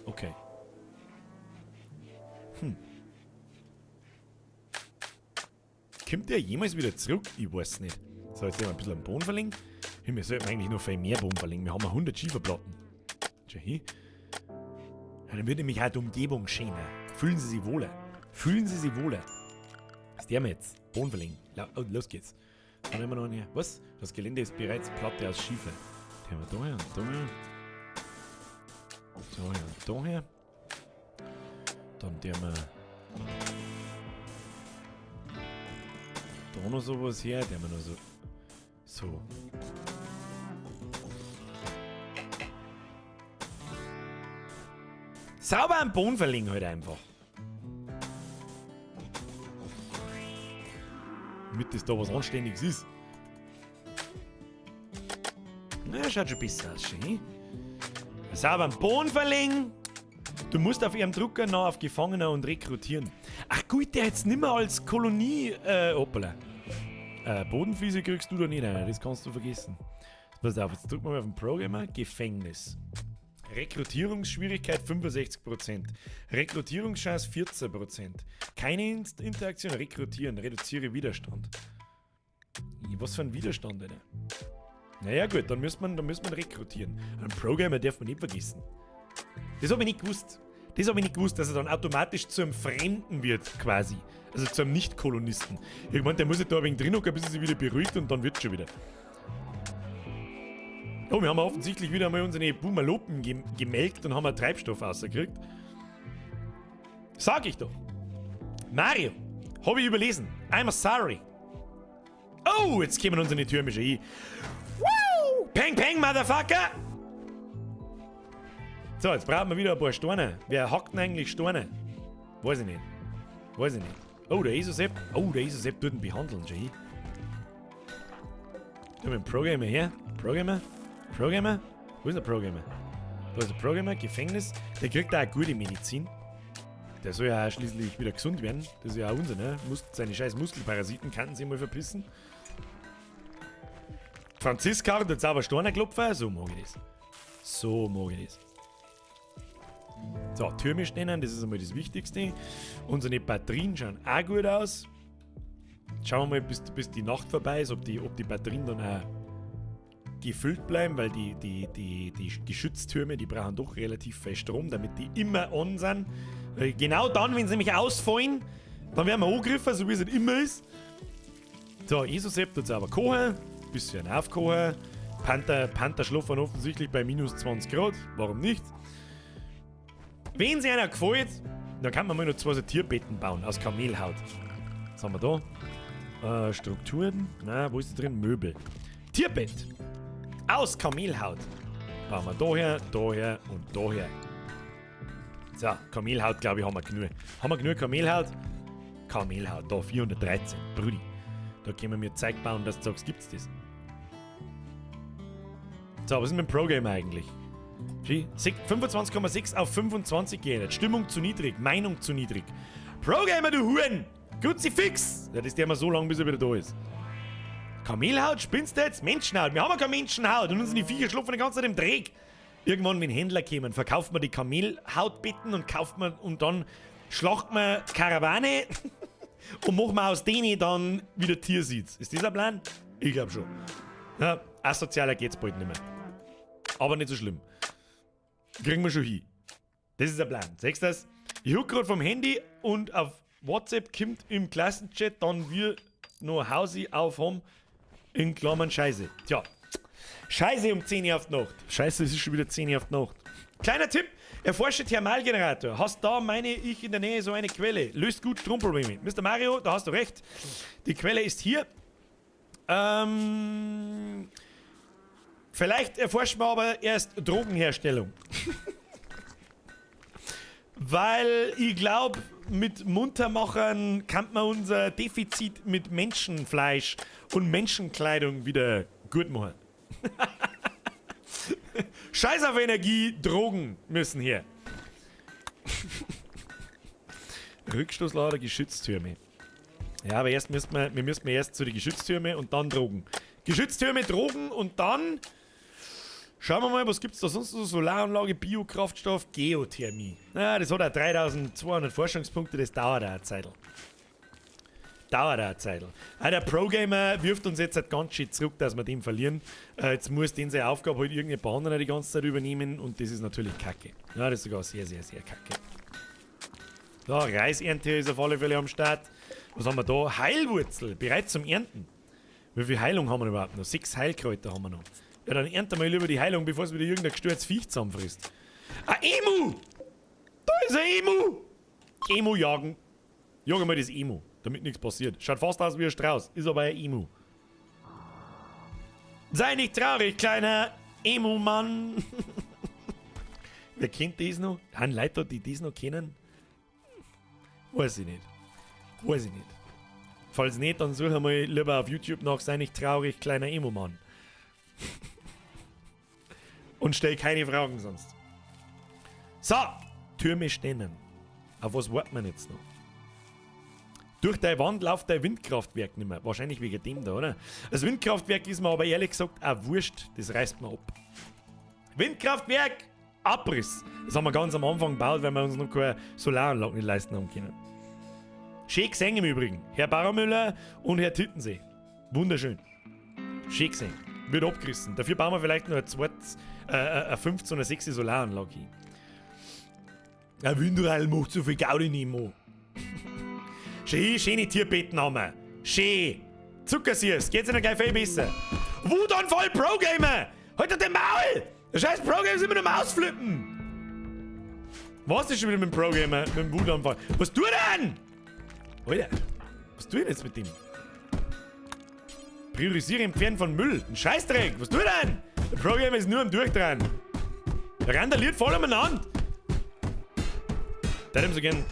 Okay. Kommt der jemals wieder zurück? Ich weiß nicht. So, jetzt nehmen wir ein bisschen am Boden verlegen. Wir sollten eigentlich noch viel mehr Boden verlegen. Wir haben 100 Schieferplatten. Schau hin. Ja, dann wird nämlich auch die Umgebung schöner. Fühlen Sie sich wohler. Fühlen Sie sich wohler. Was der jetzt? Boden verlegen. Oh, los geht's. Dann haben wir noch eine hier. Was? Das Gelände ist bereits Platte aus Schiefer. Die haben wir da her und da her. Da her und da her. Dann der wir da noch sowas her. Der haben wir noch so. So. Sauber am Boden verlegen halt einfach. Damit das da was Anständiges ist. Na, schaut schon besser aus, schön. Sauber am Boden verlegen. Du musst auf ihrem Drucker noch auf Gefangene und rekrutieren. Ach gut, der jetzt nimmer als Kolonie. Hoppala. Bodenfliese kriegst du da nicht rein, das kannst du vergessen. Pass auf, jetzt drücken wir mal auf den Programmer. Gefängnis. Rekrutierungsschwierigkeit 65%. Rekrutierungschance 14%. Keine Interaktion. Rekrutieren. Reduziere Widerstand. Was für ein Widerstand, Alter? Naja gut, dann müssen wir rekrutieren. Einen Programmer darf man nicht vergessen. Das hab ich nicht gewusst. Das hab ich nicht gewusst, dass er dann automatisch zu einem Fremden wird, quasi. Also zu einem Nicht-Kolonisten. Ich mein, der muss sich da ein wenig drin hocken, bis er sich wieder beruhigt und dann wird's schon wieder. Oh, wir haben offensichtlich wieder einmal unsere Boomerlopen gemelkt und haben einen Treibstoff rausgekriegt. Sag ich doch. Mario, hab ich überlesen. I'm sorry. Oh, jetzt kommen unsere Türme schon hin. Woo! Peng, peng, Motherfucker! So, jetzt brauchen wir wieder ein paar Steine. Wer hackt denn eigentlich Steine? Weiß ich nicht. Weiß ich nicht. Oh, der Esosepp. Oh, der Esosepp tut ihn behandeln, schon hin. Da mit dem Programmer her. Programmer. Programmer? Wo ist der Programmer? Da ist der Programmer, Gefängnis. Der kriegt auch eine gute Medizin. Der soll ja auch schließlich wieder gesund werden. Das ist ja auch unser, ne? Seine scheiß Muskelparasiten könnten sich mal verpissen. Franziska hat jetzt aber Steine klopfen. So mag ich das. So mag ich das. So, Türme stehen, das ist einmal das Wichtigste. Unsere Batterien schauen auch gut aus. Schauen wir mal, bis die Nacht vorbei ist, ob die Batterien dann auch gefüllt bleiben, weil die Geschütztürme, die brauchen doch relativ viel Strom, damit die immer on sind. Weil genau dann, wenn sie nämlich ausfallen, dann werden wir angegriffen, so wie es halt immer ist. So, Esosepp tut sauber kochen, bisschen aufkochen. Panther schlafen offensichtlich bei minus 20 Grad, warum nicht? Wenn sich einer gefällt, dann kann man mal noch zwei so Tierbetten bauen aus Kamelhaut. Was haben wir da? Strukturen? Na, wo ist das drin? Möbel. Tierbett. Aus Kamelhaut. Bauen wir daher, daher und daher. So, Kamelhaut, glaube ich, haben wir genug. Haben wir genug Kamelhaut? Kamelhaut, da, 413. Brudi. Da können wir mir Zeug bauen, dass du sagst, gibt's das? So, was ist mit dem Pro-Gamer eigentlich? Schau, 25,6 auf 25 geändert. Stimmung zu niedrig, Meinung zu niedrig. Pro-Gamer, du Huren! Kruzifix! Ja, das ist der immer so lange, bis er wieder da ist. Kamelhaut, spinnst du jetzt? Menschenhaut. Wir haben ja keine Menschenhaut und unsere Viecher schlafen die ganze Zeit im Dreck. Irgendwann, wenn Händler kommen, verkauft man die Kamelhautbetten und kauft man und dann schlacht man Karawane. Und machen wir aus denen dann wieder Tiersitz. Ist das ein Plan? Ich glaube schon. Ja, asozialer geht's bald nicht mehr. Aber nicht so schlimm. Kriegen wir schon hin. Das ist der Plan. Siehst du das? Ich huck grad vom Handy und auf WhatsApp kommt im Klassenchat dann wir noch Hausi auf haben. In Klammern Scheiße. Tja. Scheiße um 10 Uhr auf die Nacht. Scheiße, es ist schon wieder 10 Uhr auf die Nacht. Kleiner Tipp, erforsche Thermalgenerator. Hast da, meine ich, in der Nähe so eine Quelle. Löst gut Stromprobleme. Mr. Mario, da hast du recht. Die Quelle ist hier. Vielleicht erforschen wir aber erst Drogenherstellung. Weil ich glaub, mit Muntermachern kann man unser Defizit mit Menschenfleisch und Menschenkleidung wieder gut machen. Scheiß auf Energie, Drogen müssen her. Rückstoßlader, Geschütztürme. Ja, aber erst müssen wir, wir müssen erst zu den Geschütztürmen und dann Drogen. Geschütztürme, Drogen und dann... Schauen wir mal, was gibt's da sonst noch? Solaranlage, Biokraftstoff, Geothermie. Na, das hat auch 3200 Forschungspunkte, das dauert auch eine Zeitl. Dauert auch eine Zeitl. Ah, der Pro-Gamer wirft uns jetzt halt ganz schön zurück, dass wir den verlieren. Jetzt muss den seine Aufgabe halt irgendein anderer die ganze Zeit übernehmen und das ist natürlich kacke. Ja, das ist sogar sehr, sehr, sehr kacke. So, Reisernte ist auf alle Fälle am Start. Was haben wir da? Heilwurzel, bereit zum Ernten. Wie viel Heilung haben wir überhaupt noch? 6 Heilkräuter haben wir noch. Ja, dann ernte mal lieber die Heilung, bevor es wieder irgendein gestörtes Viech zusammenfrisst. Ein Emu! Da ist ein Emu! Emu jagen. Jagen mal das Emu, damit nichts passiert. Schaut fast aus wie ein Strauß, ist aber ein Emu. Sei nicht traurig, kleiner Emu-Mann. Wer kennt das noch? Haben Leute da, die das noch kennen? Weiß ich nicht. Weiß ich nicht. Falls nicht, dann suche mal lieber auf YouTube nach Sei nicht traurig, kleiner Emo-Mann. Und stell keine Fragen sonst. So, Türme stehen. Auf was wartet man jetzt noch? Durch deine Wand läuft dein Windkraftwerk nicht mehr. Wahrscheinlich wegen dem da, oder? Das Windkraftwerk ist mir aber ehrlich gesagt auch wurscht. Das reißt mir ab. Windkraftwerk, Abriss. Das haben wir ganz am Anfang gebaut, weil wir uns noch keine Solaranlage nicht leisten haben können. Schön gesehen im Übrigen. Herr Bauermüller und Herr Tittensee. Wunderschön. Schön gesehen. Wird abgerissen. Dafür bauen wir vielleicht noch eine 15 oder 6 Solaranlage hin. Ein Windreil macht so viel Gaudi nicht mehr. Schön, schöne Tierbetten haben wir. Schön. Zuckersüß. Geht's Ihnen gleich viel besser. Wutanfall Pro-Gamer! Halt doch den Maul! Der scheiß Pro-Gamer ist immer nur am Ausflippen! Was ist schon wieder mit dem Pro-Gamer? Mit dem Wutanfall? Was tut er denn? Alter, was tue ich denn jetzt mit dem? Priorisiere Entfernen von Müll. Ein Scheißdreck. Was tut er denn? Der Pro-Gamer ist nur am Durchdrehen. Der randaliert voll umeinander. Der hat ihm so gern.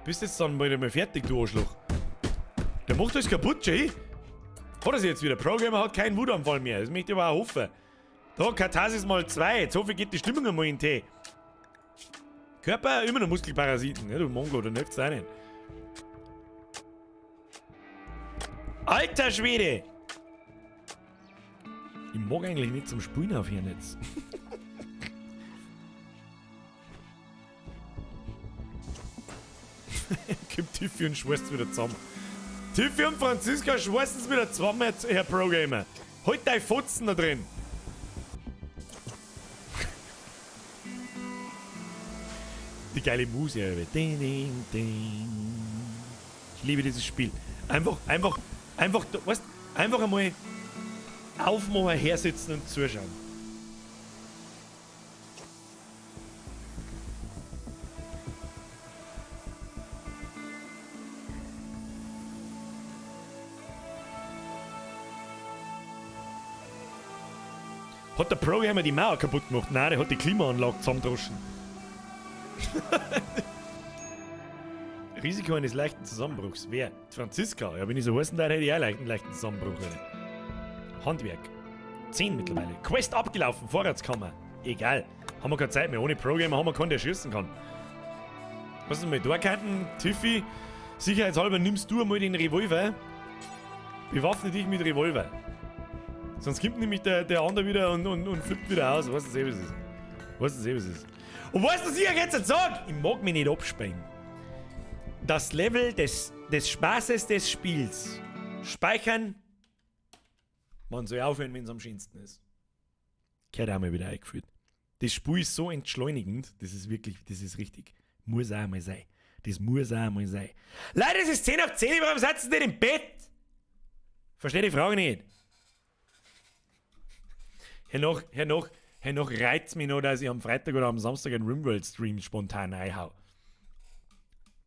Bist jetzt dann mal wieder fertig, du Arschloch. Der macht alles kaputt, Jay. Hat er sich jetzt wieder. Pro-Gamer hat keinen Wutanfall mehr. Das möchte ich aber auch hoffen. Da, Katharsis mal 2. Jetzt hoffe ich, geht die Stimmung einmal in den Tee. Körper, immer noch Muskelparasiten. Ja, du Mongo, dann hilft's auch nicht. Alter Schwede! Ich mag eigentlich nicht zum Spielen aufhören jetzt. Kommt Tiffy und schweißt wieder zusammen. Tiffy und Franziska schweißen es wieder zusammen, Herr Pro-Gamer. Halt dein Fotzen da drin. Die geile Musik. Ding, ding, ding. Ich liebe dieses Spiel. Einfach, einfach, einfach, weißt, einfach einmal aufmachen, hersitzen und zuschauen. Hat der Pro-Gamer die Mauer kaputt gemacht? Nein, der hat die Klimaanlage zusammendroschen. Risiko eines leichten Zusammenbruchs. Wer? Die Franziska. Ja, wenn ich so heißen darf, hätte ich auch einen leichten Zusammenbruch. Alter. Handwerk. 10 mittlerweile. Quest abgelaufen. Vorratskammer. Egal. Haben wir keine Zeit mehr. Ohne Pro-Gamer haben wir keinen, der schießen kann. Was ist denn mal da könnten? Tiffy. Sicherheitshalber nimmst du einmal den Revolver. Bewaffne dich mit Revolver. Sonst kommt nämlich der andere wieder und flippt wieder aus. Weißt du, wie es ist. Weißt du, eh, was es ist? Und weißt du, was ich euch jetzt sag? Ich mag mich nicht abspielen. Das Level des Spaßes des Spiels. Speichern. Man soll aufhören, wenn es am schönsten ist. Gehört auch mal wieder eingeführt. Das Spiel ist so entschleunigend, das ist wirklich, das ist richtig. Muss auch mal sein. Das muss auch mal sein. Leute, es ist 10 nach 10, warum seid ihr denn im Bett? Verstehe die Frage nicht. Hernach reizt mich noch, dass ich am Freitag oder am Samstag einen Rimworld-Stream spontan reinhau.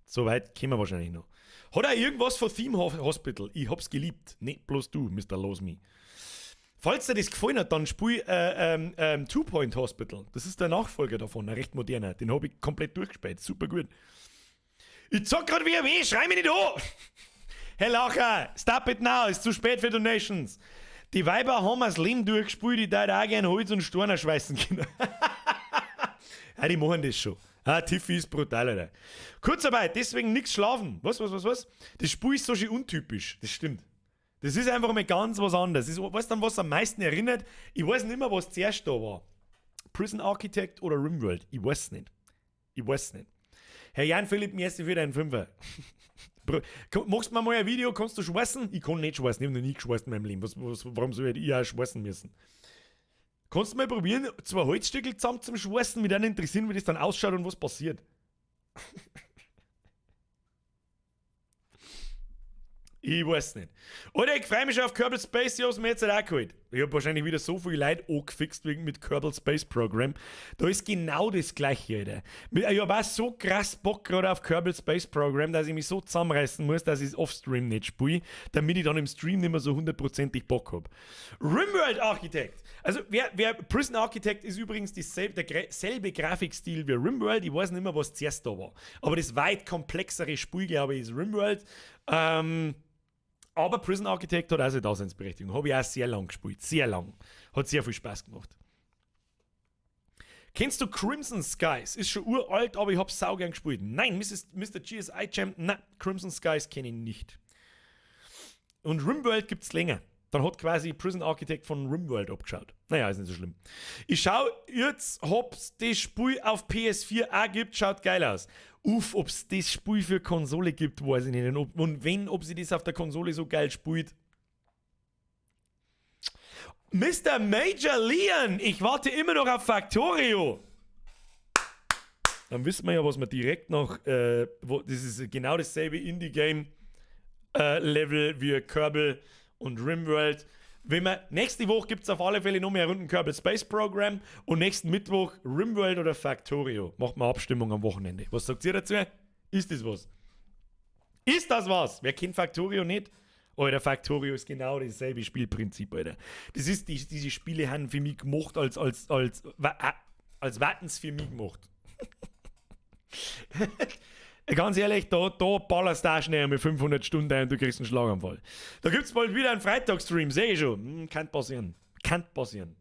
So weit kommen wir wahrscheinlich noch. Hat er irgendwas von Theme Hospital? Ich hab's geliebt. Nicht bloß du, Mr. Los Me. Falls dir das gefallen hat, dann spiel Two Point Hospital. Das ist der Nachfolger davon, ein recht moderner. Den hab ich komplett durchgespielt. Super gut. Ich zock grad WoW, schrei mich nicht an! Herr Lacher, stop it now, ist zu spät für Donations. Die Weiber haben das Leben durchgespielt, die da auch gerne Holz und Steine schweißen können. Ja, die machen das schon. Ah, Tiffy ist brutal, Alter. Kurzarbeit, deswegen nichts schlafen. Was, was, was, was? Das Spiel ist so schön untypisch. Das stimmt. Das ist einfach mal ganz was anderes. Das ist, weißt du, an was am meisten erinnert? Ich weiß nicht mehr, was zuerst da war. Prison Architect oder Rimworld? Ich weiß nicht. Ich weiß nicht. Herr Jan Philipp, merci für deinen Fünfer. Machst du mir mal ein Video, kannst du schweißen? Ich kann nicht schweißen, ich habe noch nie geschweißt in meinem Leben. Warum soll ich auch schweißen müssen? Kannst du mal probieren, zwei Holzstückel zusammen zum Schweißen, mich dann interessieren, wie das dann ausschaut und was passiert. Ich weiß nicht. Alter, ich freue mich schon auf Kerbal Space, ich hab's mir jetzt halt auch geholt. Ich hab wahrscheinlich wieder so viel Leute angefixt wegen mit Kerbal Space Program. Da ist genau das Gleiche, Alter. Ich hab auch so krass Bock gerade auf Kerbal Space Program, dass ich mich so zusammenreißen muss, dass ich's offstream nicht spiele, damit ich dann im Stream nicht mehr so hundertprozentig Bock hab. Rimworld Architect. Also, wer Prison Architect ist übrigens der selbe Grafikstil wie Rimworld. Ich weiß nicht mehr, was zuerst da war. Aber das weit komplexere Spiel, glaube ich, ist Rimworld. Aber Prison Architect hat auch seine Daseinsberechtigung. Hab ich auch sehr lang gespielt. Sehr lang. Hat sehr viel Spaß gemacht. Kennst du Crimson Skies? Ist schon uralt, aber ich hab's saugern gespielt. Nein, Mister GSI Champ, nein, Crimson Skies kenn ich nicht. Und Rimworld gibt's länger. Dann hat quasi Prison Architect von Rimworld abgeschaut. Naja, ist nicht so schlimm. Ich schau jetzt, ob's das Spiel auf PS4 auch gibt, schaut geil aus. Uff, ob's das Spiel für Konsole gibt, weiß ich nicht. Und wenn, ob sie das auf der Konsole so geil spielt. Mister Major Leon, ich warte immer noch auf Factorio. Dann wissen wir ja, was wir direkt noch, wo, das ist genau dasselbe Indie-Game Level wie Kerbal und Rimworld. Nächste Woche gibt's auf alle Fälle noch mehr Runden Kerbal Space Program und nächsten Mittwoch Rimworld oder Factorio. Macht mal Abstimmung am Wochenende. Was sagt ihr dazu? Ist das was? Ist das was? Wer kennt Factorio nicht? Alter, Factorio ist genau dasselbe Spielprinzip, Alter. Das ist, die, diese Spiele haben für mich gemacht, als wären's für mich gemacht. Ganz ehrlich, da ballerst du auch schnell mit 500 Stunden ein und du kriegst einen Schlaganfall. Da gibt's bald wieder einen Freitagsstream, seh ich schon. Kann passieren. Kann passieren.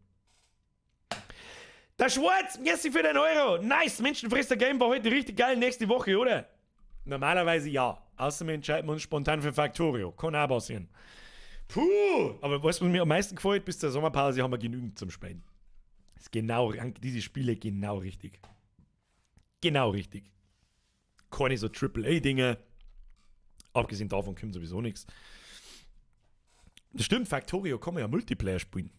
Der Schwarz, merci für den Euro. Nice, Menschenfresser Game war heute richtig geil. Nächste Woche, oder? Normalerweise ja. Außer wir entscheiden uns spontan für Factorio. Kann auch passieren. Puh, aber weißt du, was mir am meisten gefällt? Bis zur Sommerpause haben wir genügend zum Spielen. Ist genau, diese Spiele genau richtig. Genau richtig. Keine so Triple A-Dinger. Abgesehen davon kommt sowieso nichts. Das stimmt, Factorio kann man ja Multiplayer spielen.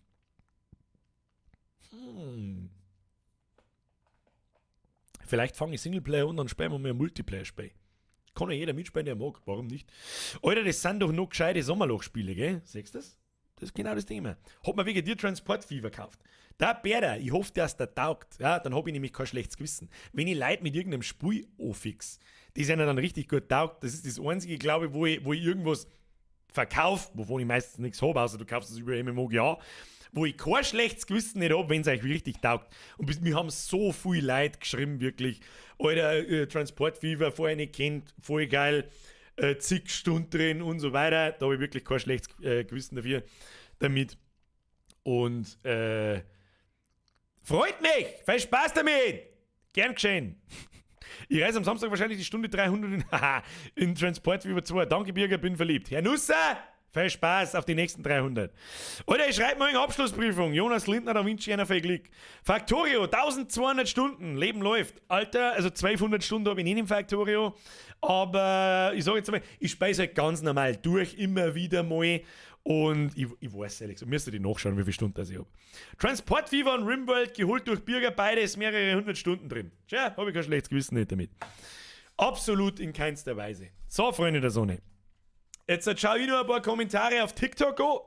Vielleicht fange ich Singleplayer an, dann spielen wir mal ein Multiplayer-Spiel. Kann ja jeder mitspielen, der mag. Warum nicht? Alter, das sind doch noch gescheite Sommerlochspiele, gell? Siehst du das? Das ist genau das Thema. Hat mir wegen dir Transport Fever gekauft. Der Bärer, ich hoffe, dass der taugt. Ja, dann hab ich nämlich kein schlechtes Gewissen. Wenn ich Leute mit irgendeinem Spiel anfix, die einer dann richtig gut taugt, das ist das Einzige, glaube ich, wo ich irgendwas verkaufe, wovon ich meistens nichts hab, außer du kaufst es über MMOGA, wo ich kein schlechtes Gewissen nicht hab, wenn's euch richtig taugt. Und mir haben so viele Leute geschrieben, wirklich, Alter, Transport Fever, vorher nicht kennt, voll geil, zig Stunden drin und so weiter. Da hab ich wirklich kein schlechtes Gewissen dafür, damit. Und freut mich! Viel Spaß damit! Gern geschehen! Ich reise am Samstag wahrscheinlich die Stunde 300 in Transport Fever 2. Danke, Birger, bin verliebt. Herr Nusser! Viel Spaß auf die nächsten 300. Alter, ich schreibe morgen Abschlussprüfung. Jonas Lindner, da wünsche ich einer viel Glück. Factorio, 1200 Stunden. Leben läuft. Alter, also 1200 Stunden habe ich nicht im Factorio. Aber ich sage jetzt mal, ich speise halt ganz normal durch, immer wieder mal. Und ich weiß ehrlich gesagt, müsste ich nachschauen, wie viele Stunden das ich habe. Transport Fever und Rimworld, geholt durch Birger, beides mehrere hundert Stunden drin. Tja, habe ich kein schlechtes Gewissen nicht damit. Absolut in keinster Weise. So, Freunde der Sonne. Jetzt schaue ich noch ein paar Kommentare auf TikTok an.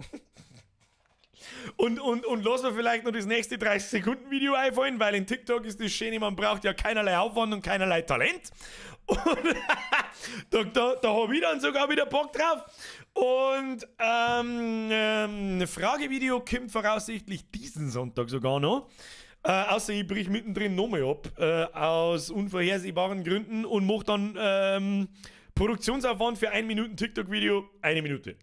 Und lass mir vielleicht noch das nächste 30-Sekunden-Video einfallen, weil in TikTok ist das Schöne, man braucht ja keinerlei Aufwand und keinerlei Talent. Und da habe ich dann sogar wieder Bock drauf. Und Fragevideo kommt voraussichtlich diesen Sonntag sogar noch. Außer ich brich mittendrin nochmal ab, aus unvorhersehbaren Gründen und mach dann Produktionsaufwand für 1 Minuten TikTok-Video, 1 Minute.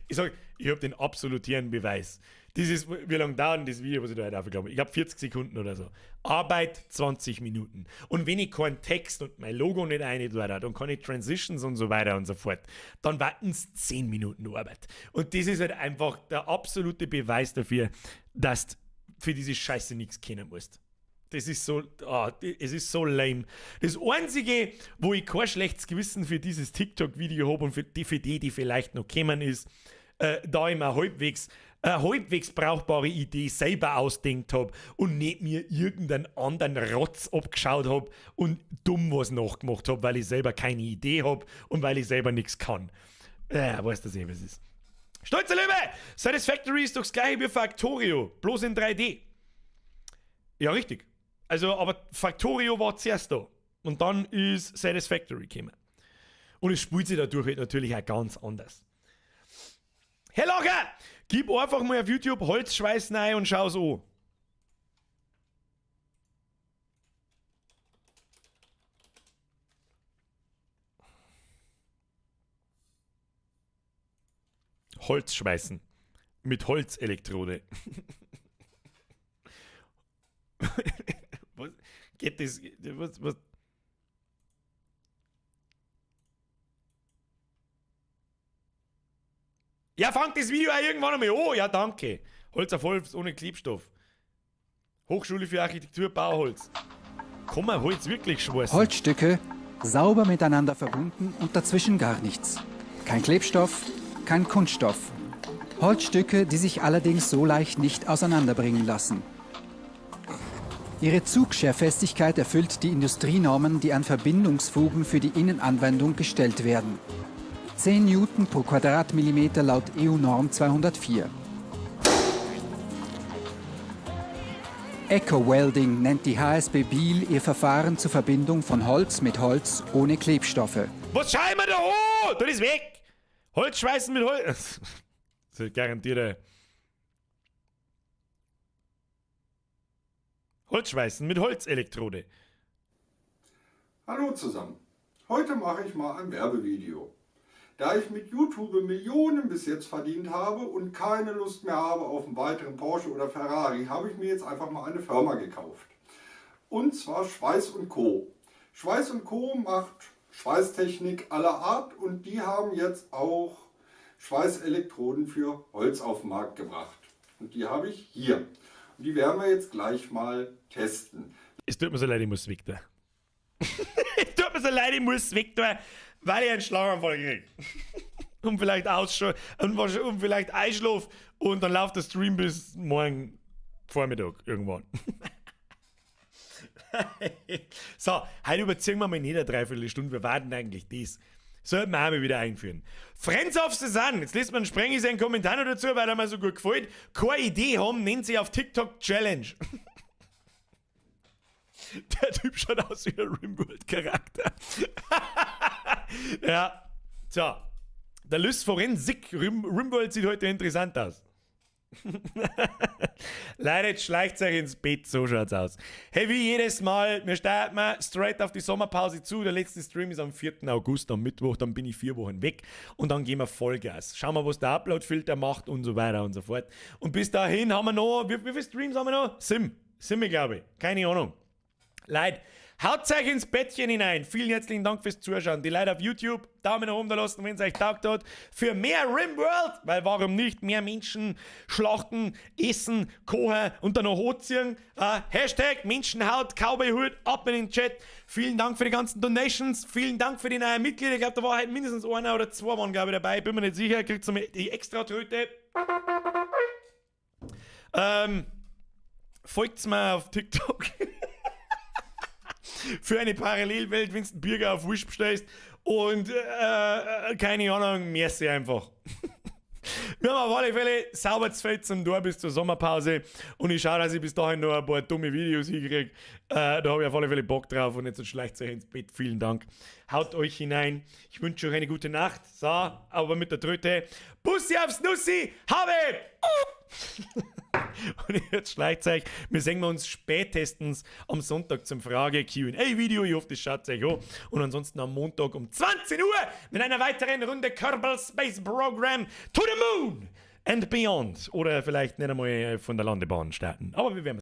Ich sag, ich hab den absoluten Beweis. Dieses, wie lange dauert denn das Video, was ich da heute aufgenommen habe? Ich glaub 40 Sekunden oder so. Arbeit 20 Minuten. Und wenn ich keinen Text und mein Logo nicht rein tue und keine Transitions und so weiter und so fort, dann warten's 10 Minuten Arbeit. Und das ist halt einfach der absolute Beweis dafür, dass du für diese Scheiße nichts kennen musst. Das ist so, es ist so lame. Das Einzige, wo ich kein schlechtes Gewissen für dieses TikTok-Video hab und für die, die vielleicht noch kommen, ist, da ich mir eine halbwegs brauchbare Idee selber ausdenkt hab und nicht mir irgendeinen anderen Rotz abgeschaut hab und dumm was nachgemacht hab, weil ich selber keine Idee hab und weil ich selber nix kann. Weißt du, was es ist. Stolzer Löwe! Satisfactory ist doch das gleiche wie Factorio, bloß in 3D. Ja, richtig. Also, aber Factorio war zuerst da. Und dann ist Satisfactory gekommen. Und es spielt sich dadurch halt natürlich auch ganz anders. Herr Lacher! Gib einfach mal auf YouTube Holzschweißen ein und schau's an. Holzschweißen. Mit Holzelektrode. Was? Geht das? Was, was? Ja, fangt das Video auch irgendwann einmal an. Ja, danke. Holz auf Holz ohne Klebstoff. Hochschule für Architektur, Bauholz. Kann man Holz wirklich schweißen? Holzstücke, sauber miteinander verbunden und dazwischen gar nichts. Kein Klebstoff, kein Kunststoff. Holzstücke, die sich allerdings so leicht nicht auseinanderbringen lassen. Ihre Zugscherfestigkeit erfüllt die Industrienormen, die an Verbindungsfugen für die Innenanwendung gestellt werden. 10 Newton pro Quadratmillimeter laut EU-Norm 204. Eco-Welding nennt die HSB Biel ihr Verfahren zur Verbindung von Holz mit Holz ohne Klebstoffe. Was schauen wir da an? Das ist weg! Holzschweißen mit Holz. Das ist garantiert. Holzschweißen mit Holzelektrode. Hallo zusammen. Heute mache ich mal ein Werbevideo. Da ich mit YouTube Millionen bis jetzt verdient habe und keine Lust mehr habe auf einen weiteren Porsche oder Ferrari, habe ich mir jetzt einfach mal eine Firma gekauft. Und zwar Schweiß und Co. Schweiß und Co. macht Schweißtechnik aller Art und die haben jetzt auch Schweißelektroden für Holz auf den Markt gebracht. Und die habe ich hier. Und die werden wir jetzt gleich mal testen. Es tut mir so leid, ich muss weg da. Es tut mir so leid, ich muss weg da, weil ich einen Schlaganfall krieg. Und vielleicht und vielleicht Einschlaf und dann läuft der Stream bis morgen Vormittag irgendwann. So, heute überziehen wir mal nicht eine Dreiviertelstunde, wir warten eigentlich das. Sollten wir auch mal wieder einführen. Friends of the Sun, jetzt liest man Sprengi seinen Kommentar noch dazu, weil er mir so gut gefällt. Keine Idee haben, nennt sie auf TikTok Challenge. Der Typ schaut aus wie ein Rimworld-Charakter. Ja, so. Der Lys Forensik Rimworld sieht heute interessant aus. Leute, jetzt schleicht euch ins Bett, so schaut's aus. Hey, wie jedes Mal, wir starten mal straight auf die Sommerpause zu. Der letzte Stream ist am 4. August, am Mittwoch, dann bin ich 4 Wochen weg und dann gehen wir Vollgas. Schauen wir, was der Upload-Filter macht und so weiter und so fort. Und bis dahin haben wir noch, wie viele Streams haben wir noch? Sim, glaube ich. Keine Ahnung. Leute, Haut euch ins Bettchen hinein. Vielen herzlichen Dank fürs Zuschauen. Die Leute auf YouTube, Daumen nach oben da lassen, wenn es euch taugt hat. Für mehr Rimworld, weil warum nicht mehr Menschen schlachten, essen, kochen und dann noch hochziehen. #Menschenhaut, Cowboyhut, ab in den Chat. Vielen Dank für die ganzen Donations. Vielen Dank für die neuen Mitglieder. Ich glaube, da war halt mindestens einer oder zwei waren, glaube ich, dabei. Bin mir nicht sicher. Kriegt ihr die extra Tröte. Folgt mir auf TikTok für eine Parallelwelt, wenn du einen Birger auf Wish bestellst. Und keine Ahnung, merci einfach. Wir haben auf alle Fälle sauber Feld zum Tor bis zur Sommerpause und ich schaue, dass ich bis dahin noch ein paar dumme Videos hinkriege. Da habe ich auf alle Fälle Bock drauf und jetzt schleicht euch ins Bett. Vielen Dank. Haut euch hinein. Ich wünsche euch eine gute Nacht. So, aber mit der Tröte. Bussi aufs Nussi! Habe! Und jetzt schleicht euch. Wir sehen uns spätestens am Sonntag zum Frage Q&A-Video. Ich hoffe, das schaut euch an. Und ansonsten am Montag um 20 Uhr mit einer weiteren Runde Kerbal Space Program to the Moon and Beyond. Oder vielleicht nicht einmal von der Landebahn starten. Aber wir werden